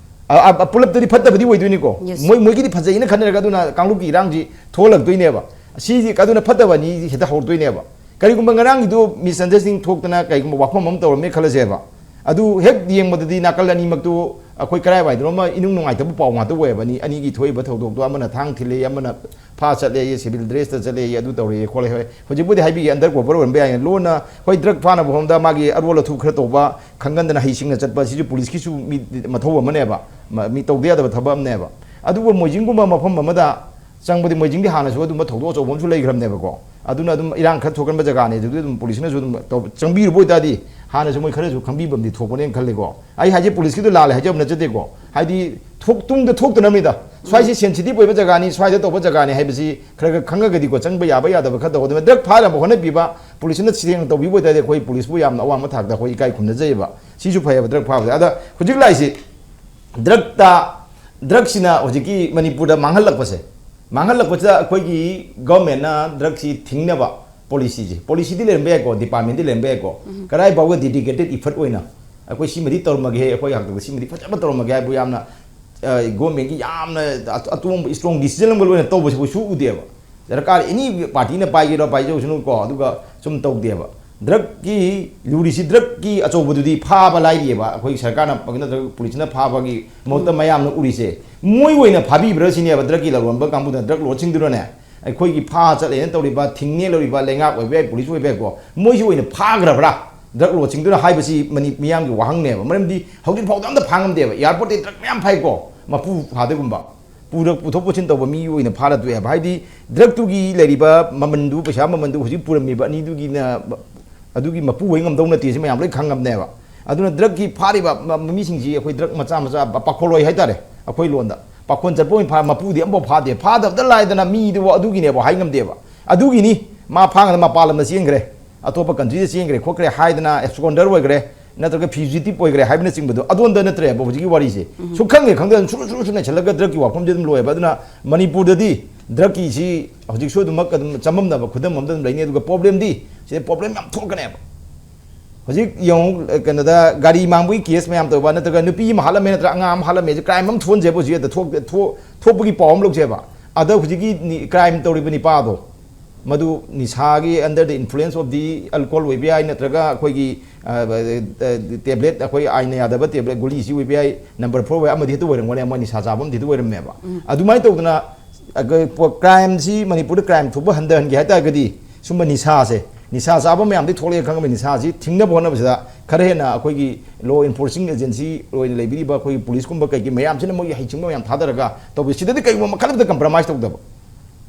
ꯑ, ꯑ, ꯄꯨꯂꯞꯇꯗꯤ ꯐꯠꯇꯕꯗꯤ ꯑꯣꯏꯗꯣꯏꯅꯤꯀꯣ꯫ Yes. ꯃꯣꯏ, ꯃꯣꯏꯒꯤꯗꯤ ꯐꯖꯩꯅ ꯈꯟꯅꯔꯒ ꯑꯗꯨꯅ ꯀꯥꯡꯂꯨꯞꯀꯤ ꯏꯔꯥꯡꯁꯤ ꯊꯣꯛꯍꯜꯂꯛꯇꯣꯏꯅꯦꯕ꯫ ꯁꯤꯁꯤ ꯑꯗꯨꯅ ꯐꯠꯇꯕ ꯑꯅꯤ ꯍꯦꯛꯇ ꯍꯧꯔꯛꯇꯣꯏꯅꯦꯕ꯫ ꯀꯔꯤꯒꯨꯝꯕ ꯉꯔꯥꯡꯒꯤꯗꯨ misunderstanding ꯊꯣꯛꯇꯅ ꯀꯔꯤꯒꯨꯝꯕ ꯋꯥꯐꯝ ꯑꯃ ꯇꯧꯔꯝꯃꯦ ꯈꯜꯂꯁꯦꯕ꯫ ꯑꯗꯨ ꯍꯦꯛ ꯌꯦꯡꯕꯗꯗꯤ ꯅꯥꯀꯜ ꯑꯅꯤꯃꯛꯇꯨ ꯑꯩꯈꯣꯏ ꯀꯔꯥꯏꯋꯥꯏꯗꯅꯣꯃ ꯏꯅꯨꯡ ꯅꯨꯡꯉꯥꯏꯇꯕ ꯄꯥꯎ ꯉꯥꯛꯇ ꯑꯣꯏꯌꯦꯕ꯫ ꯑꯅꯤ, ꯑꯅꯤꯒꯤ ꯊꯣꯛꯏꯕ ꯊꯧꯗꯣꯛꯇꯣ ꯑꯃꯅ ꯊꯥꯡ ꯊꯤꯜꯂꯦ, ꯑꯃꯅ ꯐꯥ ꯆꯠꯂꯦ, civil dressꯇ ꯆꯠꯂꯦ, ꯑꯗꯨ ꯇꯧꯔꯦ ꯈꯣꯠꯂꯦ꯫ ꯍꯣꯏ, ꯍꯧꯖꯤꯛꯄꯨꯗꯤ ꯍꯥꯏꯕꯤꯒꯦ, under cover ꯑꯣꯏꯔꯝꯕ ꯌꯥꯏ꯫ ꯂꯣꯟꯅ ꯍꯣꯏ ꯗ꯭ꯔꯒ ꯐꯥꯅꯕ ꯍꯣꯝꯗ ꯃꯥꯒꯤ ꯑꯔꯣꯜ ꯑꯊꯨ ꯈꯔ ꯇꯧꯕ, ꯈꯪꯒꯟꯗꯅ ꯍꯩꯁꯤꯡꯅ ꯆꯠꯄ, ꯁꯤꯁꯨ ꯄꯨꯂꯤꯁꯀꯤꯁꯨ ꯃꯤ-, ꯃꯊꯧ ꯑꯃꯅꯦꯕ, ꯃ-, ꯃꯤ ꯇꯧꯗ ꯌꯥꯗꯕ ꯊꯕꯛ ꯑꯃꯅꯦꯕ꯫ ꯑꯗꯨꯕꯨ ꯃꯣꯏꯖꯤꯡꯒꯨꯝꯕ ꯃꯐꯝ ꯑꯃꯗ ꯆꯪꯕꯗꯤ ꯃꯣꯏꯖꯤꯡꯗꯤ ꯍꯥꯟꯅꯁꯨ ꯑꯗꯨꯝꯕ ꯊꯧꯗꯣꯛ ꯑꯆꯧꯕ ꯑꯃꯁꯨ ꯂꯩꯈ꯭ꯔꯕꯅꯦꯕꯀꯣ꯫ ꯑꯗꯨꯅ ꯑꯗꯨꯝ ꯏꯔꯥꯡ ꯈꯔ ꯊꯣꯛꯀꯟꯕ ꯖꯒꯥꯅꯤ, ꯑꯗꯨꯗꯤ ꯑꯗꯨꯝ ꯄꯨꯂꯤꯁꯅꯁꯨ ꯑꯗꯨꯝ ꯇꯧ-, ꯆꯪꯕꯤꯔꯨꯕ ꯑꯣꯏꯇꯥꯔꯗꯤ ꯍꯥꯟꯅꯁꯨ ꯃꯣꯏ ꯈꯔꯁꯨ ꯈꯪꯕꯤꯕꯝꯗꯤ ꯊꯣꯛꯄꯅꯦꯅ ꯈꯜꯂꯤꯀꯣ꯫ ꯑꯩ ꯍꯥꯏꯁꯦ ꯄꯨꯂꯤꯁꯀꯤꯗꯣ ꯂꯥꯜꯂꯦ ꯍꯥꯏꯖꯕ ꯅꯠꯆꯗꯦꯀꯣ꯫ ꯍꯥꯏꯗꯤ ꯊꯣꯛ-, ꯇꯨꯡꯗ ꯊꯣꯛꯇꯅꯕꯅꯤꯗ꯫ ꯁ꯭ꯋꯥꯏꯁꯦ sensitive ꯑꯣꯏꯕ ꯖꯒꯥꯅꯤ, ꯁ꯭ꯋꯥꯏꯗ ꯇꯧꯕ ꯖꯒꯥꯅꯤ ꯍꯥꯏꯕꯁꯤ ꯈꯔ ꯈꯔ ꯈꯪꯉꯒꯗꯤꯀꯣ, ꯆꯪꯕ ꯌꯥꯕ ꯌꯥꯗꯕ ꯈꯔ ꯇꯧꯒꯗꯕꯅꯤ꯫ ꯗ꯭ꯔꯒ ꯐꯥꯅꯕ ꯍꯣꯠꯅꯕꯤꯕ, ꯄꯨꯂꯤꯁꯅ ꯁꯦꯡꯅ ꯇꯧꯕꯤꯕ ꯑꯣꯏꯇꯥꯔꯗꯤ ꯑꯩꯈꯣꯏ ꯄꯨꯂꯤꯁꯄꯨ ꯌꯥꯝꯅ ꯑꯋꯥꯡꯕ ꯊꯥꯛꯇ ꯑꯩꯈꯣꯏ ꯏꯀꯥꯏ ꯈꯨꯝꯅꯖꯩꯑꯕ꯫ ꯁꯤꯁꯨ ꯐꯩꯌꯦꯕ ꯗ꯭ꯔꯒ ꯐꯥꯕꯁꯦ꯫ ꯑꯗ ꯍꯧꯖꯤꯛ ꯂꯥꯛꯏꯁꯤ ꯗ꯭ꯔꯒꯇ, ꯗ꯭ꯔꯒꯁꯤꯅ ꯍꯧꯖꯤꯛꯀꯤ ꯃꯅꯤꯄꯨꯔꯗ ꯃꯥꯡꯍꯜꯂꯛꯄꯁꯦ, ꯃꯥꯡꯍꯜꯂꯛꯄꯁꯤꯗ ꯑꯩꯈꯣꯏꯒꯤ governmentꯅ ꯗ꯭ꯔꯒꯁꯤ ꯊꯤꯡꯅꯕ policyꯁꯦ, policyꯗꯤ ꯂꯩꯔꯝꯕ ꯌꯥꯏꯀꯣ, departmentꯗꯤ ꯂꯩꯔꯝꯕ ꯌꯥꯏꯀꯣ, ꯎꯝ꯫ ꯀꯔꯥꯏ ꯐꯥꯎꯕ dedicated effort ꯑꯣꯏꯅ ꯑꯩꯈꯣꯏ ꯁꯤꯃꯗꯤ ꯇꯧꯔꯝꯃꯒꯦ, ꯑꯩꯈꯣꯏ ꯍꯥꯛꯇꯛꯇ ꯁꯤꯃꯗꯤ ꯐꯖꯕ ꯇꯧꯔꯝꯃꯒꯦ ꯍꯥꯏꯕꯨ ꯌꯥꯝꯅ, ꯑ, governmentꯒꯤ ꯌꯥꯝꯅ ꯑ-, ꯑꯇꯣꯡꯕ strong decision ꯑꯃꯒ ꯂꯣꯏꯅ ꯇꯧꯕꯁꯤꯕꯨ ꯁꯨ ꯎꯗꯦꯕ꯫ ꯗꯔꯀꯥꯔ any partyꯅ ꯄꯥꯏꯒꯦꯔꯥ ꯄꯥꯏꯖꯧꯁꯅꯨꯀꯣ, ꯑꯗꯨꯒ ꯁꯨꯝ ꯇꯧꯗꯦꯕ꯫ ꯗ꯭ꯔꯒꯀꯤ ꯂꯨꯔꯤꯁꯤ, ꯗ꯭ꯔꯒꯀꯤ ꯑꯆꯧꯕꯗꯨꯗꯤ ꯐꯥꯕ ꯂꯥꯏꯔꯤꯑꯕ꯫ ꯑꯩꯈꯣꯏ ꯁꯔꯀꯥꯔꯅ ꯅꯠꯇ꯭ꯔꯒ ꯄꯨꯂꯤꯁꯅ ꯐꯥꯕꯒꯤ ꯃꯍꯨꯠꯇ ꯎꯝ꯫ ꯃꯌꯥꯝꯅ ꯎꯔꯤꯁꯦ, ꯃꯣꯏ ꯑꯣꯏꯅ ꯐꯥꯕꯤꯕ꯭ꯔꯥ ꯁꯤꯅꯦꯕ꯫ ꯗ꯭ꯔꯒꯀꯤ ꯂꯂꯣꯟꯕ ꯀꯥꯡꯕꯨꯗꯨꯅ, ꯗ꯭ꯔꯒ ꯂꯣꯠꯁꯤꯡꯗꯨꯅꯅꯦ, ꯑꯩꯈꯣꯏꯒꯤ ꯐꯥ ꯆꯠꯂꯦꯅ ꯇꯧꯔꯤꯕ, ꯊꯤꯡꯅꯦ ꯂꯧꯔꯤꯕ ꯂꯩꯉꯥꯛ ꯑꯣꯏꯕ ꯌꯥꯏ, ꯄꯨꯂꯤꯁ ꯑꯣꯏꯕ ꯌꯥꯏꯀꯣ, ꯃꯣꯏꯁꯤ ꯑꯣꯏꯅ ꯐꯥꯈ꯭ꯔꯕ꯭ꯔꯥ ꯗ꯭ꯔꯒ ꯂꯣꯔꯗꯁꯤꯡꯗꯨꯅ ꯍꯥꯏꯕꯁꯤ ꯃꯅꯤ-, ꯃꯤꯌꯥꯝꯒꯤ ꯋꯥꯍꯪꯅꯦꯕ꯫ ꯃꯔꯝꯗꯤ ꯍꯧꯖꯤꯛ ꯐꯥꯎꯗ ꯑꯝꯇ ꯐꯥ ꯉꯝꯗꯦꯕ꯫ ꯑꯦꯌꯥꯔꯄꯣꯔꯠꯇꯩ ꯗ꯭ꯔꯒ ꯃꯌꯥꯝ ꯐꯥꯏꯀꯣ, ꯃꯄꯨ ꯐꯥꯗꯣꯏꯒꯨꯝꯕ, ꯄꯨꯔ-, ꯄꯨꯊꯣꯛ ꯄꯨꯁꯤꯟ ꯇꯧꯕ ꯃꯤ ꯑꯣꯏꯅ ꯐꯥꯔ ꯇꯣꯛꯑꯦꯕ꯫ ꯍꯥꯏꯗꯤ ꯗ꯭ꯔꯒꯇꯨꯒꯤ ꯂꯩꯔꯤꯕ ꯃꯃꯟꯗꯨ, ꯄꯩꯁꯥ ꯃꯃꯟꯗꯨ ꯍꯧꯖꯤꯛ ꯄꯨꯔꯝꯃꯤꯕ ꯑꯅꯤꯗꯨꯒꯤꯅ, ꯑꯗꯨꯒꯤ ꯃꯄꯨ ꯑꯣꯏ ꯉꯝꯗꯧ ꯅꯠꯇꯦ, ꯁꯤ ꯃꯌꯥꯝ ꯂꯣꯏ ꯈꯪꯉꯕꯅꯦꯕ꯫ ꯑꯗꯨꯅ ꯗ꯭ꯔꯒꯀꯤ ꯐꯥꯔꯤꯕ ꯃ-, ꯃꯤꯁꯤꯡꯁꯤ ꯑꯩꯈꯣꯏ ꯗ꯭ꯔꯒ ꯃꯆꯥ ꯃꯆꯥ ꯄ-, ꯄꯥꯈꯣꯜꯂꯣꯏ ꯍꯥꯏꯇꯥꯔꯦ, ꯑꯩꯈꯣꯏ ꯂꯣꯟꯗ꯫ ꯄꯥꯈꯣꯟ ꯆꯠꯄ ꯑꯣꯏꯅ ꯐꯥ-, ꯃꯄꯨꯗꯤ ꯑꯃꯐꯥꯎ ꯐꯥꯗꯦ꯫ ꯐꯥꯗꯕꯗ ꯂꯥꯏꯗꯅ ꯃꯤꯗꯨ ꯑꯗꯨꯒꯤꯅꯦꯕ ꯍꯥꯏ ꯉꯝꯗꯦꯕ꯫ ꯑꯗꯨꯒꯤꯅꯤ ꯃꯥ ꯐꯥꯉꯗ ꯃꯄꯥꯟ ꯂꯝꯗ ꯆꯦꯟꯈ꯭ꯔꯦ, ꯑꯇꯣꯞꯄ ꯀꯟꯇ꯭ꯔꯤꯗ ꯆꯦꯟꯈ꯭ꯔꯦ ꯈꯣꯠꯈ꯭ꯔꯦ ꯍꯥꯏꯗꯅ ꯑꯦꯕꯁꯀꯣꯟꯗꯔ ꯑꯣꯏꯈ꯭ꯔꯦ, ꯅꯠꯇ꯭ꯔꯒ ꯐ꯭ꯌꯨꯖꯤꯇꯤꯚ ꯑꯣꯏꯈ꯭ꯔꯦ ꯍꯥꯏꯕꯅꯆꯤꯡꯕꯗꯣ꯫ ꯑꯗꯣꯝꯗ ꯅꯠꯇ꯭ꯔꯦꯕ ꯍꯧꯖꯤꯛꯀꯤ ꯋꯥꯔꯤꯁꯦ꯫ ꯁꯨꯛꯈꯪ ꯍꯦꯛ ꯈꯪꯗꯅ ꯁꯨꯔꯨ ꯁꯨꯔꯨ ꯁꯨꯔꯨ ꯅꯩꯁꯜꯂꯒ ꯗ꯭ꯔꯒꯀꯤ ꯋꯥꯐꯝꯁꯦ ꯑꯗꯨꯝ ꯂꯣꯏꯑꯦꯕ꯫ ꯑꯗꯨꯅ ꯃꯅꯤꯄꯨꯔꯗꯗꯤ ꯗ꯭ꯔꯒꯀꯤꯁꯤ ꯍꯧꯖꯤꯛꯁꯨ ꯑꯗꯨꯃꯛ ꯑꯗꯨꯝ ꯆꯃꯝꯅꯕ ꯈꯨꯗꯝ ꯑꯃꯗ ꯑꯗꯨꯝ ꯂꯩꯅꯤ꯫ ꯑꯗꯨꯒ ꯄ꯭ꯔꯣꯕ꯭ꯂꯦꯝꯗꯤ ꯁꯤꯗ ꯄ꯭ꯔꯣꯕ꯭ꯂꯦꯝ ꯌꯥꯝ ꯊꯣꯛꯀꯅꯦꯕ꯫ ꯍꯧꯖꯤꯛ ꯌꯦꯡꯉꯨ, ꯀꯩꯅꯣꯗ ꯒꯥꯔꯤ ꯃꯥꯡꯕꯒꯤ ꯀꯦꯁ ꯃꯌꯥꯝ ꯇꯧꯕ, ꯅꯠꯇ꯭ꯔꯒ ꯅꯨꯄꯤ ꯑꯃ ꯍꯥꯠꯂꯝꯃꯦ, ꯅꯠꯇ꯭ꯔꯒ ꯑꯉꯥꯡ ꯑꯃ ꯍꯥꯠꯂꯝꯃꯦ, ꯁꯤ ꯀ꯭ꯔꯥꯏꯝ ꯑꯃ ꯊꯣꯛꯍꯟꯁꯦꯕ ꯍꯧꯖꯤꯛ꯫ ꯑꯗ ꯊꯣꯛ-, ꯊꯣꯛ-, ꯊꯣꯛꯄꯒꯤ ꯄꯥꯎ ꯑꯃ ꯂꯧꯁꯦꯕ꯫ ꯑꯗ ꯍꯧꯖꯤꯛꯀꯤ ꯅꯤ-, ꯀ꯭ꯔꯥꯏꯝ ꯇꯧꯔꯤꯕ ꯅꯤꯄꯥꯗꯣ, ꯃꯗꯨ ꯅꯤꯁꯥꯒꯤ under the influence of the alcohol ꯑꯣꯏꯕ ꯌꯥꯏ, ꯅꯠꯇ꯭ꯔꯒ ꯑꯩꯈꯣꯏꯒꯤ, ꯑ, ꯑ, ꯇꯦꯕ꯭ꯂꯦꯠ, ꯑꯩꯈꯣꯏ ꯑꯥꯏꯟꯅ ꯌꯥꯗꯕ ꯇꯦꯕ꯭ꯂꯦꯠ ꯒꯨꯂꯤꯁꯤ ꯑꯣꯏꯕ ꯌꯥꯏ, ꯅꯝꯕꯔ ꯐꯣꯔ ꯑꯣꯏ, ꯑꯃꯗꯤ ꯍꯦꯛꯇ ꯑꯣꯏꯔꯝꯒꯅꯤ, ꯑꯃ ꯅꯤꯁꯥ ꯆꯥꯕ ꯑꯃꯗꯤ ꯍꯦꯛꯇ ꯑꯣꯏꯔꯝꯃꯦꯕ꯫ ꯑꯗꯨꯃꯥꯏꯅ ꯇꯧꯗꯅ ꯑꯒ-, ꯄꯣ-, ꯀ꯭ꯔꯥꯏꯝꯁꯤ ꯃꯅꯤꯄꯨꯔꯗ ꯀ꯭ꯔꯥꯏꯝ ꯊꯣꯛꯄ ꯍꯟꯊꯍꯟꯒꯦ ꯍꯥꯏ ꯇꯥꯔꯒꯗꯤ, ꯁꯨꯝꯕ ꯅꯤꯁꯥꯁꯦ, ꯅꯤꯁꯥ ꯆꯥꯕ ꯃꯌꯥꯝꯗꯒꯤ ꯊꯣꯛꯂꯛꯑꯦ ꯈꯪꯉꯕ ꯅꯤꯁꯥꯁꯤ ꯊꯤꯡꯅꯕ ꯍꯣꯠꯅꯕꯁꯤꯗ ꯈꯔ ꯍꯦꯟꯅ ꯑꯩꯈꯣꯏꯒꯤ law enforcing agency ꯑꯣꯏꯅ ꯂꯩꯕꯤꯔꯤꯕ ꯑꯩꯈꯣꯏꯒꯤ ꯄꯨꯂꯤꯁ ꯀꯨꯝꯕ ꯀꯩꯒꯤ ꯃꯌꯥꯝꯁꯤꯅ ꯃꯣꯏꯒꯤ ꯍꯩꯁꯤꯡꯕ ꯃꯌꯥꯝ ꯊꯥꯗꯔꯒ ꯇꯧꯕꯤ꯫ ꯁꯤꯗꯗꯤ ꯀꯩꯒꯨꯝꯕ ꯃꯈꯜ ꯑꯃꯗ compromise ꯇꯧꯗꯕ,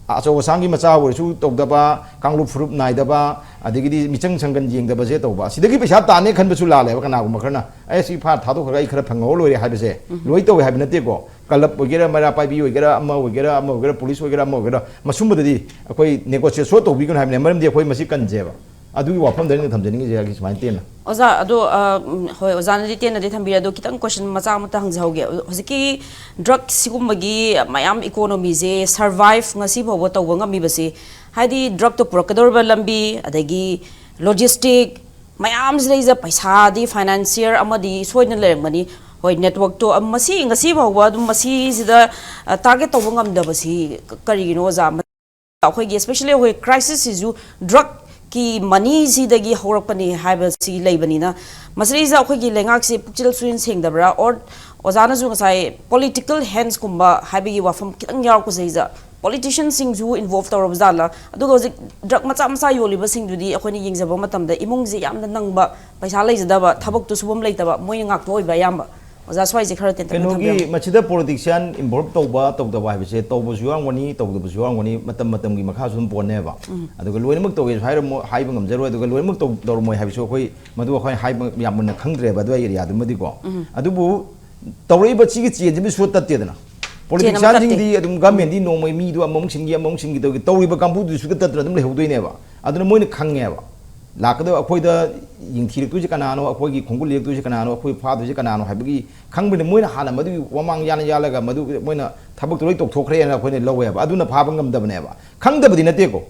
ꯑꯆꯧ ꯑꯁꯥꯡꯒꯤ ꯃꯆꯥ ꯑꯣꯏꯔꯁꯨ ꯇꯧꯗꯕ, ꯀꯥꯡꯂꯨꯞ ꯐꯨꯔꯨꯞ ꯅꯥꯏꯗꯕ, ꯑꯗꯒꯤꯗꯤ ꯃꯤꯆꯪ ꯁꯪꯒꯟ ꯌꯦꯡꯗꯕꯁꯦ ꯇꯧꯕ꯫ ꯁꯤꯗꯒꯤ ꯄꯩꯁꯥ ꯇꯥꯟꯅꯦ ꯈꯟꯕꯁꯨ ꯂꯥꯜꯂꯦꯕ꯫ ꯀꯅꯥꯒꯨꯝꯕ ꯈꯔꯅ, "ꯑꯦ, ꯁꯤ ꯐꯥ ꯊꯥꯗꯣꯛꯈ꯭ꯔꯒ ꯑꯩ ꯈꯔ ꯐꯪꯍꯧꯔ ꯂꯣꯏꯔꯦ" ꯍꯥꯏꯕꯁꯦ ꯂꯣꯏ ꯇꯧꯋꯦ ꯍꯥꯏꯕ ꯅꯠꯇꯦꯀꯣ꯫ ꯀꯂꯕ ꯑꯣꯏꯒꯦꯔꯥ, ꯃꯩꯔꯥ ꯄꯥꯏꯕꯤ ꯑꯣꯏꯒꯦꯔꯥ, ꯑꯃ ꯑꯣꯏꯒꯦꯔꯥ, ꯑꯃ ꯑꯣꯏꯒꯦꯔꯥ, ꯄꯨꯂꯤꯁ ꯑꯣꯏꯒꯦꯔꯥ, ꯑꯃ ꯑꯣꯏꯒꯦꯔꯥ, ꯃꯁꯨꯝꯕꯗꯗꯤ ꯑꯩꯈꯣꯏ negotiate ꯁꯣꯏ ꯇꯧꯕꯤꯒꯅꯨ ꯍꯥꯏꯕꯅꯦ꯫ ꯃꯔꯝꯗꯤ ꯑꯩꯈꯣꯏ ꯃꯁꯤ ꯀꯟꯖꯦꯕ꯫ ꯑꯗꯨꯒꯤ ꯋꯥꯐꯝꯗꯅꯤ ꯑꯩꯅ ꯊꯝꯖꯅꯤꯡꯉꯤꯁꯦ, ꯑꯩꯒꯤ ꯁꯨꯃꯥꯏꯅ ꯇꯦꯟꯅ꯫ ꯑꯣꯖꯥ, ꯑꯗꯣ, ꯑ, ꯎꯝ, ꯍꯣꯏ, ꯑꯣꯖꯥꯅꯗꯤ ꯇꯦꯟꯅꯗꯤ ꯊꯝꯕꯤꯔꯦ, ꯑꯗꯣ ꯈꯤꯇꯪ question ꯃꯆꯥ ꯑꯃꯇ ꯍꯪꯖꯍꯧꯒꯦ꯫ ꯍꯧꯖꯤꯛꯀꯤ ꯗ꯭ꯔꯒ ꯁꯤꯒꯨꯝꯕꯒꯤ ꯃꯌꯥꯝ economy ꯁꯦ survive ꯉꯁꯤ ꯐꯥꯎꯕ ꯇꯧꯕ ꯉꯝꯃꯤꯕꯁꯤ, ꯍꯥꯏꯗꯤ ꯗ꯭ꯔꯒꯇꯣ ꯄꯨꯔꯛꯀꯗꯧꯔꯤꯕ ꯂꯝꯕꯤ, ꯑꯗꯒꯤ logistic ꯃꯌꯥꯝꯁꯤꯗꯩꯁꯤꯗ ꯄꯩꯁꯥꯗꯤ, financier ꯑꯃꯗꯤ ꯁꯣꯏꯗꯅ ꯂꯩꯔꯝꯒꯅꯤ꯫ ꯍꯣꯏ, network ꯇꯣ, ꯑ, ꯃꯁꯤ ꯉꯁꯤ ꯐꯥꯎꯕ ꯑꯗꯨꯝ ꯃꯁꯤꯁꯤꯗ, ꯑ, target ꯇꯧꯕ ꯉꯝꯗꯕꯁꯤ ꯀ-, ꯀꯔꯤꯒꯤꯅꯣ, ꯑꯣꯖꯥ? ꯑꯩꯈꯣꯏꯒꯤ, especially ꯑꯩꯈꯣꯏ crisis ꯁꯤꯁꯨ ꯗ꯭ꯔꯒꯀꯤ ꯃꯅꯤꯁꯤꯗꯒꯤ ꯍꯧꯔꯛꯄꯅꯤ ꯍꯥꯏꯕꯁꯤ ꯂꯩꯕꯅꯤꯅ, ꯃꯁꯤꯗꯩꯁꯤꯗ ꯑꯩꯈꯣꯏꯒꯤ ꯂꯩꯉꯥꯛꯁꯦ ꯄꯨꯛꯆꯦꯜ ꯁꯨꯌꯦꯟ ꯁꯦꯡꯗꯕ꯭ꯔꯥ? Or ꯑꯣꯖꯥꯅꯁꯨ ꯉꯁꯥꯏ political hands ꯀꯨꯝꯕ ꯍꯥꯏꯕꯒꯤ ꯋꯥꯐꯝ ꯈꯤꯇꯪ ꯌꯥꯎꯔꯛꯄꯁꯤꯗꯩꯁꯤꯗ, ꯄꯣꯂꯤꯇꯤꯁꯤꯌꯟꯁꯤꯡꯁꯨ ꯏꯟꯚꯣꯜꯕ ꯇꯧꯔꯕ ꯖꯥꯠꯂꯥ? ꯑꯗꯨꯒ ꯍꯧꯖꯤꯛ ꯗ꯭ꯔꯒ ꯃꯆꯥ ꯃꯆꯥ ꯌꯣꯜꯂꯤꯕꯁꯤꯡꯗꯨꯗꯤ ꯑꯩꯈꯣꯏꯅ ꯌꯦꯡꯖꯕ ꯃꯇꯝꯗ ꯏꯃꯨꯡꯁꯦ ꯌꯥꯝꯅ ꯅꯪꯕ, ꯄꯩꯁꯥ ꯂꯩꯖꯗꯕ, ꯊꯕꯛꯇꯨ ꯁꯨꯐꯝ ꯂꯩꯇꯕ, ꯃꯣꯏꯅ ꯉꯥꯛꯇ ꯑꯣꯏꯕ ꯑꯌꯥꯝꯕ꯫ ꯑꯣꯖꯥ, ꯁ꯭ꯋꯥꯏꯁꯦ ꯈꯔ ꯇꯦꯟꯇꯛꯅ ꯀꯩꯅꯣꯒꯤ ꯊꯝꯕꯤꯔꯝꯃꯨ꯫ ꯃꯁꯤꯗ ꯄꯣꯂꯤꯇꯤꯛꯁꯤꯌꯥꯟ ꯏꯟꯚꯣꯜꯕ ꯇꯧꯕ ꯇꯧꯗꯕ ꯍꯥꯏꯕꯁꯦ ꯇꯧꯕꯁꯨ ꯌꯥꯎꯔꯝꯒꯅꯤ, ꯇꯧꯗꯕꯁꯨ ꯌꯥꯎꯔꯝꯒꯅꯤ, ꯃꯇꯝ ꯃꯇꯝꯒꯤ ꯃꯈꯥꯁꯨ ꯑꯗꯨꯝ ꯄꯣꯟꯅꯦꯕ꯫ ꯑꯗꯨꯒ ꯂꯣꯏꯅꯃꯛ ꯇꯧꯋꯦꯁꯨ ꯍꯥꯏꯔꯝꯃꯣ-, ꯍꯥꯏꯕ ꯉꯝꯖꯔꯣꯏ꯫ ꯑꯗꯨꯒ ꯂꯣꯏꯅꯃꯛ ꯇꯧ-, ꯇꯧꯔꯝꯃꯣꯏ ꯍꯥꯏꯕꯁꯨ ꯑꯩꯈꯣꯏ ꯃꯗꯨ ꯑꯩꯈꯣꯏ ꯍꯥꯏꯕ ꯌꯥꯝ ꯃꯨꯟꯅ ꯈꯪꯗ꯭ꯔꯦꯕ ꯑꯗꯨ ꯑꯦꯔꯤꯌꯥꯗꯨꯃꯗꯤꯀꯣ꯫ ꯑꯗꯨꯕꯨ ꯇꯧꯔꯛꯏꯕ ꯁꯤꯒꯤ ꯆꯦꯟꯁꯤꯃꯗꯤ ꯁꯨꯡꯇꯠ ꯇꯠꯇꯦꯗꯅ꯫ ꯆꯦꯟ ꯑꯃ ꯇꯠꯇꯦ꯫ ꯄꯣꯂꯤꯇꯤꯛꯁꯤꯌꯥꯟꯁꯤꯡꯗꯤ ꯑꯗꯨꯝ ꯒꯃꯦꯟꯗꯤ ꯅꯣꯡꯃꯩ ꯃꯤꯗꯨ ꯑꯃꯃꯨꯛ ꯁꯤꯟꯈꯤ, ꯑꯃꯃꯨꯛ ꯁꯤꯟꯈꯤ ꯇꯧꯈꯤ, ꯇꯧꯔꯤꯕ ꯀꯥꯡꯕꯨꯗꯨꯗꯤ ꯁꯨꯡꯇꯠ ꯇꯠꯇꯅ ꯑꯗꯨꯝ ꯂꯩꯍꯧꯗꯣꯏꯅꯦꯕ꯫ ꯑꯗꯨꯅ ꯃꯣꯏꯅ ꯈꯪꯉꯦꯕ, ꯂꯥꯛꯀꯗꯕ ꯑꯩꯈꯣꯏꯗ ꯌꯦꯡꯊꯤꯔꯛꯇꯣꯏꯁꯦ ꯀꯅꯥꯅꯣ, ꯑꯩꯈꯣꯏꯒꯤ ꯈꯣꯡꯒꯨꯜ ꯂꯤꯔꯛꯇꯣꯏꯁꯦ ꯀꯅꯥꯅꯣ, ꯑꯩꯈꯣꯏ ꯐꯥꯗꯣꯏꯁꯦ ꯀꯅꯥꯅꯣ ꯍꯥꯏꯕꯒꯤ ꯈꯪꯕꯅꯤ꯫ ꯃꯣꯏꯅ ꯍꯥꯟꯅ ꯃꯗꯨꯒꯤ ꯃꯃꯥꯡ ꯌꯥꯅ ꯌꯥꯜꯂꯒ ꯃꯗꯨ ꯃꯣꯏꯅ ꯊꯕꯛꯇꯣ ꯂꯣꯏ ꯇꯧꯊꯣꯛꯈ꯭ꯔꯦꯅ ꯑꯩꯈꯣꯏꯅ ꯂꯧꯋꯦꯕ꯫ ꯑꯗꯨꯅ ꯐꯥꯕ ꯉꯝꯗꯕꯅꯦꯕ꯫ ꯈꯪꯗꯕꯗꯤ ꯅꯠꯇꯦꯀꯣ꯫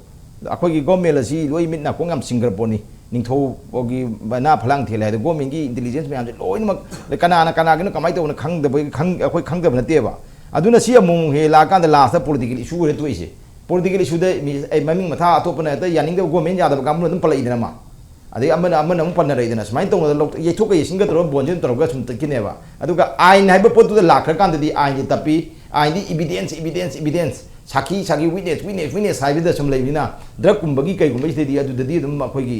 ꯑꯩꯈꯣꯏꯒꯤ ꯒꯣꯔꯃꯦꯟ ꯑꯁꯤ ꯂꯣꯏ ꯃꯤꯠ ꯅꯥꯀꯣꯡ ꯌꯥꯝ ꯁꯤꯡꯈ꯭ꯔ ꯄꯣꯠꯅꯤ꯫ ꯅꯤꯡꯊꯧꯒꯤ ꯃꯅꯥ ꯐꯂꯥꯡ ꯊꯦꯜꯂꯦ ꯍꯥꯏꯗꯣ ꯒꯣꯔꯃꯦꯟꯒꯤ ꯏꯟꯇꯦꯂꯤꯖꯦꯟꯁ ꯃꯌꯥꯝꯁꯦ ꯂꯣꯏꯅꯃꯛ ꯀꯅꯥꯅ ꯀꯅꯥꯒꯤꯅꯣ ꯀꯃꯥꯏꯅ ꯇꯧꯕꯅꯣ ꯈꯪꯗꯕꯒꯤ ꯈꯪ-, ꯑꯩꯈꯣꯏ ꯈꯪꯗꯕ ꯅꯠꯇꯦꯕ꯫ ꯑꯗꯨꯅ ꯁꯤ ꯑꯃꯨꯛ ꯍꯦꯛ ꯂꯥꯛꯑꯀꯥꯟꯗ ꯂꯥꯁꯇ ꯄꯣꯂꯤꯇꯤꯀꯦꯜ ꯏꯁꯨ ꯑꯣꯏꯔ ꯊꯣꯛꯏꯁꯦ꯫ ꯄꯣꯂꯤꯇꯤꯀꯦꯜ ꯏꯁꯨꯗ ꯃꯤ-, ꯑꯩ ꯃꯃꯤꯡ ꯃꯊꯥ ꯑꯇꯣꯞꯄꯅ ꯍꯦꯛꯇ ꯌꯥꯅꯤꯡꯗꯕ, ꯒꯣꯔꯃꯦꯟ ꯌꯥꯗꯕ ꯀꯥꯡꯕꯨꯅ ꯑꯗꯨꯝ ꯄꯜꯂꯛꯏꯗꯅ ꯃꯥ꯫ ꯑꯗꯩ ꯑꯃꯅ ꯑꯃꯅ ꯑꯃꯨꯛ ꯄꯟꯅꯔꯛꯏꯗꯅ, ꯁꯨꯃꯥꯏꯅ ꯇꯧꯅ ꯂꯧ-, ꯌꯩꯊꯣꯛꯀ ꯌꯩꯁꯤꯟꯒ ꯇꯧꯔꯒ ꯕꯣꯟꯁꯦ ꯑꯗꯨꯝ ꯇꯧꯔꯒ ꯁꯨꯝ ꯇꯠꯈꯤꯅꯦꯕ꯫ ꯑꯗꯨꯒ ꯑꯥꯏꯟ ꯍꯥꯏꯕ ꯄꯣꯠꯇꯨꯗ ꯂꯥꯛꯈ꯭ꯔꯀꯥꯟꯗꯗꯤ ꯑꯥꯏꯟꯗꯤ ꯇꯞꯄꯤ, ꯑꯥꯏꯟꯗꯤ evidence, evidence, evidence, ꯁꯥꯈꯤ, ꯁꯥꯈꯤ, witness, witness, witness ꯍꯥꯏꯕꯗ ꯁꯨꯝ ꯂꯩꯕꯅꯤꯅ, ꯗ꯭ꯔꯒꯀꯨꯝꯕꯒꯤ ꯀꯩꯒꯨꯝꯕꯁꯤꯗꯗꯤ ꯑꯗꯨꯗꯗꯤ ꯑꯗꯨꯝ ꯑꯩꯈꯣꯏꯒꯤ,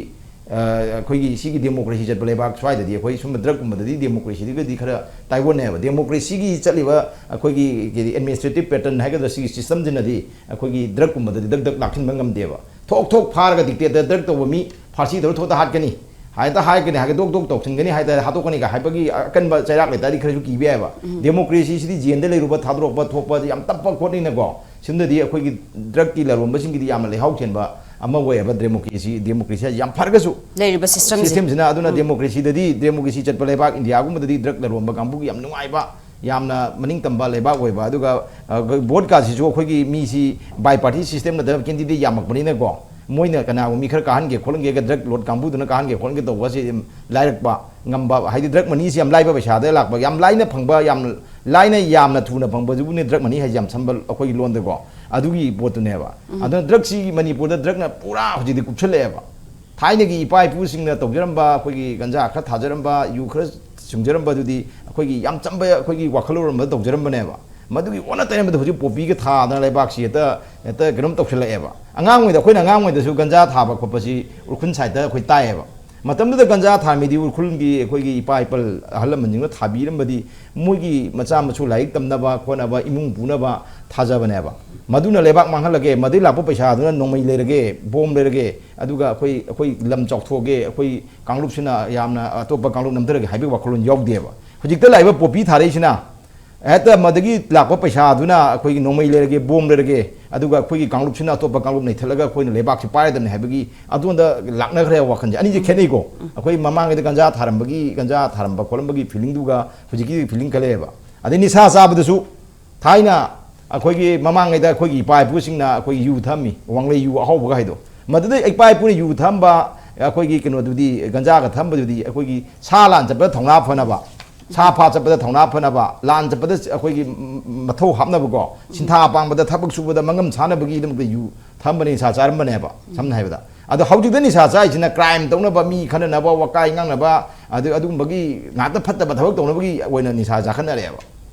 ꯑ, ꯑꯩꯈꯣꯏꯒꯤ ꯁꯤꯒꯤ ꯗꯦꯃꯣꯀ꯭ꯔꯦꯁꯤ ꯆꯠꯄ ꯂꯩꯕꯥꯛ ꯁ꯭ꯋꯥꯏꯗꯗꯤ ꯑꯩꯈꯣꯏ ꯁꯨꯝꯕ ꯗ꯭ꯔꯒꯀꯨꯝꯕꯗꯗꯤ ꯗꯦꯃꯣꯀ꯭ꯔꯦꯁꯤꯗꯒꯗꯤ ꯈꯔ ꯇꯥꯏꯑꯣꯟꯅꯩꯑꯕ꯫ ꯗꯦꯃꯣꯀ꯭ꯔꯦꯁꯤꯒꯤ ꯆꯠꯂꯤꯕ ꯑꯩꯈꯣꯏꯒꯤ ꯑꯦꯗꯃꯤꯅꯤꯁꯇ꯭ꯔꯦꯇꯤꯞ ꯄꯦꯇꯔꯟ ꯍꯥꯏꯒꯗ꯭ꯔꯥ, ꯁꯤꯒꯤ ꯁꯤꯁꯇꯝꯁꯤꯅꯗꯤ ꯑꯩꯈꯣꯏꯒꯤ ꯗ꯭ꯔꯒꯀꯨꯝꯕꯗꯗꯤ ꯗꯛ ꯗꯛ ꯂꯥꯛꯁꯤꯟꯕ ꯉꯝꯗꯦꯕ꯫ ꯊꯣꯛ ꯊꯣꯛ ꯐꯥꯔꯒ ꯗꯤꯛꯇꯦꯇꯔ ꯗ꯭ꯔꯒ ꯇꯧꯕ ꯃꯤ ꯐꯥꯔꯁꯤ ꯇꯧꯔ ꯊꯣꯛꯇ ꯍꯥꯠꯀꯅꯤ, ꯍꯥꯏꯇ ꯍꯥꯏꯔꯛꯀꯅꯤ, ꯍꯥꯏꯒ ꯗꯣꯛ ꯗꯣꯛ ꯇꯧꯁꯤꯟꯒꯅꯤ ꯍꯥꯏꯇꯥꯔꯦ, ꯍꯥꯠꯇꯣꯛꯀꯅꯤꯒ ꯍꯥꯏꯕꯒꯤ ꯑꯀꯟꯕ ꯆꯩꯔꯥꯛ ꯂꯩꯇꯥꯔꯗꯤ ꯈꯔꯁꯨ ꯀꯤꯕ ꯌꯥꯏꯕ꯫ ꯗꯦꯃꯣꯀ꯭ꯔꯦꯁꯤꯁꯤꯗꯤ ꯖꯦꯜꯗ ꯂꯩꯔꯨꯕ, ꯊꯥꯗꯣꯔꯛꯄ, ꯊꯣꯛꯄ ꯌꯥꯝ ꯇꯞꯄ ꯈꯣꯠꯅꯤꯅꯀꯣ꯫ ꯁꯤꯝꯗꯗꯤ ꯑꯩꯈꯣꯏꯒꯤ ꯗ꯭ꯔꯒꯀꯤ ꯂꯂꯣꯟꯕꯁꯤꯡꯒꯤꯗꯤ ꯌꯥꯝꯅ ꯂꯩꯍꯥꯎ ꯆꯦꯟꯕ ꯑꯃ ꯑꯣꯏꯌꯦꯕ ꯗꯦꯃꯣꯀ꯭ꯔꯦꯁꯤ, ꯗꯦꯃꯣꯀ꯭ꯔꯦꯁꯤ ꯍꯥꯏꯁꯦ ꯌꯥꯝ ꯐꯔꯒꯁꯨ꯫ ꯂꯩꯔꯤꯕ ꯁꯤꯁꯇꯝꯁꯦ꯫ ꯁꯤꯁꯇꯦꯝꯁꯤꯅ꯫ ꯑꯗꯨꯅ ꯗꯦꯃꯣꯀ꯭ꯔꯦꯁꯤꯗꯗꯤ, ꯗꯦꯃꯣꯀ꯭ꯔꯦꯁꯤ ꯆꯠꯄ ꯂꯩꯕꯥꯛ ꯏꯟꯗꯤꯌꯥꯒꯨꯝꯕꯗꯗꯤ ꯗ꯭ꯔꯒ ꯂꯂꯣꯟꯕ ꯀꯥꯡꯕꯨꯒꯤ ꯌꯥꯝ ꯅꯨꯡꯉꯥꯏꯕ, ꯌꯥꯝꯅ ꯃꯅꯤꯡ ꯇꯝꯕ ꯂꯩꯕꯥꯛ ꯑꯣꯏꯕ꯫ ꯑꯗꯨꯒ, ꯑ, ꯚꯣꯠꯀꯥꯁꯤꯁꯨ ꯑꯩꯈꯣꯏꯒꯤ ꯃꯤꯁꯤ ꯕꯥꯏ ꯄꯥꯔꯇꯤ ꯁꯤꯁꯇꯦꯝ ꯅꯠꯇꯅ ꯀꯦꯟꯗꯤꯗꯦꯠ ꯌꯥꯝꯃꯛꯄꯅꯤꯅꯀꯣ, ꯃꯣꯏꯅ ꯀꯅꯥꯒꯨꯝꯕ ꯃꯤ ꯈꯔ ꯀꯥꯍꯟꯒꯦ ꯈꯣꯠꯍꯟꯒꯦꯒ, ꯗ꯭ꯔꯒ ꯂꯣꯠ ꯀꯥꯡꯕꯨꯗꯨꯅ ꯀꯥꯍꯟꯒꯦ ꯈꯣꯠꯍꯟꯒꯦ ꯇꯧꯕꯁꯤ ꯌꯥꯝ ꯂꯥꯏꯔꯛꯄ ꯉꯝꯕ, ꯍꯥꯏꯗꯤ ꯗ꯭ꯔꯒ ꯃꯅꯤꯁꯤ ꯌꯥꯝ ꯂꯥꯏꯕ ꯄꯩꯁꯥꯗ ꯂꯥꯛꯄ, ꯌꯥꯝ ꯂꯥꯏꯅ ꯐꯪꯕ, ꯌꯥꯝ ꯂꯥꯏꯅ ꯌꯥꯝꯅ ꯊꯨꯅ ꯐꯪꯕꯗꯨꯕꯨꯅꯦ ꯗ꯭ꯔꯒ ꯃꯅꯤ ꯍꯥꯏꯁꯦ ꯌꯥꯝ ꯁꯝꯕ ꯑꯩꯈꯣꯏꯒꯤ ꯂꯣꯟꯗꯀꯣ꯫ ꯑꯗꯨꯒꯤ ꯄꯣꯠꯇꯨꯅꯦꯕ꯫ ꯑꯗꯨꯅ ꯗ꯭ꯔꯒꯁꯤ ꯃꯅꯤꯄꯨꯔꯗ ꯗ꯭ꯔꯒꯅ ꯄꯨꯔꯥ ꯍꯧꯖꯤꯛꯇꯤ ꯀꯨꯞꯁꯜꯂꯛꯑꯦꯕ꯫ ꯊꯥꯏꯅꯒꯤ ꯏꯄꯥ ꯏꯄꯨꯁꯤꯡꯅ ꯇꯧꯖꯔꯝꯕ, ꯑꯩꯈꯣꯏꯒꯤ ꯒꯟꯖꯥ ꯈꯔ ꯊꯥꯖꯔꯝꯕ, ꯌꯨ ꯈꯔ ꯁꯨꯡꯖꯔꯝꯕꯗꯨꯗꯤ ꯑꯩꯈꯣꯏꯒꯤ ꯌꯥꯝ ꯆꯝꯕ ꯑꯩꯈꯣꯏꯒꯤ ꯋꯥꯈꯜꯂꯣꯟ ꯑꯃꯗ ꯇꯧꯖꯔꯝꯕꯅꯦꯕ꯫ ꯃꯗꯨꯒꯤ ꯑꯣꯟꯅ ꯇꯩꯅꯕꯗ ꯍꯧꯖꯤꯛ ꯄꯣꯄꯤꯒ ꯊꯥꯗꯅ ꯂꯩꯕꯥꯛꯁꯤ ꯍꯦꯛꯇ, ꯍꯦꯛꯇ ꯀꯩꯅꯣꯝ ꯇꯧꯁꯤꯜꯂꯛꯑꯦꯕ꯫ ꯑꯉꯥꯡꯉꯩꯗ, ꯑꯩꯈꯣꯏꯅ ꯑꯉꯥꯡꯉꯩꯗꯁꯨ ꯒꯟꯖꯥ ꯊꯥꯕ ꯈꯣꯠꯄꯁꯤ ꯎꯈ꯭ꯔꯨꯜ ꯁꯥꯏꯠꯇ ꯑꯩꯈꯣꯏ ꯇꯥꯏꯌꯦꯕ꯫ ꯃꯇꯝꯗꯨꯗ ꯒꯟꯖꯥ ꯊꯥꯔꯝꯃꯤꯗꯤ ꯎꯈ꯭ꯔꯨꯜꯒꯤ ꯑꯩꯈꯣꯏꯒꯤ ꯏꯄꯥ ꯏꯄꯜ ꯑꯍꯜ ꯂꯃꯟꯁꯤꯡꯅ ꯊꯥꯕꯤꯔꯝꯕꯗꯤ ꯃꯣꯏꯒꯤ ꯃꯆꯥ ꯃꯁꯨ ꯂꯥꯏꯔꯤꯛ ꯇꯝꯅꯕ ꯈꯣꯠꯅꯕ, ꯏꯃꯨꯡ ꯄꯨꯅꯕ ꯊꯥꯖꯕꯅꯦꯕ꯫ ꯃꯗꯨꯅ ꯂꯩꯕꯥꯛ ꯃꯥꯡꯍꯜꯂꯒꯦ, ꯃꯗꯩ ꯂꯥꯛꯄ ꯄꯩꯁꯥꯗꯨꯅ ꯅꯣꯡꯃꯩ ꯂꯩꯔꯒꯦ, ꯕꯣꯝ ꯂꯩꯔꯒꯦ, ꯑꯗꯨꯒ ꯑꯩꯈꯣꯏ, ꯑꯩꯈꯣꯏ ꯂꯝ ꯆꯥꯎꯊꯣꯛꯑꯒꯦ, ꯑꯩꯈꯣꯏ ꯀꯥꯡꯂꯨꯞꯁꯤꯅ ꯌꯥꯝꯅ ꯑꯇꯣꯞꯄ ꯀꯥꯡꯂꯨꯞ ꯅꯝꯊꯔꯒꯦ ꯍꯥꯏꯕꯒꯤ ꯋꯥꯈꯜꯂꯣꯟ ꯌꯥꯎꯗꯦꯕ꯫ ꯍꯧꯖꯤꯛꯇ ꯂꯥꯛꯏꯕ ꯄꯣꯄꯤ ꯊꯥꯔꯛꯏꯁꯤꯅ ꯍꯦꯛꯇ ꯃꯗꯒꯤ ꯂꯥꯛꯄ ꯄꯩꯁꯥꯗꯨꯅ ꯑꯩꯈꯣꯏꯒꯤ ꯅꯣꯡꯃꯩ ꯂꯩꯔꯒꯦ, ꯕꯣꯝ ꯂꯩꯔꯒꯦ, ꯑꯗꯨꯒ ꯑꯩꯈꯣꯏꯒꯤ ꯀꯥꯡꯂꯨꯞꯁꯤꯅ ꯑꯇꯣꯞꯄ ꯀꯥꯡꯂꯨꯞ ꯅꯩꯊꯠꯂꯒ ꯑꯩꯈꯣꯏꯅ ꯂꯩꯕꯥꯛꯁꯤ ꯄꯥꯏꯔꯗꯕꯅꯤ ꯍꯥꯏꯕꯒꯤ ꯑꯗꯣꯝꯗ ꯂꯥꯛꯅꯈ꯭ꯔꯦ ꯋꯥꯈꯜꯁꯦ꯫ ꯑꯅꯤꯁꯦ ꯈꯦꯠꯅꯩꯀꯣ꯫ ꯑꯩꯈꯣꯏ ꯃꯃꯥꯡꯉꯩꯗ ꯒꯟꯖꯥ ꯊꯥꯔꯝꯕꯒꯤ, ꯒꯟꯖꯥ ꯊꯥꯔꯝꯕ ꯈꯣꯠꯂꯝꯕꯒꯤ ꯐꯤꯂꯤꯡꯗꯨꯒ ꯍꯧꯖꯤꯛꯀꯤ ꯐꯤꯂꯤꯡ ꯈꯦꯠꯅꯩꯌꯦꯕ꯫ ꯑꯗꯩ ꯅꯤꯁꯥ ꯆꯥꯕꯗꯁꯨ ꯊꯥꯏꯅ ꯑꯩꯈꯣꯏꯒꯤ ꯃꯃꯥꯡꯉꯩꯗ ꯑꯩꯈꯣꯏꯒꯤ ꯏꯄꯥ ꯏꯄꯨꯁꯤꯡꯅ ꯑꯩꯈꯣꯏꯒꯤ ꯌꯨ ꯊꯛꯑꯝꯃꯤ, ꯋꯥꯡꯂꯩ ꯌꯨ ꯑꯍꯥꯎꯕꯒ ꯍꯥꯏꯗꯣ꯫ ꯃꯗꯨꯗ ꯏꯄꯥ ꯏꯄꯨꯅ ꯌꯨ ꯊꯛꯑꯝꯕ, ꯑꯩꯈꯣꯏꯒꯤ ꯀꯩꯅꯣꯗꯨꯗꯤ, ꯒꯟꯖꯥꯒ ꯊꯛꯑꯝꯕꯗꯨꯗꯤ ꯑꯩꯈꯣꯏꯒꯤ ꯁꯥ ꯂꯥꯟ ꯆꯠꯄꯗ ꯊꯧꯅꯥ ꯐꯅꯕ, ꯁꯥ ꯐꯥ ꯆꯠꯄꯗ ꯊꯧꯅꯥ ꯐꯅꯕ, ꯂꯥꯟ ꯆꯠꯄꯗ ꯑꯩꯈꯣꯏꯒꯤ ꯃꯊꯧ ꯍꯥꯞꯅꯕꯀꯣ, ꯁꯤꯟꯊꯥ ꯄꯥꯡꯕꯗ, ꯊꯕꯛ ꯁꯨꯕꯗ ꯃꯉꯝ ꯁꯥꯅꯕꯒꯤꯗꯃꯛꯇ ꯌꯨ ꯊꯛꯑꯝꯕꯅꯤ, ꯅꯤꯁꯥ ꯆꯥꯔꯝꯕꯅꯦꯕ꯫ ꯁꯝꯅ ꯍꯥꯏꯕꯗ, ꯑꯗꯣ ꯍꯧꯖꯤꯛꯇ ꯅꯤꯁꯥ ꯆꯥꯔꯤꯁꯤꯅ ꯀ꯭ꯔꯥꯏꯝ ꯇꯧꯅꯕ, ꯃꯤ ꯈꯠꯅꯅꯕ, ꯋꯥꯀꯥꯏ ꯉꯥꯡꯅꯕ, ꯑꯗꯨ, ꯑꯗꯨꯒꯨꯝꯕꯒꯤ ꯉꯥꯛꯇ ꯐꯠꯇꯕ ꯊꯕꯛ ꯇꯧꯅꯕꯒꯤ ꯑꯣꯏꯅ ꯅꯤꯁꯥ ꯆꯥꯈꯠꯅꯔꯦꯕ꯫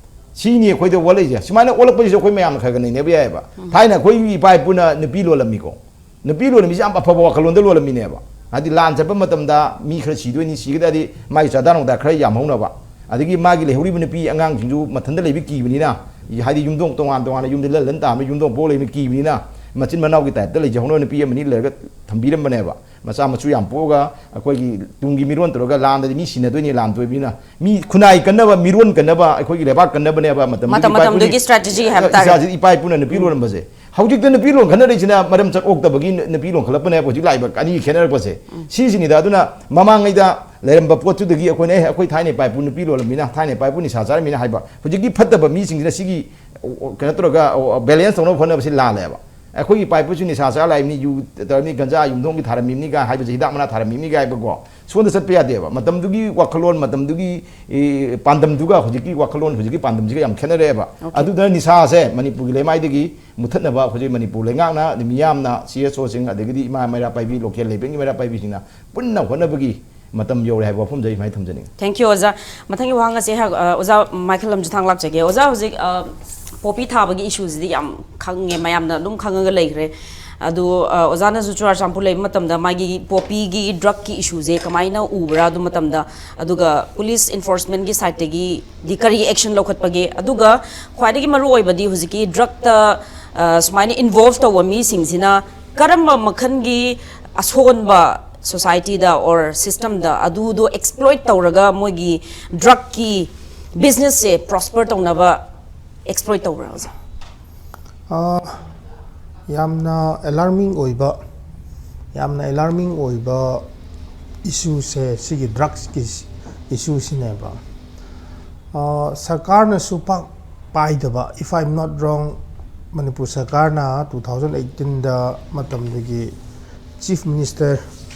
ꯁꯤꯅꯤ ꯑꯩꯈꯣꯏꯗ ꯑꯣꯜꯂꯛꯏꯁꯦ꯫ ꯁꯨꯃꯥꯏꯅ ꯑꯣꯜꯂꯛꯄꯁꯤꯁꯨ ꯑꯩꯈꯣꯏ ꯃꯌꯥꯝꯅ ꯈꯔ ꯈꯔ ꯅꯩꯅꯕ ꯌꯥꯏꯑꯕ꯫ ꯊꯥꯏꯅ ꯑꯩꯈꯣꯏꯒꯤ ꯏꯄꯥ ꯏꯄꯨꯅ ꯅꯨꯄꯤ ꯂꯣꯜꯂꯝꯃꯤꯀꯣ꯫ ꯅꯨꯄꯤ ꯂꯣꯜꯂꯝꯃꯤꯁꯦ ꯌꯥꯝ ꯑꯐꯕ ꯋꯥꯈꯜꯂꯣꯟꯗ ꯂꯣꯜꯂꯝꯃꯤꯅꯦꯕ꯫ ꯍꯥꯏꯗꯤ ꯂꯥꯟ ꯆꯠꯄ ꯃꯇꯝꯗ ꯃꯤ ꯈꯔ ꯁꯤꯗꯣꯏꯅꯤ, ꯁꯤꯒ ꯇꯥꯔꯗꯤ ꯃꯥꯒꯤ ꯆꯥꯗꯥ ꯅꯧꯗꯥ ꯈꯔ ꯌꯥꯝꯍꯧꯅꯕ꯫ ꯑꯗꯒꯤ ꯃꯥꯒꯤ ꯂꯩꯍꯧꯔꯤꯕ ꯅꯨꯄꯤ ꯑꯉꯥꯡꯁꯤꯡꯁꯨ ꯃꯊꯟꯇ ꯂꯩꯕ ꯀꯤꯕꯅꯤꯅ, ꯍꯥꯏꯗꯤ ꯌꯨꯝꯊꯣꯡ ꯇꯣꯉꯥꯟ ꯇꯣꯉꯥꯟꯅ ꯌꯨꯝꯗ ꯂꯟ ꯂꯟ ꯇꯥꯕꯅꯤ, ꯌꯨꯝꯊꯣꯡ ꯄꯣꯛ ꯂꯩꯕꯅꯤ ꯀꯤꯕꯅꯤꯅ, ꯃꯆꯤꯟ ꯃꯅꯥꯎꯒꯤ ꯇꯥꯏꯞꯇ ꯂꯩꯖꯍꯧꯅꯕ ꯅꯨꯄꯤ ꯑꯃꯅꯤ ꯂꯩꯔꯒ ꯊꯝꯕꯤꯔꯝꯕꯅꯦꯕ꯫ ꯃꯆꯥ ꯃꯁꯨ ꯌꯥꯝ ꯄꯣꯛꯑꯒ ꯑꯩꯈꯣꯏꯒꯤ ꯇꯨꯡꯒꯤ ꯃꯤꯔꯣꯟ ꯇꯧꯔꯒ ꯂꯥꯟꯗꯗꯤ ꯃꯤ ꯁꯤꯟꯅꯗꯣꯏꯅꯤ, ꯂꯥꯟ ꯇꯣꯏꯕꯅꯤꯅ꯫ ꯃꯤ ꯈꯨꯟꯅꯥꯏ ꯀꯟꯅꯕ, ꯃꯤꯔꯣꯟ ꯀꯟꯅꯕ, ꯑꯩꯈꯣꯏꯒꯤ ꯂꯩꯕꯥꯛ ꯀꯟꯅꯕꯅꯦꯕ ꯃꯇꯝꯗꯨꯒꯤ ꯃꯇꯝ ꯏꯄꯥ ꯏꯄꯨꯅ-, ꯃꯇꯝꯗꯨꯒꯤ strategy ꯍꯥꯏꯕ ꯇꯥꯔꯦ꯫ ꯏꯆꯥꯁꯤ ꯏꯄꯥ ꯏꯄꯨꯅ ꯅꯨꯄꯤ ꯂꯣꯟꯕꯁꯦ꯫ ꯍꯧꯖꯤꯛꯇ ꯅꯨꯄꯤ ꯂꯣꯟ ꯈꯠꯅꯔꯤꯁꯤꯅ ꯃꯔꯝ ꯆꯠ ꯑꯣꯛꯇꯕꯒꯤ ꯅꯨ-, ꯅꯨꯄꯤ ꯂꯣꯟꯈꯠꯂꯛꯄꯅꯦꯕ ꯍꯧꯖꯤꯛ ꯂꯥꯛꯏꯕ ꯑꯅꯤꯒꯤ ꯈꯦꯠꯅꯔꯛꯄꯁꯦ꯫ ꯁꯤꯁꯤꯅꯤꯗ꯫ ꯑꯗꯨꯅ ꯃꯃꯥꯡꯉꯩꯗ ꯂꯩꯔꯝꯕ ꯄꯣꯠꯇꯨꯗꯒꯤ ꯑꯩꯈꯣꯏꯅ, "ꯑꯦ, ꯑꯩꯈꯣꯏ ꯊꯥꯏꯅ ꯏꯄꯥ ꯏꯄꯨ ꯅꯨꯄꯤ ꯂꯣꯜꯂꯝꯃꯤꯅ, ꯊꯥꯏꯅ ꯏꯄꯥ ꯏꯄꯨ ꯅꯤꯁꯥ ꯆꯥꯔꯝꯃꯤꯅ" ꯍꯥꯏꯕ ꯍꯧꯖꯤꯛꯀꯤ ꯐꯠꯇꯕ ꯃꯤꯁꯤꯡꯁꯤꯅ ꯁꯤꯒꯤ, ꯑꯣ, ꯑꯣ, ꯀꯩꯅꯣ ꯇꯧꯔꯒ, ꯑꯣ, ꯑꯣ, balance ꯇꯧꯅꯕ ꯍꯣꯠꯅꯕꯁꯤ ꯂꯥꯜꯂꯦꯕ꯫ ꯑꯩꯈꯣꯏꯒꯤ ꯏꯄꯥ ꯏꯄꯨꯁꯨ ꯅꯤꯁꯥ ꯆꯥꯔ ꯂꯥꯛꯏꯕꯅꯤ, ꯌꯨ ꯇꯧꯔꯝꯃꯤ, ꯒꯟꯖꯥ ꯌꯨꯝꯊꯣꯡꯒꯤ ꯊꯥꯔꯝꯃꯤꯕꯅꯤꯒ ꯍꯥꯏꯕꯁꯦ, ꯍꯤꯗꯥꯛ ꯃꯅꯥ ꯊꯥꯔꯝꯃꯤꯕꯅꯤꯒ ꯍꯥꯏꯕꯀꯣ, ꯁꯣꯝꯗ ꯆꯠꯄ ꯌꯥꯗꯦꯕ꯫ ꯃꯇꯝꯗꯨꯒꯤ ꯋꯥꯈꯜꯂꯣꯟ, ꯃꯇꯝꯗꯨꯒꯤ, ꯑꯦ, ꯄꯥꯟꯗꯝꯗꯨꯒ ꯍꯧꯖꯤꯛꯀꯤ ꯋꯥꯈꯜꯂꯣꯟ, ꯍꯧꯖꯤꯛꯀꯤ ꯄꯥꯟꯗꯝꯁꯤꯒ ꯌꯥꯝ ꯈꯦꯠꯅꯔꯛꯑꯦꯕ꯫ Okay. ꯑꯗꯨꯗꯨꯅ ꯅꯤꯁꯥꯁꯦ ꯃꯅꯤꯄꯨꯔꯒꯤ ꯂꯩꯃꯥꯏꯗꯒꯤ ꯃꯨꯊꯠꯅꯕ ꯍꯧꯖꯤꯛ ꯃꯅꯤꯄꯨꯔ ꯂꯩꯉꯥꯛꯅ, ꯃꯤꯌꯥꯝꯅ, C S Oꯁꯤꯡ, ꯑꯗꯒꯤꯗꯤ ꯏꯃꯥ ꯃꯩꯔꯥ ꯄꯥꯏꯕꯤ, local levelꯒꯤ ꯃꯩꯔꯥ ꯄꯥꯏꯕꯤꯁꯤꯡꯅ ꯄꯨꯟꯅ ꯍꯣꯠꯅꯕꯒꯤ ꯃꯇꯝ ꯌꯧꯔꯦ ꯍꯥꯏꯕ ꯋꯥꯐꯝꯗ ꯑꯩ ꯁꯨꯃꯥꯏꯅ ꯊꯝꯖꯅꯤꯡꯉꯤ꯫ Thank you, ꯑꯣꯖꯥ꯫ ꯃꯊꯪꯒꯤ ꯋꯥꯍꯪ ꯑꯁꯦ ꯑꯩꯍꯥꯛ, ꯑ, ꯑꯣꯖꯥ ꯃꯥꯏꯀꯦꯜ ꯂꯝꯖꯤꯊꯥꯡ ꯂꯥꯛꯆꯒꯦ꯫ ꯑꯣꯖꯥ, ꯍꯧꯖꯤꯛ, ꯑ, ꯄꯣꯄꯤ ꯊꯥꯕꯒꯤ ꯏꯁꯨꯁꯤꯗꯤ ꯌꯥꯝ ꯈꯪꯉꯦ, ꯃꯌꯥꯝꯅ ꯑꯗꯨꯝ ꯈꯪꯉꯒ ꯂꯩꯈ꯭ꯔꯦ꯫ ꯑꯗꯨ, ꯑ, ꯑꯣꯖꯥꯅꯁꯨ ꯆꯨꯔꯥꯆꯥꯟꯄꯨꯔ ꯂꯩꯕ ꯃꯇꯝꯗ ꯃꯥꯒꯤ ꯄꯣꯄꯤꯒꯤ ꯗ꯭ꯔꯒꯀꯤ ꯏꯁꯨꯁꯦ ꯀꯃꯥꯏꯅ ꯎꯕ꯭ꯔꯥ? ꯑꯗꯨ ꯃꯇꯝꯗ, ꯑꯗꯨꯒ ꯄꯨꯂꯤꯁ ꯏꯟꯐꯣꯔꯁꯃꯦꯟꯒꯤ ꯁꯥꯏꯠꯇꯒꯤꯗꯤ ꯀꯔꯤ ꯑꯦꯛꯁꯟ ꯂꯧꯈꯠꯄꯒꯦ? ꯑꯗꯨꯒ ꯈ꯭ꯋꯥꯏꯗꯒꯤ ꯃꯔꯨ ꯑꯣꯏꯕꯗꯤ ꯍꯧꯖꯤꯛꯀꯤ ꯗ꯭ꯔꯒꯇ, ꯑ, ꯁꯨꯃꯥꯏꯅ ꯏꯟꯚꯣꯜꯚ ꯇꯧꯕ ꯃꯤꯁꯤꯡꯁꯤꯅ ꯀꯔꯝꯕ ꯃꯈꯜꯒꯤ ꯑꯁꯣꯟꯕ ꯁꯣꯁꯥꯏꯇꯤꯗ ꯑꯣꯔ ꯁꯤꯁꯇꯝꯗ ꯑꯗꯨꯗꯣ ꯑꯦꯛꯁꯄ꯭ꯂꯣꯏꯠ ꯇꯧꯔꯒ ꯃꯣꯏꯒꯤ ꯗ꯭ꯔꯒꯀꯤ ꯕꯤꯖꯤꯅꯦꯁꯁꯦ ꯄ꯭ꯔꯣꯁꯄꯔ ꯇꯧꯅꯕ ꯑꯦꯛꯁꯄ꯭ꯂꯣꯏꯠ ꯇꯧꯕ꯭ꯔꯥ, ꯑꯣꯖꯥ? ꯑ, ꯌꯥꯝꯅ ꯑꯦꯂꯥꯔꯃꯤꯡ ꯑꯣꯏꯕ, ꯌꯥꯝꯅ ꯑꯦꯂꯥꯔꯃꯤꯡ ꯑꯣꯏꯕ ꯏꯁꯨꯁꯦ ꯁꯤꯒꯤ ꯗ꯭ꯔꯒꯁꯀꯤ ꯏꯁꯨꯁꯤꯅꯦꯕ꯫ ꯑ, ꯁꯔꯀꯥꯔꯅꯁꯨ ꯄꯥꯛ ꯄꯥꯏꯗꯕ, if I am not wrong, Manipur ꯁꯔꯀꯥꯔꯅ ꯇꯨ ꯊꯥꯎꯖꯟ ꯑꯩꯠꯇꯤꯟꯗ ꯃꯇꯝꯗꯨꯒꯤ ꯆꯤꯐ ꯃꯤꯅꯤꯁꯇꯔ,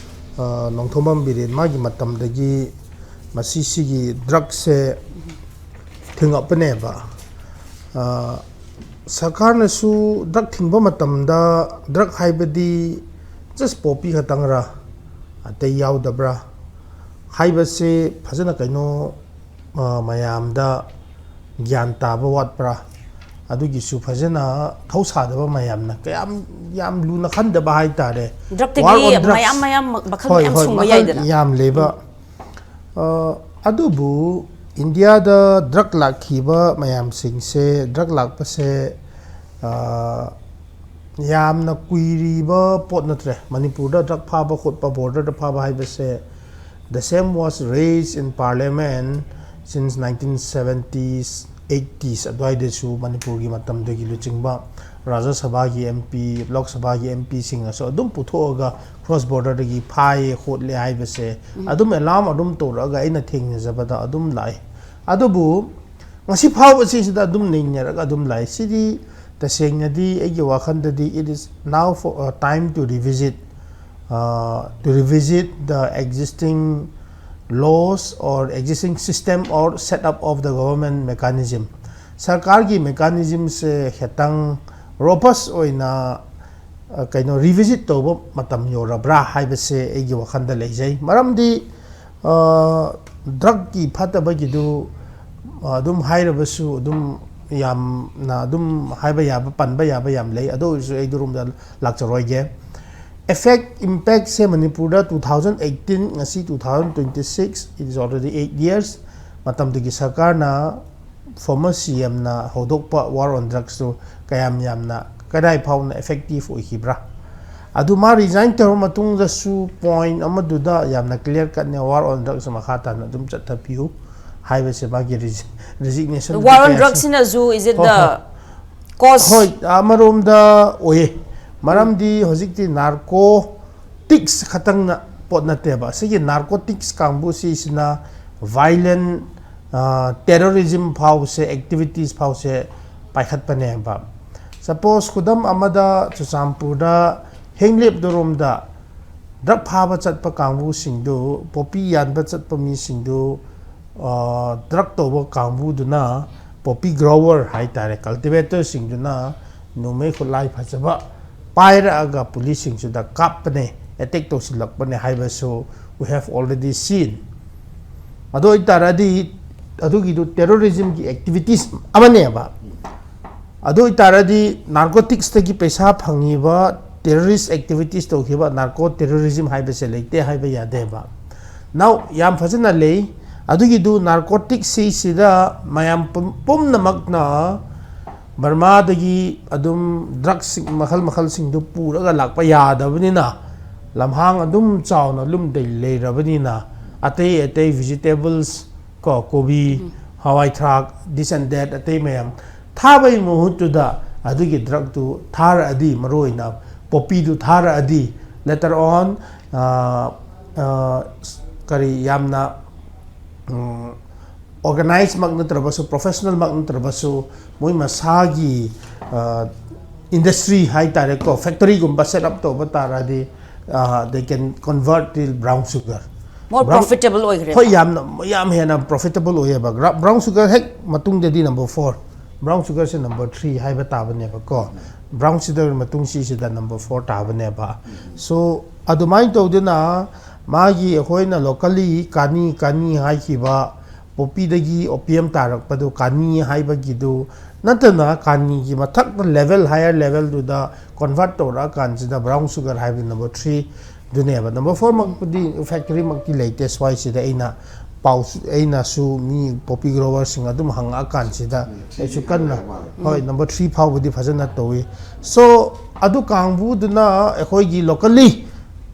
ꯑ, ꯅꯣꯡꯊꯣꯝꯕꯝ ꯕꯤꯔꯦꯟ ꯃꯥꯒꯤ ꯃꯇꯝꯗꯒꯤ ꯃꯁꯤ ꯁꯤꯒꯤ ꯗ꯭ꯔꯒꯁꯦ ꯊꯤꯡꯉꯛꯄꯅꯦꯕ꯫ ꯑ, ꯁꯔꯀꯥꯔꯅꯁꯨ ꯗ꯭ꯔꯒ ꯊꯤꯡꯕ ꯃꯇꯝꯗ ꯗ꯭ꯔꯒ ꯍꯥꯏꯕꯗꯤ just ꯄꯣꯄꯤ ꯈꯛꯇꯪꯔꯥ, ꯑꯇꯩ ꯌꯥꯎꯗꯕ꯭ꯔꯥ ꯍꯥꯏꯕꯁꯦ ꯐꯖꯅ ꯀꯩꯅꯣ, ꯑ, ꯃꯌꯥꯝꯗ ꯒ꯭ꯌꯥꯟ ꯇꯥꯕ ꯋꯥꯠꯄ꯭ꯔꯥ, ꯑꯗꯨꯒꯤꯁꯨ ꯐꯖꯅ ꯊꯧꯁꯥꯗꯕ ꯃꯌꯥꯝꯅ ꯀꯌꯥꯝ ꯌꯥꯝ ꯂꯨꯅ ꯈꯟꯗꯕ ꯍꯥꯏꯇꯥꯔꯦ꯫ War on ꯗ꯭ꯔꯒꯇꯒꯤ drugs. ꯃꯌꯥꯝ ꯃꯌꯥꯝ ꯃꯈꯜ ꯍꯣꯏ, ꯃꯌꯥꯝ ꯍꯣꯏ, ꯁꯨꯡꯕ ꯃꯈꯜ ꯌꯥꯏꯗꯅ꯫ ꯌꯥꯝ ꯂꯩꯕ꯫ ꯑ, ꯑꯗꯨꯕꯨ ꯏꯟꯗꯤꯌꯥꯗ ꯗ꯭ꯔꯒ ꯂꯥꯛꯈꯤꯕ ꯃꯌꯥꯝꯁꯤꯡꯁꯦ, ꯗ꯭ꯔꯒ ꯂꯥꯛꯄꯁꯦ, ꯑ, ꯌꯥꯝꯅ ꯀꯨꯏꯔꯤꯕ ꯄꯣꯠ ꯅꯠꯇ꯭ꯔꯦ꯫ ꯃꯅꯤꯄꯨꯔꯗ ꯗ꯭ꯔꯒ ꯐꯥꯕ ꯈꯣꯠꯄ, ꯕꯣꯔꯗꯔꯗ ꯐꯥꯕ ꯍꯥꯏꯕꯁꯦ, the same was raised in parliament since nineteen seventies, eighties ꯑꯗꯨꯋꯥꯏꯗꯁꯨ ꯃꯅꯤꯄꯨꯔꯒꯤ ꯃꯇꯝꯗꯒꯤ ꯂꯨꯆꯤꯡꯕ ꯔꯥꯖ꯭ꯌ ꯁꯚꯥꯒꯤ ꯑꯦꯝ ꯄꯤ, ꯂꯣꯛ ꯁꯚꯥꯒꯤ ꯑꯦꯝ ꯄꯤꯁꯤꯡꯅꯁꯨ ꯑꯗꯨꯝ ꯄꯨꯊꯣꯛꯑꯒ ꯀ꯭ꯔꯣꯁ ꯕꯣꯔꯗꯔꯗꯒꯤ ꯐꯥꯏꯌꯦ ꯈꯣꯠꯂꯦ ꯍꯥꯏꯕꯁꯦ ꯑꯗꯨꯝ ꯑꯦꯂꯥꯔꯝ ꯑꯗꯨꯝ ꯇꯧꯔꯛꯑꯒ ꯑꯩꯅ ꯊꯦꯡꯅꯖꯕꯗ ꯑꯗꯨꯝ ꯂꯥꯛꯏ꯫ ꯑꯗꯨꯕꯨ ꯉꯁꯤ ꯐꯥꯎꯕ ꯁꯤꯁꯤꯗ ꯑꯗꯨꯝ ꯅꯩꯅꯔꯒ ꯑꯗꯨꯝ ꯂꯥꯛꯏ꯫ ꯁꯤꯗꯤ ꯇꯁꯦꯡꯅꯗꯤ ꯑꯩꯒꯤ ꯋꯥꯈꯜꯗꯗꯤ it is now for, uh, time to revisit, uh, to revisit the existing laws or existing system or setup of the government mechanism꯫ ꯁꯔꯀꯥꯔꯒꯤ ꯃꯦꯀꯥꯅꯤꯖꯝꯁꯦ ꯈꯤꯇꯪ ꯔꯣꯕꯁ ꯑꯣꯏꯅ, ꯑ, ꯀꯩꯅꯣ, ꯔꯤꯚꯤꯖꯤꯠ ꯇꯧꯕ ꯃꯇꯝ ꯌꯧꯔꯕ꯭ꯔꯥ ꯍꯥꯏꯕꯁꯦ ꯑꯩꯒꯤ ꯋꯥꯈꯜꯗ ꯂꯩꯖꯩ꯫ ꯃꯔꯝꯗꯤ ꯗ꯭ꯔꯛꯀꯤ ꯐꯠꯇꯕꯒꯤꯗꯨ ꯑꯗꯨꯝ ꯍꯥꯏꯔꯕꯁꯨ ꯑꯗꯨꯝ ꯌꯥꯝꯅ ꯑꯗꯨꯝ ꯍꯥꯏꯕ ꯌꯥꯕ, ꯄꯟꯕ ꯌꯥꯕ ꯌꯥꯝ ꯂꯩ꯫ ꯑꯗꯨ ꯑꯣꯏꯔꯁꯨ ꯑꯩ ꯑꯗꯨꯔꯣꯝꯗ ꯂꯥꯛꯆꯔꯣꯏꯒꯦ꯫ ꯏꯐꯦꯛ ꯏꯝꯄꯦꯛꯁꯦ ꯃꯅꯤꯄꯨꯔꯗ two thousand eighteen, ꯉꯁꯤ two thousand twenty six, it is already eight years꯫ ꯃꯇꯝꯗꯨꯒꯤ ꯁꯔꯀꯥꯔꯅ former C M ꯅ ꯍꯧꯗꯣꯛꯄ war on drugsꯇꯨ ꯀꯌꯥꯝ ꯌꯥꯝꯅ, ꯀꯗꯥꯏ ꯐꯥꯎꯅ effective ꯑꯣꯏꯈꯤꯕ꯭ꯔꯥ? ꯑꯗꯨ ꯃꯥ resign ꯇꯧꯔꯕ ꯃꯇꯨꯡꯗꯁꯨ point ꯑꯃꯗꯨꯗ ꯌꯥꯝꯅ clear cutꯅꯦ, war on drugs ꯃꯈꯥ ꯇꯥꯅ ꯑꯗꯨꯝ ꯆꯠꯊꯕꯤꯌꯨ ꯍꯥꯏꯕꯁꯦ ꯃꯥꯒꯤ resi-, resignation war on drugsꯁꯤꯅꯁꯨ, is it the cause? ꯍꯣꯏ, ꯑꯃꯔꯣꯝꯗ ꯑꯣꯏꯌꯦ꯫ ꯃꯔꯝꯗꯤ ꯍꯧꯖꯤꯛꯇꯤ narcotics ꯈꯛꯇꯪꯅ ꯄꯣꯠ ꯅꯠꯇꯦꯕ꯫ ꯁꯤꯒꯤ narcotics ꯀꯥꯡꯕꯨꯁꯤꯁꯤꯅ violent, ꯑ, terrorism ꯐꯥꯎꯁꯦ, activities ꯐꯥꯎꯁꯦ ꯄꯥꯏꯈꯠꯄꯅꯦꯕ꯫ Suppose, ꯈꯨꯗꯝ ꯑꯃꯗ, ꯆꯨꯔꯆꯥꯟꯄꯨꯔꯗ ꯍꯦꯡꯂꯦꯞꯗꯔꯣꯝꯗ drug ꯐꯥꯕ ꯆꯠꯄ ꯀꯥꯡꯕꯨꯁꯤꯡꯗꯨ, poppy ꯌꯥꯟꯕ ꯆꯠꯄ ꯃꯤꯁꯤꯡꯗꯨ, ꯑ, drug ꯇꯧꯕ ꯀꯥꯡꯕꯨꯗꯨꯅ, poppy grower ꯍꯥꯏꯇꯥꯔꯦ, cultivatorꯁꯤꯡꯗꯨꯅ ꯅꯣꯡꯃꯩ ꯈꯨꯠꯂꯥꯏ ꯐꯖꯕ ꯄꯥꯏꯔꯛꯑꯒ policeꯁꯤꯡꯁꯤꯗ ꯀꯥꯞꯄꯅꯦ, attack ꯇꯧꯁꯤꯜꯂꯛꯄꯅꯦ ꯍꯥꯏꯕꯁꯨ we have already seen꯫ ꯑꯗꯨ ꯑꯣꯏꯇꯥꯔꯗꯤ ꯑꯗꯨꯒꯤꯗꯨ terrorismꯒꯤ activities ꯑꯃꯅꯦꯕ꯫ ꯑꯗꯨ ꯑꯣꯏꯇꯥꯔꯗꯤ narcoticsꯇꯒꯤ ꯄꯩꯁꯥ ꯐꯪꯉꯤꯕ, terrorist activities ꯇꯧꯈꯤꯕ narco terrorism ꯍꯥꯏꯕꯁꯦ ꯂꯩꯇꯦ ꯍꯥꯏꯕ ꯌꯥꯗꯦꯕ꯫ Now, ꯌꯥꯝ ꯐꯖꯅ ꯂꯩ꯫ ꯑꯗꯨꯒꯤꯗꯨ narcoticsꯁꯤꯗ ꯃꯌꯥꯝ ꯄꯨꯝ-, ꯄꯨꯝꯅꯃꯛꯅ ꯕꯔꯃꯥꯗꯒꯤ ꯑꯗꯨꯝ drugsꯁꯤꯡ ꯃꯈꯜ ꯃꯈꯜꯁꯤꯡꯗꯨ ꯄꯨꯔꯒ ꯂꯥꯛꯄ ꯌꯥꯗꯕꯅꯤꯅ, ꯂꯝꯍꯥꯡ ꯑꯗꯨꯝ ꯆꯥꯎꯅ ꯂꯨꯝꯗ ꯂꯩꯔꯕꯅꯤꯅ, ꯑꯇꯩ ꯑꯇꯩ vegetables ꯀꯣ, ꯀꯣꯕꯤ, ꯍꯋꯥꯏ ꯊ꯭ꯔꯥꯛ, this and that, ꯑꯇꯩ ꯃꯌꯥꯝ ꯊꯥꯕꯒꯤ ꯃꯍꯨꯠꯇꯨꯗ ꯑꯗꯨꯒꯤ drugꯇꯨ ꯊꯥꯔꯛꯑꯗꯤ, ꯃꯔꯨꯑꯣꯏꯅ poppyꯗꯨ ꯊꯥꯔꯛꯑꯗꯤ, later on, ꯑ, ꯑ, ꯀꯔꯤ, ꯌꯥꯝꯅ, ꯎꯝ, organizeꯃꯛ ꯅꯠꯇ꯭ꯔꯕꯁꯨ, professionalꯃꯛ ꯅꯠꯇ꯭ꯔꯕꯁꯨ, ꯃꯣꯏ ꯃꯁꯥꯒꯤ, ꯑ, industry ꯍꯥꯏꯇꯥꯔꯦꯀꯣ, factoryꯒꯨꯝꯕ set up ꯇꯧꯕ ꯇꯥꯔꯗꯤ, ꯑ, they can convert the brown sugar꯫ More brown profitable ꯑꯣꯏꯈ꯭ꯔꯦ꯫ ꯍꯣꯏ, ꯌꯥꯝꯅ, ꯌꯥꯝ ꯍꯦꯟꯅ profitable ꯑꯣꯏꯌꯦꯕ꯫ ꯒ꯭ꯔꯥ-, brown sugar ꯍꯦꯛ ꯃꯇꯨꯡꯗꯗꯤ number four, brown sugarꯁꯦ number three ꯍꯥꯏꯕ ꯇꯥꯕꯅꯦꯕꯀꯣ꯫ Brown sugar ꯃꯇꯨꯡ ꯁꯤꯁꯤꯗ number four ꯇꯥꯕꯅꯦꯕ꯫ So, ꯑꯗꯨꯃꯥꯏꯅ ꯇꯧꯗꯅ ꯃꯥꯒꯤ ꯑꯩꯈꯣꯏꯅ locally ꯀꯥꯅꯤ ꯀꯥꯅꯤ ꯍꯥꯏꯈꯤꯕ, ꯄꯣꯄꯤꯗꯒꯤ opium ꯇꯥꯔꯛꯄꯗꯨ ꯀꯥꯅꯤ ꯍꯥꯏꯕꯒꯤꯗꯨ ꯅꯠꯇꯅ, ꯀꯥꯅꯤꯒꯤ ꯃꯊꯛꯇ level, higher levelꯗꯨꯗ convert ꯇꯧꯔꯛꯑꯀꯥꯟꯁꯤꯗ brown sugar ꯍꯥꯏꯕꯗꯤ number three ꯗꯨꯅꯦꯕ꯫ Number four ꯃꯛꯄꯨꯗꯤ factory ꯃꯛꯇꯤ ꯂꯩꯇꯦ ꯁ꯭ꯋꯥꯏꯁꯤꯗ꯫ ꯑꯩꯅ ꯄꯥꯎ, ꯑꯩꯅꯁꯨ ꯃꯤ poppy growerꯁꯤꯡ ꯑꯗꯨꯝ ꯍꯪꯉꯛꯑꯀꯥꯟꯁꯤꯗ ꯑꯩꯁꯨ ꯀꯟꯅ, ꯍꯣꯏ, number three ꯐꯥꯎꯕꯗꯤ ꯐꯖꯅ ꯇꯧꯏ꯫ So ꯑꯗꯨ ꯀꯥꯡꯕꯨꯗꯨꯅ ꯑꯩꯈꯣꯏꯒꯤ locally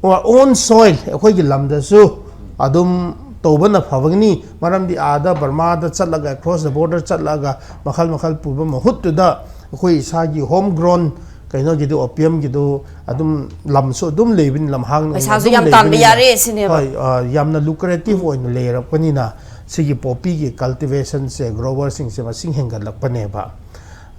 or own soil, ꯑꯩꯈꯣꯏꯒꯤ ꯂꯝꯗꯁꯨ ꯑꯗꯨꯝ ꯇꯧꯕꯅ ꯐꯕꯒꯅꯤ꯫ ꯃꯔꯝꯗꯤ ꯑꯥꯗ ꯕꯔꯃꯥꯗ ꯆꯠꯂꯒ, across the border ꯆꯠꯂꯒ ꯃꯈꯜ ꯃꯈꯜ ꯄꯨꯕ ꯃꯍꯨꯠꯇꯨꯗ ꯑꯩꯈꯣꯏ ꯏꯁꯥꯒꯤ home grown ꯀꯩꯅꯣꯒꯤꯗꯨ, opiumꯒꯤꯗꯨ ꯑꯗꯨꯝ ꯂꯝꯁꯨ ꯑꯗꯨꯝ ꯂꯩꯕꯅꯤ, ꯂꯝꯍꯥꯡ ꯑꯣꯏꯅ ꯄꯩꯁꯥꯁꯨ ꯑꯗꯨꯝ ꯌꯥꯝ ꯇꯥꯟꯕ ꯂꯩꯕꯅꯤꯅ, ꯌꯥꯔꯦ ꯁꯤꯅꯦꯕ꯫ ꯍꯣꯏ, ꯑ, ꯌꯥꯝꯅ lucrative ꯑꯣꯏꯅ ꯂꯩꯔꯛꯄꯅꯤꯅ ꯁꯤꯒꯤ poppyꯒꯤ cultivationꯁꯦ, growerꯁꯤꯡꯁꯦ ꯃꯁꯤꯡ ꯍꯦꯟꯒꯠꯂꯛꯄꯅꯦꯕ꯫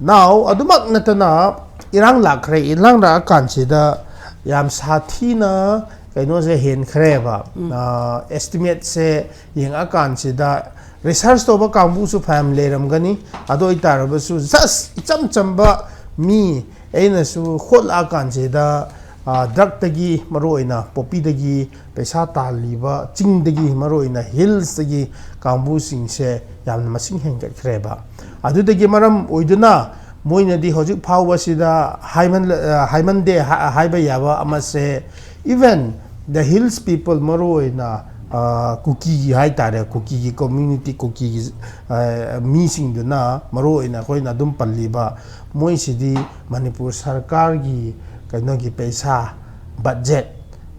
Now ꯑꯗꯨꯃꯛ ꯅꯠꯇꯅ ꯏꯔꯥꯡ ꯂꯥꯛꯈ꯭ꯔꯦ꯫ ꯏꯔꯥꯡ ꯂꯥꯛꯑꯀꯥꯟꯁꯤꯗ ꯌꯥꯝ ꯁꯥꯊꯤꯅ ꯀꯩꯅꯣꯁꯦ ꯍꯦꯟꯈ꯭ꯔꯦꯕ꯫ ꯑ, estimateꯁꯦ ꯌꯦꯡꯉꯛꯑꯀꯥꯟꯁꯤꯗ research ꯇꯧꯕ ꯀꯥꯡꯕꯨꯁꯨ ꯐꯅꯌꯥꯝ ꯂꯩꯔꯝꯒꯅꯤ꯫ ꯑꯗꯨ ꯑꯣꯏꯇꯥꯔꯕꯁꯨ just ꯏꯆꯝ ꯆꯝꯕ ꯃꯤ, ꯑꯩꯅꯁꯨ ꯍꯣꯠꯂꯛꯑꯀꯥꯟꯁꯤꯗ, ꯑ, drugꯇꯒꯤ, ꯃꯔꯨꯑꯣꯏꯅ poppyꯗꯒꯤ ꯄꯩꯁꯥ ꯇꯥꯜꯂꯤꯕ, ꯆꯤꯡꯗꯒꯤ, ꯃꯔꯨꯑꯣꯏꯅ hillsꯇꯒꯤ ꯀꯥꯡꯕꯨꯁꯤꯡꯁꯦ ꯌꯥꯝꯅ ꯃꯁꯤꯡ ꯍꯦꯟꯒꯠꯈ꯭ꯔꯦꯕ꯫ ꯑꯗꯨꯗꯒꯤ ꯃꯔꯝ ꯑꯣꯏꯗꯨꯅ ꯃꯣꯏꯅꯗꯤ ꯍꯧꯖꯤꯛ ꯐꯥꯎꯕꯁꯤꯗ ꯍꯥꯏꯃꯟ-, ꯑ, ꯍꯥꯏꯃꯟꯗꯦ ꯍꯥ-, ꯍꯥꯏꯕ ꯌꯥꯕ ꯑꯃꯁꯦ, even the hills people, ꯃꯔꯨꯑꯣꯏꯅ, ꯑ, ꯀꯨꯀꯤꯒꯤ ꯍꯥꯏꯇꯥꯔꯦ, ꯀꯨꯀꯤꯒꯤ community, ꯀꯨꯀꯤꯒꯤ, ꯑ, ꯃꯤꯁꯤꯡꯗꯨꯅ, ꯃꯔꯨꯑꯣꯏꯅ ꯑꯩꯈꯣꯏꯅ ꯑꯗꯨꯝ ꯄꯜꯂꯤꯕ, ꯃꯣꯏꯁꯤꯗꯤ ꯃꯅꯤꯄꯨꯔ ꯁꯔꯀꯥꯔꯒꯤ ꯀꯩꯅꯣꯒꯤ ꯄꯩꯁꯥ, budget,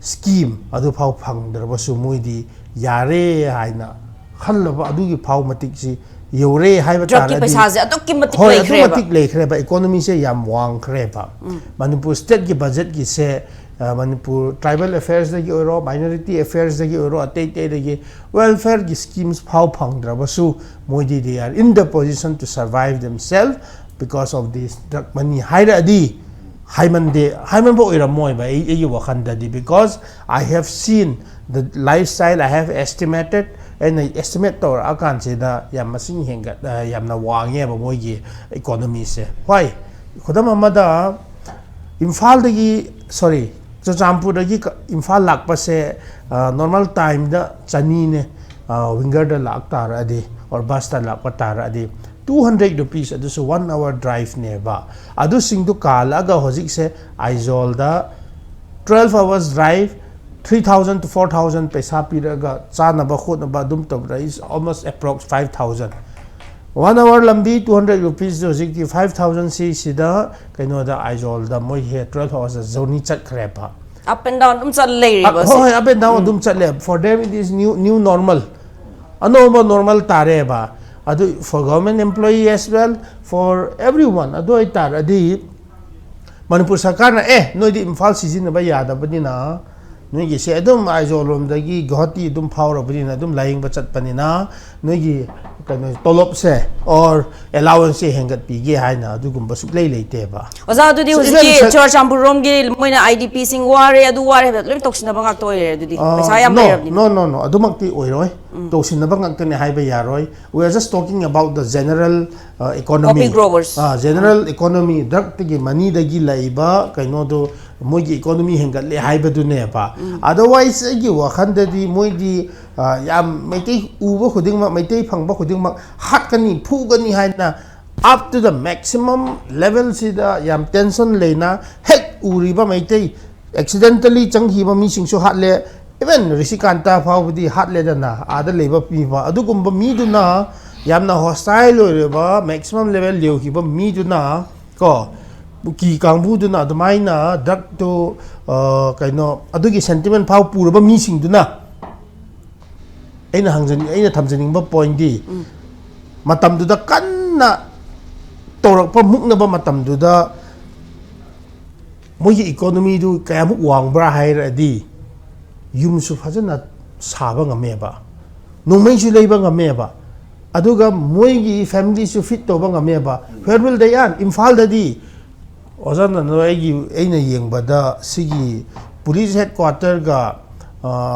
scheme ꯑꯗꯨꯐꯥꯎ ꯐꯪꯗ꯭ꯔꯕꯁꯨ ꯃꯣꯏꯗꯤ ꯌꯥꯔꯦ ꯍꯥꯏꯅ ꯈꯜꯂꯕ, ꯑꯗꯨꯒꯤ ꯐꯥꯎ ꯃꯇꯤꯛꯁꯤ ꯌꯧꯔꯦ ꯍꯥꯏꯕ drugꯀꯤ ꯇꯥꯔꯗꯤ, ꯄꯩꯁꯥꯁꯦ ꯑꯗꯨꯛꯀꯤ ꯃꯇꯤꯛ ꯍꯣꯏ, ꯂꯩꯈ꯭ꯔꯦꯕ꯫ ꯑꯗꯨꯛ ꯃꯇꯤꯛ ꯂꯩꯈ꯭ꯔꯦꯕ꯫ Economyꯁꯦ ꯌꯥꯝ ꯋꯥꯡꯈ꯭ꯔꯦꯕ꯫ ꯃꯅꯤꯄꯨꯔ stateꯀꯤ budgetꯀꯤꯁꯦ, ꯑ, ꯃꯅꯤꯄꯨꯔ tribal affairsꯗꯒꯤ ꯑꯣꯏꯔꯣ, minority affairsꯗꯒꯤ ꯑꯣꯏꯔꯣ, ꯑꯇꯩ ꯑꯇꯩꯗꯒꯤ welfareꯒꯤ schemes ꯐꯥꯎ ꯐꯪꯗ꯭ꯔꯕꯁꯨ, ꯃꯣꯏꯗꯤ they are in the position to survive themselves because of this drug money ꯍꯥꯏꯔꯛꯑꯗꯤ, ꯍꯥꯏꯃꯟꯗꯦ, ꯍꯥꯏꯃꯟꯕ ꯑꯣꯏꯔꯝꯃꯣꯏꯕ ꯑꯩ, ꯑꯩꯒꯤ ꯋꯥꯈꯜꯗꯗꯤ, because I have seen the lifestyle, I have estimated, ꯑꯩꯅ estimate ꯇꯧꯔꯛꯑꯀꯥꯟꯁꯤꯗ ꯌꯥꯝ ꯃꯁꯤꯡ ꯍꯦꯟꯒꯠ-, ꯑ, ꯌꯥꯝꯅ ꯋꯥꯡꯉꯦꯕ ꯃꯣꯏꯒꯤ economyꯁꯦ꯫ ꯍꯣꯏ, ꯈꯨꯗꯝ ꯑꯃꯗ, ꯏꯝꯐꯥꯜꯗꯒꯤ, sorry, ꯆꯨꯔꯆꯥꯟꯄꯨꯔꯗꯒꯤ ꯀ- ꯏꯝꯐꯥꯜ ꯂꯥꯛꯄꯁꯦ, ꯑ, ꯅꯣꯔꯃꯦꯜ ꯇꯥꯏꯝꯗ ꯆꯅꯤꯅꯦ, ꯑ, ꯋꯤꯡꯒꯔꯗ ꯂꯥꯛ ꯇꯥꯔꯛꯑꯗꯤ, ꯑꯣꯔ ꯕꯁꯇ ꯂꯥꯛꯄ ꯇꯥꯔꯛꯑꯗꯤ, ꯇꯨ ꯍꯟꯗ꯭ꯔꯦꯠ ꯔꯨꯄꯤꯁ, ꯑꯗꯨꯁꯨ ꯋꯥꯟ ꯑꯋꯥꯔ ꯗ꯭ꯔꯥꯏꯚꯅꯦꯕ꯫ ꯑꯗꯨꯁꯤꯡꯗꯨ ꯀꯥꯜꯂꯛꯑꯒ ꯍꯧꯖꯤꯛꯁꯦ ꯑꯥꯏꯖꯣꯜꯗ twelve hours drive, three thousand two four thousand ꯄꯩꯁꯥ ꯄꯤꯔꯒ ꯆꯥꯅꯕ ꯈꯣꯠꯅꯕ ꯑꯗꯨꯝ ꯇꯧꯕꯗ, is almost approx five thousand꯫ One hour ꯂꯝꯕꯤ ꯇꯨ ꯍꯟꯗ꯭ꯔꯦꯠ ꯔꯨꯄꯤꯁ, ꯍꯧꯖꯤꯛꯀꯤ ꯐꯥꯏꯚ ꯊꯥꯎꯖꯟꯁꯤ ꯁꯤꯗ ꯀꯩꯅꯣꯗ ꯑꯥꯏꯖꯣꯜꯗ ꯃꯣꯏꯁꯦ ꯇ꯭ꯋꯦꯜꯐ ꯑꯋꯥꯔꯁ ꯖꯔꯅꯤ ꯆꯠꯈ꯭ꯔꯦꯕ꯫ ꯑꯞ ꯑꯦꯟ ꯗꯥꯎꯟ ꯑꯗꯨꯝ ꯆꯠ ꯂꯩꯔꯦꯕ ꯑ, ꯍꯣꯏ, up and down ꯑꯗꯨꯝ ꯆꯠꯂꯦ꯫ For them it is new, new normal, ꯑꯅꯧꯕ ꯅꯣꯔꯃꯦꯜ ꯇꯥꯔꯦꯕ꯫ ꯑꯗꯨ for government employee as well, for everyone, ꯑꯗꯨ ꯑꯣꯏꯇꯥꯔꯗꯤ ꯃꯅꯤꯄꯨꯔ ꯁꯔꯀꯥꯔꯅ, "ꯑꯦ, ꯅꯣꯏꯗꯤ ꯏꯝꯐꯥꯜ ꯁꯤꯖꯤꯟꯅꯕ ꯌꯥꯗꯕꯅꯤꯅ ꯅꯣꯏꯒꯤꯁꯦ ꯑꯗꯨꯝ ꯑꯥꯏꯖꯣꯜ ꯂꯣꯝꯗꯒꯤ ꯒꯨꯋꯥꯍꯥꯇꯤ ꯑꯗꯨꯝ ꯐꯥꯎꯔꯕꯅꯤꯅ ꯑꯗꯨꯝ ꯂꯥꯏꯌꯦꯡꯕ ꯆꯠꯄꯅꯤꯅ ꯅꯣꯏꯒꯤ ꯀꯩꯅꯣ ꯇꯣꯂꯣꯞꯁꯦ ꯑꯣꯔ ꯑꯦꯂꯥꯎꯋꯦꯟꯁꯁꯦ ꯍꯦꯟꯒꯠꯄꯤꯒꯦ" ꯍꯥꯏꯅ ꯑꯗꯨꯒꯨꯝꯕ ꯁꯨꯛꯂꯩ ꯂꯩꯇꯦꯕ꯫ ꯑꯣꯖꯥ, ꯑꯗꯨꯗꯤ So, ꯍꯧꯖꯤꯛꯀꯤ even ꯁ- ꯆꯨꯔꯆꯥꯟꯄꯨꯔ ꯔꯣꯝꯒꯤ ꯃꯣꯏꯅ ꯑꯥꯏ ꯗꯤ ꯄꯤꯁꯤꯡ ꯋꯥꯔꯦ, ꯑꯗꯨ ꯋꯥꯔꯦ ꯍꯥꯏꯕꯗ ꯂꯣꯏ ꯇꯧꯁꯤꯟꯅꯕ ꯉꯥꯛꯇ ꯑꯣꯏꯔꯦ ꯑꯗꯨꯗꯤ, ꯄꯩꯁꯥ ꯌꯥꯝ no, ꯂꯩꯔꯕꯅꯤꯅ꯫ No, no, no, ꯑꯗꯨꯃꯛꯇꯤ ꯑꯣꯏꯔꯣꯏ꯫ ꯇꯧꯁꯤꯟꯅꯕ ꯉꯥꯛꯇꯅꯦ ꯍꯥꯏꯕ ꯌꯥꯔꯣꯏ꯫ We are just talking about the general, uh, economy. Coffee growers. Ah, general economy, ꯗ꯭ꯔꯛꯇꯒꯤ, ꯃꯅꯤꯗꯒꯤ ꯂꯩꯕ ꯀꯩꯅꯣꯗꯣ, ꯃꯣꯏꯒꯤ ꯏꯀꯣꯅꯣꯃꯤ ꯍꯦꯟꯒꯠꯂꯦ ꯍꯥꯏꯕꯗꯨꯅꯦꯕ꯫ ꯑꯗꯔꯋꯥꯏꯁ ꯑꯩꯒꯤ ꯋꯥꯈꯜꯗꯗꯤ ꯃꯣꯏꯗꯤ, ꯑ, ꯌꯥꯝ ꯃꯩꯇꯩ ꯎꯕ ꯈꯨꯗꯤꯡꯃꯛ, ꯃꯩꯇꯩ ꯐꯪꯕ ꯈꯨꯗꯤꯡꯃꯛ ꯍꯥꯠꯀꯅꯤ, ꯐꯨꯒꯅꯤ ꯍꯥꯏꯅ up to the maximum level ꯁꯤꯗ ꯌꯥꯝ ꯇꯦꯟꯁꯟ ꯂꯩꯅ ꯍꯦꯛ ꯎꯔꯤꯕ ꯃꯩꯇꯩ, accidentally ꯆꯪꯈꯤꯕ ꯃꯤꯁꯤꯡꯁꯨ ꯍꯥꯠꯂꯦ, even ꯔꯤꯁꯤꯀꯥꯟꯇ ꯐꯥꯎꯕꯗꯤ ꯍꯥꯠꯂꯦꯗꯅ, ꯑꯥꯗ ꯂꯩꯕ ꯃꯤ ꯐꯥꯎ꯫ ꯑꯗꯨꯒꯨꯝꯕ ꯃꯤꯗꯨꯅ, ꯌꯥꯝꯅ hostile ꯑꯣꯏꯔꯕ maximum level ꯌꯧꯈꯤꯕ ꯃꯤꯗꯨꯅ, ꯀꯣ, ꯀꯨꯀꯤ ꯀꯥꯡꯕꯨꯗꯨꯅ ꯑꯗꯨꯃꯥꯏꯅ ꯗ꯭ꯔꯛꯇꯨ, ꯑ, ꯀꯩꯅꯣ, ꯑꯗꯨꯒꯤ ꯁꯦꯟꯇꯤꯃꯦꯟ ꯐꯥꯎ ꯄꯨꯔꯕ ꯃꯤꯁꯤꯡꯗꯨꯅ, ꯑꯩꯅ ꯍꯪꯖꯅꯤꯡ-, ꯑꯩꯅ ꯊꯝꯖꯅꯤꯡꯕ ꯄꯣꯏꯟꯗꯤ, ꯃꯇꯝꯗꯨꯗ ꯀꯟꯅ ꯇꯧꯔꯛꯄ ꯃꯨꯛꯅꯕ ꯃꯇꯝꯗꯨꯗ ꯃꯣꯏꯒꯤ ꯏꯀꯣꯅꯣꯃꯤꯗꯨ ꯀꯌꯥꯃꯨꯛ ꯋꯥꯡꯕ꯭ꯔꯥ ꯍꯥꯏꯔꯗꯤ, ꯌꯨꯝꯁꯨ ꯐꯖꯅ ꯁꯥꯕ ꯉꯝꯃꯦꯕ, ꯅꯣꯡꯃꯩꯁꯨ ꯂꯩꯕ ꯉꯝꯃꯦꯕ, ꯑꯗꯨꯒ ꯃꯣꯏꯒꯤ ꯐꯦꯃꯤꯂꯤꯁꯨ ꯐꯤꯠ ꯇꯧꯕ ꯉꯝꯃꯦꯕ꯫ Where will they earn? ꯏꯝꯐꯥꯜꯗꯗꯤ, ꯑꯣꯖꯥ ꯅꯟꯗꯣ, ꯑꯩꯒꯤ, ꯑꯩꯅ ꯌꯦꯡꯕꯗ ꯁꯤꯒꯤ ꯄꯨꯂꯤꯁ ꯍꯦꯗꯀ꯭ꯋꯥꯇꯔꯒ, ꯑ,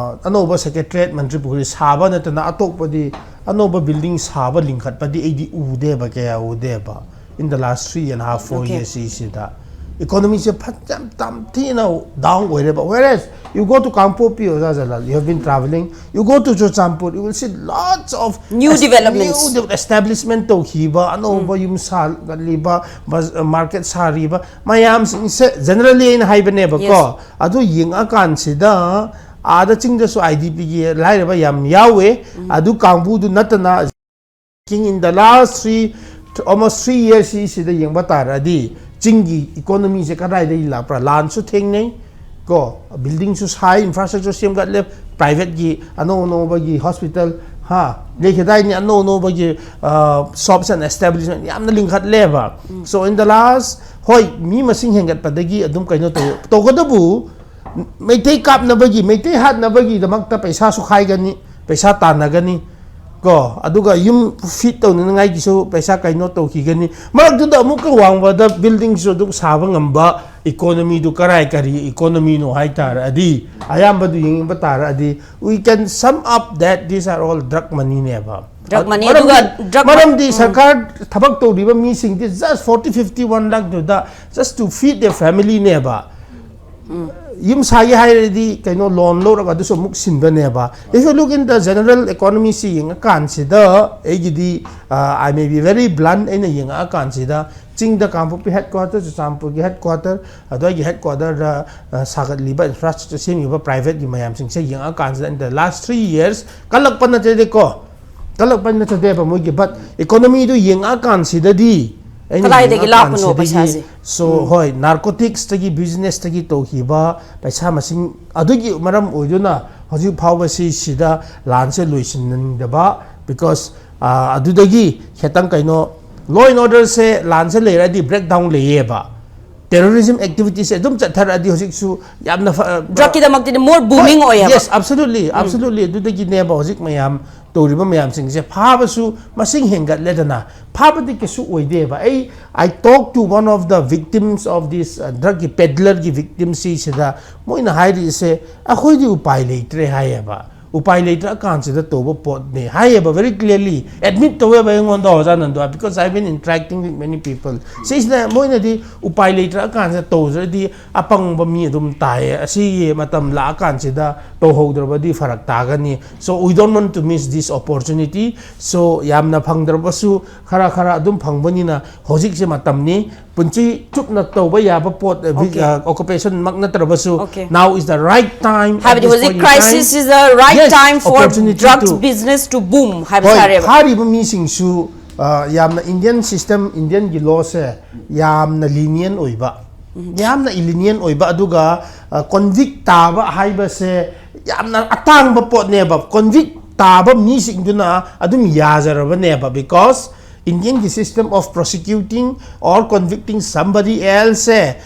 ꯑꯅꯧꯕ ꯁꯦꯀ꯭ꯔꯦꯇꯔꯤꯌꯦꯠ ꯃꯟꯇ꯭ꯔꯤ ꯄꯨꯈ꯭ꯔꯤ ꯁꯥꯕ ꯅꯠꯇꯅ ꯑꯇꯣꯞꯄꯗꯤ, ꯑꯅꯧꯕ ꯕꯤꯜꯗꯤꯡ ꯁꯥꯕ, ꯂꯤꯡꯈꯠꯄꯗꯤ ꯑꯩꯗꯤ ꯎꯗꯦꯕ, ꯀꯌꯥ ꯎꯗꯦꯕ, in the last three and half, four Okay. years ꯁꯤꯁꯤꯗ꯫ Economy ꯁꯦ ꯐꯖꯅ ꯌꯥꯝ ꯊꯤꯅ down ꯑꯣꯏꯔꯦꯕ꯫ Whereas you go to Kangpokpi, ꯑꯣꯖꯥ Jalal, you have been traveling, you go to Churachandpur, you will see lots of New es- developments. New de- establishment ꯇꯧꯈꯤꯕ, ꯑꯅꯧꯕ ꯌꯨꯝ ꯁꯥꯒꯠꯂꯤꯕ, ꯕꯖ- market ꯁꯥꯔꯤꯕ ꯃꯌꯥꯝꯁꯤꯡꯁꯦ generally ꯑꯩꯅ ꯍꯥꯏꯕꯅꯦꯕꯀꯣ꯫ ꯑꯗꯨ ꯌꯦꯡꯉꯛꯑꯀꯥꯟꯁꯤꯗ ꯑꯥꯗ ꯆꯤꯡꯗꯁꯨ IDP ꯒꯤ ꯂꯥꯏꯔꯕ ꯌꯥꯝ ꯌꯥꯎꯋꯦ꯫ ꯑꯗꯨ ꯀꯥꯡꯕꯨꯗꯨ ꯅꯠꯇꯅ in the last three, almost three years ꯁꯤꯗ ꯌꯦꯡꯕ ꯇꯥꯔꯗꯤ ꯆꯤꯡꯒꯤ economy ꯁꯦ ꯀꯗꯥꯏꯗꯒꯤ ꯂꯥꯛꯄ꯭ꯔꯥ? ꯂꯥꯟꯁꯨ ꯊꯦꯡꯅꯩ ꯀꯣ, building ꯁꯨ ꯁꯥꯏ, infrastructure ꯁꯦꯝꯒꯠꯂꯦ, private ꯒꯤ ꯑꯅꯧ ꯑꯅꯧꯕꯒꯤ hospital, ꯍꯥ, ꯂꯩꯈꯤꯗꯥꯏꯅꯦ, ꯑꯅꯧ ꯑꯅꯧꯕꯒꯤ shops and establishment ꯌꯥꯝꯅ ꯂꯤꯡꯈꯠꯂꯦꯕ꯫ So in the last, ꯍꯣꯏ, ꯃꯤ ꯃꯁꯤꯡ ꯍꯦꯟꯒꯠꯄꯗꯒꯤ ꯑꯗꯨꯝ ꯀꯩꯅꯣ ꯇꯧ ꯇꯧꯒꯗꯕꯨ ꯃꯩꯇꯩ ꯀꯥꯞꯅꯕꯒꯤ, ꯃꯩꯇꯩ ꯍꯥꯠꯅꯕꯒꯤꯗꯃꯛꯇ ꯄꯩꯁꯥꯁꯨ ꯈꯥꯏꯒꯅꯤ, ꯄꯩꯁꯥ ꯇꯥꯟꯅꯒꯅꯤ ꯀꯣ, ꯑꯗꯨꯒ ꯌꯨꯝ feed ꯇꯧꯅꯅꯉꯥꯏꯒꯤꯁꯨ ꯄꯩꯁꯥ ꯀꯩꯅꯣ ꯇꯧꯈꯤꯒꯅꯤ꯫ ꯃꯔꯛꯇꯨꯗ ꯑꯃꯨꯛꯀ ꯋꯥꯡꯕꯗ building ꯁꯨ ꯑꯗꯨꯝ ꯁꯥꯕ ꯉꯝꯕ economy ꯗꯨ ꯀꯔꯥꯏ ꯀꯔꯤ economy ꯅꯣ ꯍꯥꯏ ꯇꯥꯔꯗꯤ, ꯑꯌꯥꯝꯕꯗꯨ ꯌꯦꯡꯕ ꯇꯥꯔꯗꯤ, we can sum up that these are all drug money ꯅꯦꯕ꯫ Drug money, ꯃꯔꯝꯗꯤ- ꯑꯗꯨꯒ drug ꯃꯔꯝꯗꯤ ꯁꯔꯀꯥꯔ ꯊꯕꯛ ꯇꯧꯔꯤꯕ ꯃꯤꯁꯤꯡꯗꯤ just forty, fifty, one lakh ꯗꯨꯗ just to feed their family ꯅꯦꯕ꯫ ꯌꯨꯝ ꯁꯥꯒꯦ ꯍꯥꯏꯔꯗꯤ ꯀꯩꯅꯣ loan ꯂꯧꯔꯒ ꯑꯗꯨꯁꯨ ꯑꯃꯨꯛ ꯁꯤꯟꯕꯅꯦꯕ꯫ If you look in the general economy ꯁꯤ ꯌꯦꯡꯉꯀꯥꯟꯁꯤꯗ ꯑꯩꯒꯤꯗꯤ, uh, I may be very blunt, ꯑꯩꯅ ꯌꯦꯡꯉꯛꯑꯀꯥꯟꯁꯤꯗ ꯆꯤꯡꯗ ꯀꯥꯡꯄꯣꯛꯄꯤ headquarter, ꯆꯨꯔꯆꯥꯟꯄꯨꯔꯒꯤ headquarter, ꯑꯗꯨꯋꯥꯏꯒꯤ headquarter ꯗ, uh, ꯁꯥꯒꯠꯂꯤꯕ infrastructure ꯁꯦꯝꯃꯤꯕ private ꯒꯤ ꯃꯌꯥꯝꯁꯤꯡꯁꯦ ꯌꯦꯡꯉꯛꯑꯀꯥꯟꯁꯤꯗ in the last three years ꯀꯜꯂꯛꯄ ꯅꯠꯇꯦꯗꯦꯀꯣ, ꯀꯜꯂꯛꯄ ꯅꯠꯆꯗꯦꯕ ꯃꯣꯏꯒꯤ, but economy ꯗꯨ ꯌꯦꯡꯉꯛꯑꯀꯥꯟꯁꯤꯗꯗꯤ ꯑꯩꯅ ꯀꯗꯥꯏꯗꯒꯤ ꯂꯥꯛꯄꯅꯣ ꯌꯦꯡꯉꯛꯑꯀꯥꯟꯁꯤꯗꯒꯤ, ꯄꯩꯁꯥꯁꯦ? So, ꯍꯣꯏ, narcotics ꯇꯒꯤ, business ꯇꯒꯤ ꯇꯧꯈꯤꯕ ꯄꯩꯁꯥ ꯃꯁꯤꯡ ꯑꯗꯨꯒꯤ ꯃꯔꯝ ꯑꯣꯏꯗꯨꯅ ꯍꯧꯖꯤꯛ ꯐꯥꯎꯕ ꯁꯤ ꯁꯤꯗ ꯂꯥꯟꯁꯦ ꯂꯣꯏꯁꯤꯟꯅꯤꯡꯗꯕ, because, ꯑꯥ, ꯑꯗꯨꯗꯒꯤ ꯈꯤꯇꯪ ꯀꯩꯅꯣ, law and order ꯁꯦ ꯂꯥꯟꯁꯦ ꯂꯩꯔꯗꯤ breakdown ꯂꯩꯌꯦꯕ, terrorism activity ꯁꯦ ꯑꯗꯨꯝ ꯆꯠꯊꯔꯛꯑꯗꯤ ꯍꯧꯖꯤꯛꯁꯨ ꯌꯥꯝꯅ ꯐ- Drug ꯀꯤꯗꯃꯛꯇꯗꯤ more booming ꯑꯣꯏꯌꯦꯕ꯫ Yes, absolutely, absolutely. ꯑꯗꯨꯗꯒꯤꯅꯦꯕ ꯍꯧꯖꯤꯛ ꯃꯌꯥꯝ ꯇꯧꯔꯤꯕ ꯃꯌꯥꯝꯁꯤꯡꯁꯦ ꯐꯥꯕꯁꯨ ꯃꯁꯤꯡ ꯍꯦꯟꯒꯠꯂꯦꯗꯅ, ꯐꯥꯕꯗꯤ ꯀꯩꯁꯨ ꯑꯣꯏꯗꯦꯕ꯫ ꯑꯩ, I talk to one of the victims of this, uh, drug ꯀꯤ peddler ꯒꯤ victim ꯁꯤꯁꯤꯗ ꯃꯣꯏꯅ ꯍꯥꯏꯔꯤꯁꯦ, "ꯑꯩꯈꯣꯏꯗꯤ ꯎꯄꯥꯏ ꯂꯩꯇ꯭ꯔꯦ" ꯍꯥꯏꯌꯦꯕ꯫ ꯎꯄꯥꯏ ꯂꯩꯇ꯭ꯔꯀꯥꯟꯁꯤꯗ ꯇꯧꯕ ꯄꯣꯠꯅꯦ ꯍꯥꯏꯌꯦꯕ, very clearly admit ꯇꯧꯋꯦꯕ ꯑꯩꯉꯣꯟꯗ ꯑꯣꯖꯥ ꯅꯟꯗꯨ, because I've been interacting with many people. ꯁꯤꯁꯤꯅ ꯃꯣꯏꯅꯗꯤ ꯎꯄꯥꯏ ꯂꯩꯇ꯭ꯔꯀꯥꯟꯁꯤꯗ ꯇꯧꯗ꯭ꯔꯗꯤ ꯑꯄꯪꯕ ꯃꯤ ꯑꯗꯨꯝ ꯇꯥꯏꯌꯦ, ꯑꯁꯤꯒꯤ ꯃꯇꯝ ꯂꯥꯛꯑꯀꯥꯟꯁꯤꯗ ꯇꯧꯍꯧꯗ꯭ꯔꯕꯗꯤ ꯐꯔꯛ ꯇꯥꯒꯅꯤ꯫ So we don't want to miss this opportunity. So ꯌꯥꯝꯅ ꯐꯪꯗ꯭ꯔꯕꯁꯨ ꯈꯔ ꯈꯔ ꯑꯗꯨꯝ ꯐꯪꯕꯅꯤꯅ ꯍꯧꯖꯤꯛꯁꯦ ꯃꯇꯝꯅꯤ꯫ ꯄꯨꯟꯁꯤ ꯆꯨꯞꯅ ꯇꯧꯕ ꯌꯥꯕ ꯄꯣꯠ, Okay. ꯑꯣꯀꯨꯄꯦꯁꯟꯃꯛ ꯅꯠꯇ꯭ꯔꯕꯁꯨ, Okay. now is the right time. ꯍꯥꯏꯕꯗꯤ ꯍꯧꯖꯤꯛ crisis is the right time for drug business to boom ꯍꯥꯏꯕ ꯍꯣꯏ, ꯁꯥꯔꯦꯕ꯫ ꯐꯥꯔꯤꯕ ꯃꯤꯁꯤꯡꯁꯨ ꯑ, ꯌꯥꯝꯅ Indian system, Indianꯒꯤ lawꯁꯦ ꯌꯥꯝꯅ lenient ꯑꯣꯏꯕ, ꯌꯥꯝꯅ lenient ꯑꯣꯏꯕ, ꯑꯗꯨꯒ ꯀꯣꯟꯚꯤꯛ ꯇꯥꯕ ꯍꯥꯏꯕꯁꯦ ꯌꯥꯝꯅ ꯑꯇꯥꯡꯕ ꯄꯣꯠꯅꯦꯕ꯫ ꯀꯣꯟꯚꯤꯛ ꯇꯥꯕ ꯃꯤꯁꯤꯡꯗꯨꯅ ꯑꯗꯨꯝ ꯌꯥꯖꯔꯕꯅꯦꯕ, because Indianꯒꯤ system of prosecuting or convicting somebody elseꯁꯦ,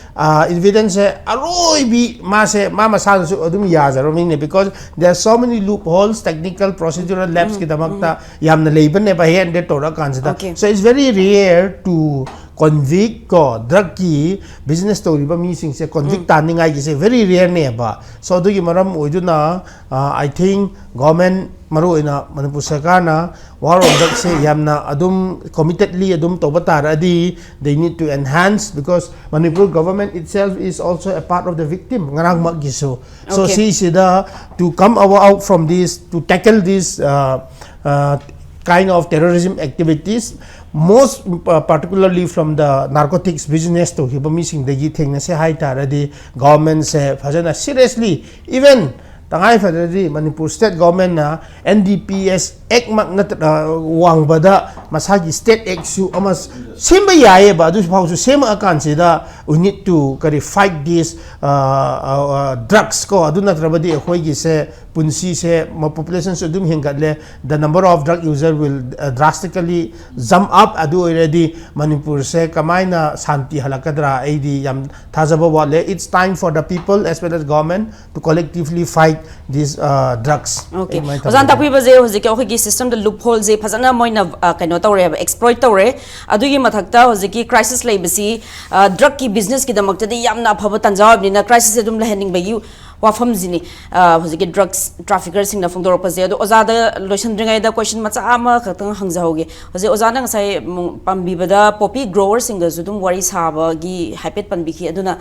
evidenceꯁꯦ ꯑꯔꯣꯏꯕꯤ ꯃꯥꯁꯦ ꯃꯥ ꯃꯁꯥꯅꯁꯨ ꯑꯗꯨꯝ ꯌꯥꯖꯔꯕꯅꯤꯅꯦ, because there are so many loopholes, technical procedural lapseꯀꯤꯗꯃꯛꯇ ꯌꯥꯝꯅ ꯂꯩꯕꯅꯦꯕ, ꯍꯦꯟꯗꯦ ꯇꯧꯔꯀꯥꯟꯁꯤꯗ꯫ Okay. So it's very rare to convict ꯀꯣ, drugꯀꯤ business ꯇꯧꯔꯤꯕ ꯃꯤꯁꯤꯡꯁꯦ ꯀꯣꯟꯚꯤꯛ ꯇꯥꯅꯤꯡꯉꯥꯏꯒꯤꯁꯦ very rareꯅꯦꯕ꯫ So ꯑꯗꯨꯒꯤ ꯃꯔꯝ ꯑꯣꯏꯗꯨꯅ, ꯑ, I think government, ꯃꯔꯨꯑꯣꯏꯅ ꯃꯅꯤꯄꯨꯔ ꯁꯔꯀꯥꯔꯅ war on drugꯁꯦ ꯌꯥꯝꯅ ꯑꯗꯨꯝ committedly ꯑꯗꯨꯝ ꯇꯧꯕ ꯇꯥꯔꯗꯤ, they need to enhance, because Manipur government itself is also a part of the victim ꯉꯔꯥꯡꯃꯛꯀꯤꯁꯨ꯫ So Okay. ꯁꯤꯁꯤꯗ, to come out from this, to tackle this, uh, uh, kind of terrorism activities, most, uh, particularly from the narcotics business ꯇꯧꯈꯤꯕ ꯃꯤꯁꯤꯡꯗꯒꯤ ꯊꯦꯡꯅꯁꯦ ꯍꯥꯏ ꯇꯥꯔꯗꯤ, governmentꯁꯦ ꯐꯖꯅ seriously, even ꯇꯉꯥꯏ ꯐꯗ꯭ꯔꯗꯤ Manipur state governmentꯅ N D P S Actꯃꯛ ꯅꯠꯇꯅ ꯋꯥꯡꯕꯗ ꯃꯁꯥꯒꯤ state actꯁꯨ ꯑꯃ ꯁꯦꯝꯕ ꯌꯥꯏꯌꯦꯕ, ꯑꯗꯨ ꯐꯥꯎꯁꯨ ꯁꯦꯝꯃꯛꯑꯀꯥꯟꯁꯤꯗ we need to ꯀꯔꯤ fight this, uh, uh, uh, drugs ꯀꯣ, ꯑꯗꯨ ꯅꯠꯇ꯭ꯔꯕꯗꯤ ꯑꯩꯈꯣꯏꯒꯤꯁꯦ ꯄꯨꯟꯁꯤꯁꯦ ꯃ-, populationꯁꯨ ꯑꯗꯨꯝ ꯍꯦꯟꯒꯠꯂꯦ, the number of drug user will, uh, drastically jump up꯫ ꯑꯗꯨ ꯑꯣꯏꯔꯗꯤ ꯃꯅꯤꯄꯨꯔꯁꯦ ꯀꯃꯥꯏꯅ ꯁꯥꯟꯇꯤ ꯍꯜꯂꯛꯀꯗ꯭ꯔꯥ? ꯑꯩꯗꯤ ꯌꯥꯝ ꯊꯥꯖꯕ ꯋꯥꯠꯂꯦ꯫ It's time for the people as well as government to collectively fight these, uh, drugs꯫ Okay. ꯑꯗꯨꯃꯥꯏꯅ ꯑꯣꯖꯥꯅ ꯇꯧꯕꯅꯦ꯫ ꯇꯥꯛꯄꯤꯕꯁꯦ ꯍꯧꯖꯤꯛꯀꯤ ꯑꯩꯈꯣꯏꯒꯤ systemꯗ loopholeꯁꯦ ꯐꯖꯅ ꯃꯣꯏꯅ, ꯑ, ꯀꯩꯅꯣ ꯇꯧꯔꯦꯕ, exploit ꯇꯧꯔꯦ꯫ ꯑꯗꯨꯒꯤ ꯃꯊꯛꯇ ꯍꯧꯖꯤꯛꯀꯤ crisis ꯂꯩꯕꯁꯤ, ꯑ, drugꯀꯤ businessꯀꯤꯗꯃꯛꯇꯗꯤ ꯌꯥꯝꯅ ꯑꯐꯕ ꯇꯥꯟꯖꯥ ꯑꯣꯏꯕꯅꯤꯅ crisisꯁꯦ ꯑꯗꯨꯝ ꯂꯩꯍꯟꯅꯤꯡꯕꯒꯤ ꯋꯥꯐꯝꯁꯤꯅꯤ꯫ ꯑ, ꯍꯧꯖꯤꯛꯀꯤ ꯗ꯭ꯔꯒꯁ ꯇ꯭ꯔꯥꯐꯤꯀꯔꯁꯤꯡꯅ ꯐꯣꯡꯗꯣꯔꯛꯄꯁꯦ꯫ ꯑꯗꯣ ꯑꯣꯖꯥꯗ ꯂꯣꯏꯁꯤꯟꯗ꯭ꯔꯤꯉꯩꯗ ꯀꯣꯏꯁꯟ ꯃꯆꯥ ꯑꯃꯈꯛꯇꯪ ꯍꯪꯖꯍꯧꯒꯦ꯫ ꯍꯧꯖꯤꯛ ꯑꯣꯖꯥꯅ ꯉꯁꯥꯏ, ꯎꯝ, ꯄꯥꯝꯕꯤꯕꯗ ꯄꯣꯄꯤ ꯒ꯭ꯔꯣꯋꯔꯁꯤꯡꯒꯁꯨ ꯑꯗꯨꯝ ꯋꯥꯔꯤ ꯁꯥꯕꯒꯤ ꯍꯥꯏꯐꯦꯠ ꯄꯟꯕꯤꯈꯤ꯫ ꯑꯗꯨꯅ,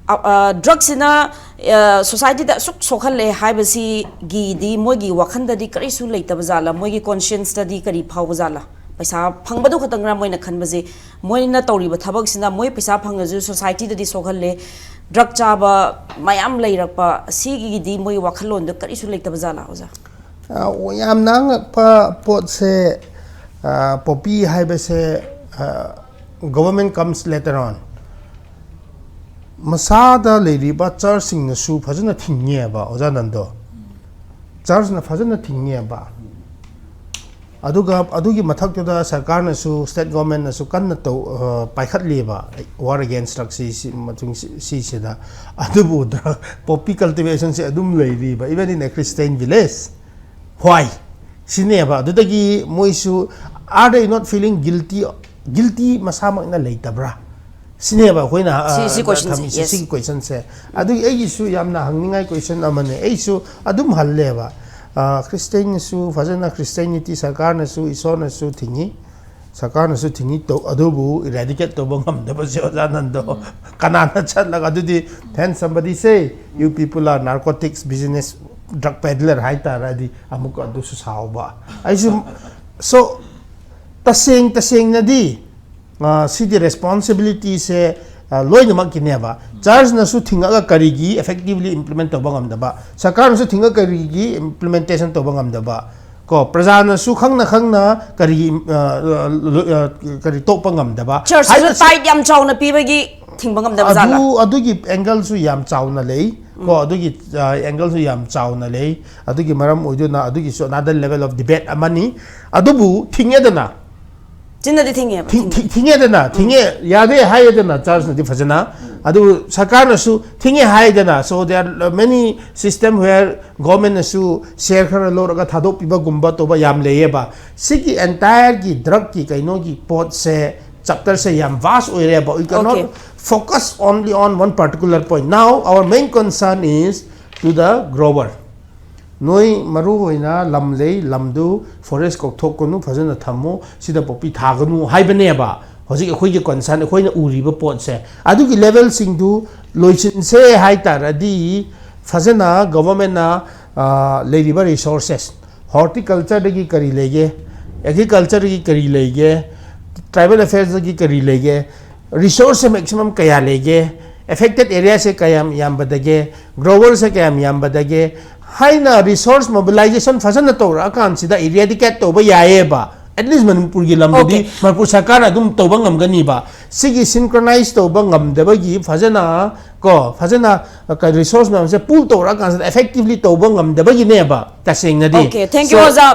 ꯑ, ꯑ, ꯗ꯭ꯔꯒꯁꯤꯅ, ꯑ, ꯁꯣꯁꯥꯏꯇꯤꯗ ꯑꯁꯨꯛ ꯁꯣꯛꯍꯜꯂꯦ ꯍꯥꯏꯕꯁꯤꯒꯤꯗꯤ ꯃꯣꯏꯒꯤ ꯋꯥꯈꯜꯗꯗꯤ ꯀꯔꯤꯁꯨ ꯂꯩꯇꯕ ꯖꯥꯠꯂꯥ, ꯃꯣꯏꯒꯤ ꯀꯣꯟꯁꯤꯌꯟꯁꯇꯗꯤ ꯀꯔꯤ ꯐꯥꯎꯕ ꯖꯥꯠꯂꯥ? ꯄꯩꯁꯥ ꯐꯪꯕꯗꯨ ꯈꯛꯇꯪꯔ ꯃꯣꯏꯅ ꯈꯟꯕꯁꯦ? ꯃꯣꯏꯅ ꯇꯧꯔꯤꯕ ꯊꯕꯛꯁꯤꯅ ꯃꯣꯏ ꯄꯩꯁꯥ ꯐꯪꯉꯁꯨ ꯁꯣꯁꯥꯏꯇꯤꯗꯗꯤ ꯁꯣꯛꯍꯜꯂꯦ, ꯗ꯭ꯔꯒ ꯆꯥꯕ ꯃꯌꯥꯝ ꯂꯩꯔꯛꯄ, ꯑꯁꯤꯒꯤꯗꯤ ꯃꯣꯏ ꯋꯥꯈꯜꯂꯣꯟꯗ ꯀꯔꯤꯁꯨ ꯂꯩꯇꯕ ꯖꯥꯠꯂꯥ, ꯑꯣꯖꯥ? ꯑ, ꯌꯥꯝꯅ ꯑꯉꯛꯄ ꯄꯣꯠꯁꯦ, ꯑ, ꯄꯣꯄꯤ ꯍꯥꯏꯕꯁꯦ, ꯑ, government comes later on꯫ ꯃꯁꯥꯗ ꯂꯩꯔꯤꯕ ꯆꯔꯆꯁꯤꯡꯅꯁꯨ ꯐꯖꯅ ꯊꯤꯡꯉꯦꯕ, ꯑꯣꯖꯥ ꯅꯟꯗꯣ꯫ ꯆꯔꯆꯅ ꯐꯖꯅ ꯊꯤꯡꯉꯦꯕ꯫ ꯑꯗꯨꯒ ꯑꯗꯨꯒꯤ ꯃꯊꯛꯇꯨꯗ ꯁꯔꯀꯥꯔꯅꯁꯨ, state governmentꯅꯁꯨ ꯀꯟꯅ ꯇꯧ, ꯑ, ꯄꯥꯏꯈꯠꯂꯤꯕ war against drugꯁꯤ, ꯁꯤ, ꯃꯇꯨꯡ ꯁꯤ-, ꯁꯤꯁꯤꯗ꯫ ꯑꯗꯨꯕꯨ drug, poppy cultivationꯁꯦ ꯑꯗꯨꯝ ꯂꯩꯔꯤꯕ, even in a Christian village꯫ Why? ꯁꯤꯅꯦꯕ꯫ ꯑꯗꯨꯗꯒꯤ ꯃꯣꯏꯁꯨ, are they not feeling guilty? Guilty ꯃꯁꯥꯃꯛꯅ ꯂꯩꯇꯕ꯭ꯔꯥ? ꯁꯤꯅꯦꯕ ꯑꯩꯈꯣꯏꯅ, ꯑ, ꯁꯤ, ꯁꯤ questionꯁꯦ, ꯊꯝꯃꯤꯁꯦ, yes. ꯁꯤꯒꯤ questionꯁꯦ꯫ ꯑꯗꯨꯒꯤ ꯑꯩꯒꯤꯁꯨ ꯌꯥꯝꯅ ꯍꯪꯅꯤꯡꯉꯥꯏ question ꯑꯃꯅꯦ꯫ ꯑꯩꯁꯨ ꯑꯗꯨꯝ ꯍꯜꯂꯦꯕ꯫ ꯑ, Christianꯅꯁꯨ ꯐꯖꯅ, Christianity ꯁꯔꯀꯥꯔꯅꯁꯨ, ꯏꯁꯣꯔꯅꯁꯨ ꯊꯤꯡꯉꯤ, ꯁꯔꯀꯥꯔꯅꯁꯨ ꯊꯤꯡꯉꯤ, ꯇꯧ-, ꯑꯗꯨꯕꯨ eradicate ꯇꯧꯕ ꯉꯝꯗꯕꯁꯦ, ꯑꯣꯖꯥ ꯅꯟꯗꯣ꯫ ꯀꯅꯥꯅ ꯆꯠꯂꯒ ꯑꯗꯨꯗꯤ, then somebody say, "You people are narcotics business, drug peddler" ꯍꯥꯏꯇꯥꯔꯗꯤ ꯑꯃꯨꯛꯀ ꯑꯗꯨꯁꯨ ꯁꯥꯎꯕ꯫ ꯑꯩꯁꯨ, so, ꯇꯁꯦꯡ ꯇꯁꯦꯡꯅꯗꯤ, ꯑ, ꯁꯤꯗꯤ responsibilityꯁꯦ, ꯑ, ꯂꯣꯏꯅꯃꯛꯀꯤꯅꯦꯕ꯫ Churchꯅꯁꯨ ꯊꯤꯡꯉꯒ ꯀꯔꯤꯒꯤ effectively implement ꯇꯧꯕ ꯉꯝꯗꯕ? ꯁꯔꯀꯥꯔꯅꯁꯨ ꯊꯤꯡꯉꯒ ꯀꯔꯤꯒꯤ implementation ꯇꯧꯕ ꯉꯝꯗꯕ? ꯀꯣ, ꯄ꯭ꯔꯖꯥꯅꯁꯨ ꯈꯪꯅ ꯈꯪꯅ ꯀꯔꯤ, ꯑ, ꯑ, ꯀꯔꯤ ꯇꯣꯛꯄ ꯉꯝꯗꯕ? ꯆꯔꯆꯁꯨ ꯍꯥꯏꯕꯁꯤ ꯇꯥꯏꯠ ꯌꯥꯝ ꯆꯥꯎꯅ ꯄꯤꯕꯒꯤ ꯊꯤꯡꯕ ꯉꯝꯗꯕ ꯖꯥꯠꯂꯥ? ꯑꯗꯨ, ꯑꯗꯨꯒꯤ angleꯁꯨ ꯌꯥꯝ ꯆꯥꯎꯅ ꯂꯩ꯫ ꯀꯣ, ꯑꯗꯨꯒꯤ, ꯑ, angleꯁꯨ ꯌꯥꯝ ꯆꯥꯎꯅ ꯂꯩ꯫ ꯑꯗꯨꯒꯤ ꯃꯔꯝ ꯑꯣꯏꯗꯨꯅ ꯑꯗꯨꯒꯤꯁꯨ another level of debate ꯑꯃꯅꯤ꯫ ꯑꯗꯨꯕꯨ ꯊꯤꯡꯉꯦꯗꯅ, ꯆꯤꯟꯅꯗꯤ ꯊꯤꯡꯉꯦꯕ, ꯊꯤꯡ-, ꯊꯤꯡꯉꯦ꯫ ꯊꯤꯡ-, ꯊꯤꯡꯉꯦꯗꯅ, ꯊꯤꯡꯉꯦ, ꯌꯥꯗꯦ ꯍꯥꯏꯌꯦꯗꯅ churchꯅꯗꯤ ꯐꯖꯅ꯫ ꯑꯗꯨ ꯁꯔꯀꯥꯔꯅꯁꯨ ꯊꯤꯡꯉꯦ ꯍꯥꯏꯗꯅ꯫ So there are many system where governmentꯅꯁꯨ share ꯈꯔ ꯂꯧꯔꯒ ꯊꯥꯗꯣꯛꯄꯤꯕꯒꯨꯝꯕ ꯇꯧꯕ ꯌꯥꯝ ꯂꯩꯌꯦꯕ꯫ ꯁꯤꯒꯤ entireꯒꯤ drugꯀꯤ ꯀꯩꯅꯣꯒꯤ ꯄꯣꯠꯁꯦ, chapterꯁꯦ ꯌꯥꯝ vast ꯑꯣꯏꯔꯦꯕ꯫ We cannot Okay. focus only on one particular point. Now our main concern is to the grower. ꯅꯣꯏ ꯃꯔꯨ ꯑꯣꯏꯅ ꯂꯝ ꯂꯩ, ꯂꯝꯗꯨ forest ꯀꯣꯛꯊꯣꯛꯀꯅꯨ, ꯐꯖꯅ ꯊꯝꯃꯨ, ꯁꯤꯗ ꯄꯣꯄꯤ ꯊꯥꯒꯅꯨ ꯍꯥꯏꯕꯅꯦꯕ꯫ ꯍꯧꯖꯤꯛ ꯑꯩꯈꯣꯏꯒꯤ concern, ꯑꯩꯈꯣꯏꯅ ꯎꯔꯤꯕ ꯄꯣꯠꯁꯦ, ꯑꯗꯨꯒꯤ levelꯁꯤꯡꯗꯨ ꯂꯣꯏꯁꯤꯟꯁꯦ ꯍꯥꯏ ꯇꯥꯔꯗꯤ, ꯐꯖꯅ governmentꯅ, ꯑ, ꯂꯩꯔꯤꯕ resources, horticultureꯗꯒꯤ ꯀꯔꯤ ꯂꯩꯒꯦ, agricultureꯗꯒꯤ ꯀꯔꯤ ꯂꯩꯒꯦ, tribal affairsꯗꯒꯤ ꯀꯔꯤ ꯂꯩꯒꯦ, resourceꯁꯦ maximum ꯀꯌꯥ ꯂꯩꯒꯦ, affected areaꯁꯦ ꯀꯌꯥꯝ ꯌꯥꯝꯕꯗꯒꯦ, growerꯁꯦ ꯀꯌꯥꯝ ꯌꯥꯝꯕꯗꯒꯦ ꯍꯥꯏꯅ resource mobilization ꯐꯖꯅ ꯇꯧꯔꯛꯑꯀꯥꯟꯁꯤꯗ eradicate ꯇꯧꯕ ꯌꯥꯏꯌꯦꯕ꯫ At least ꯃꯅꯤꯄꯨꯔꯒꯤ ꯂꯝꯗꯗꯤ Okay. ꯃꯅꯤꯄꯨꯔ ꯁꯔꯀꯥꯔꯅ ꯑꯗꯨꯝ ꯇꯧꯕ ꯉꯝꯒꯅꯤꯕ꯫ ꯁꯤꯒꯤ synchronize ꯇꯧꯕ ꯉꯝꯗꯕꯒꯤ, ꯐꯖꯅ ꯀꯣ, ꯐꯖꯅ resource ꯃꯌꯥꯝꯁꯦ pool ꯇꯧꯔꯛꯑꯀꯥꯟꯁꯤꯗ effectively ꯇꯧꯕ ꯉꯝꯗꯕꯒꯤꯅꯦꯕ ꯇꯁꯦꯡꯅꯗꯤ꯫ Okay, thank you, So, ꯑꯣꯖꯥ꯫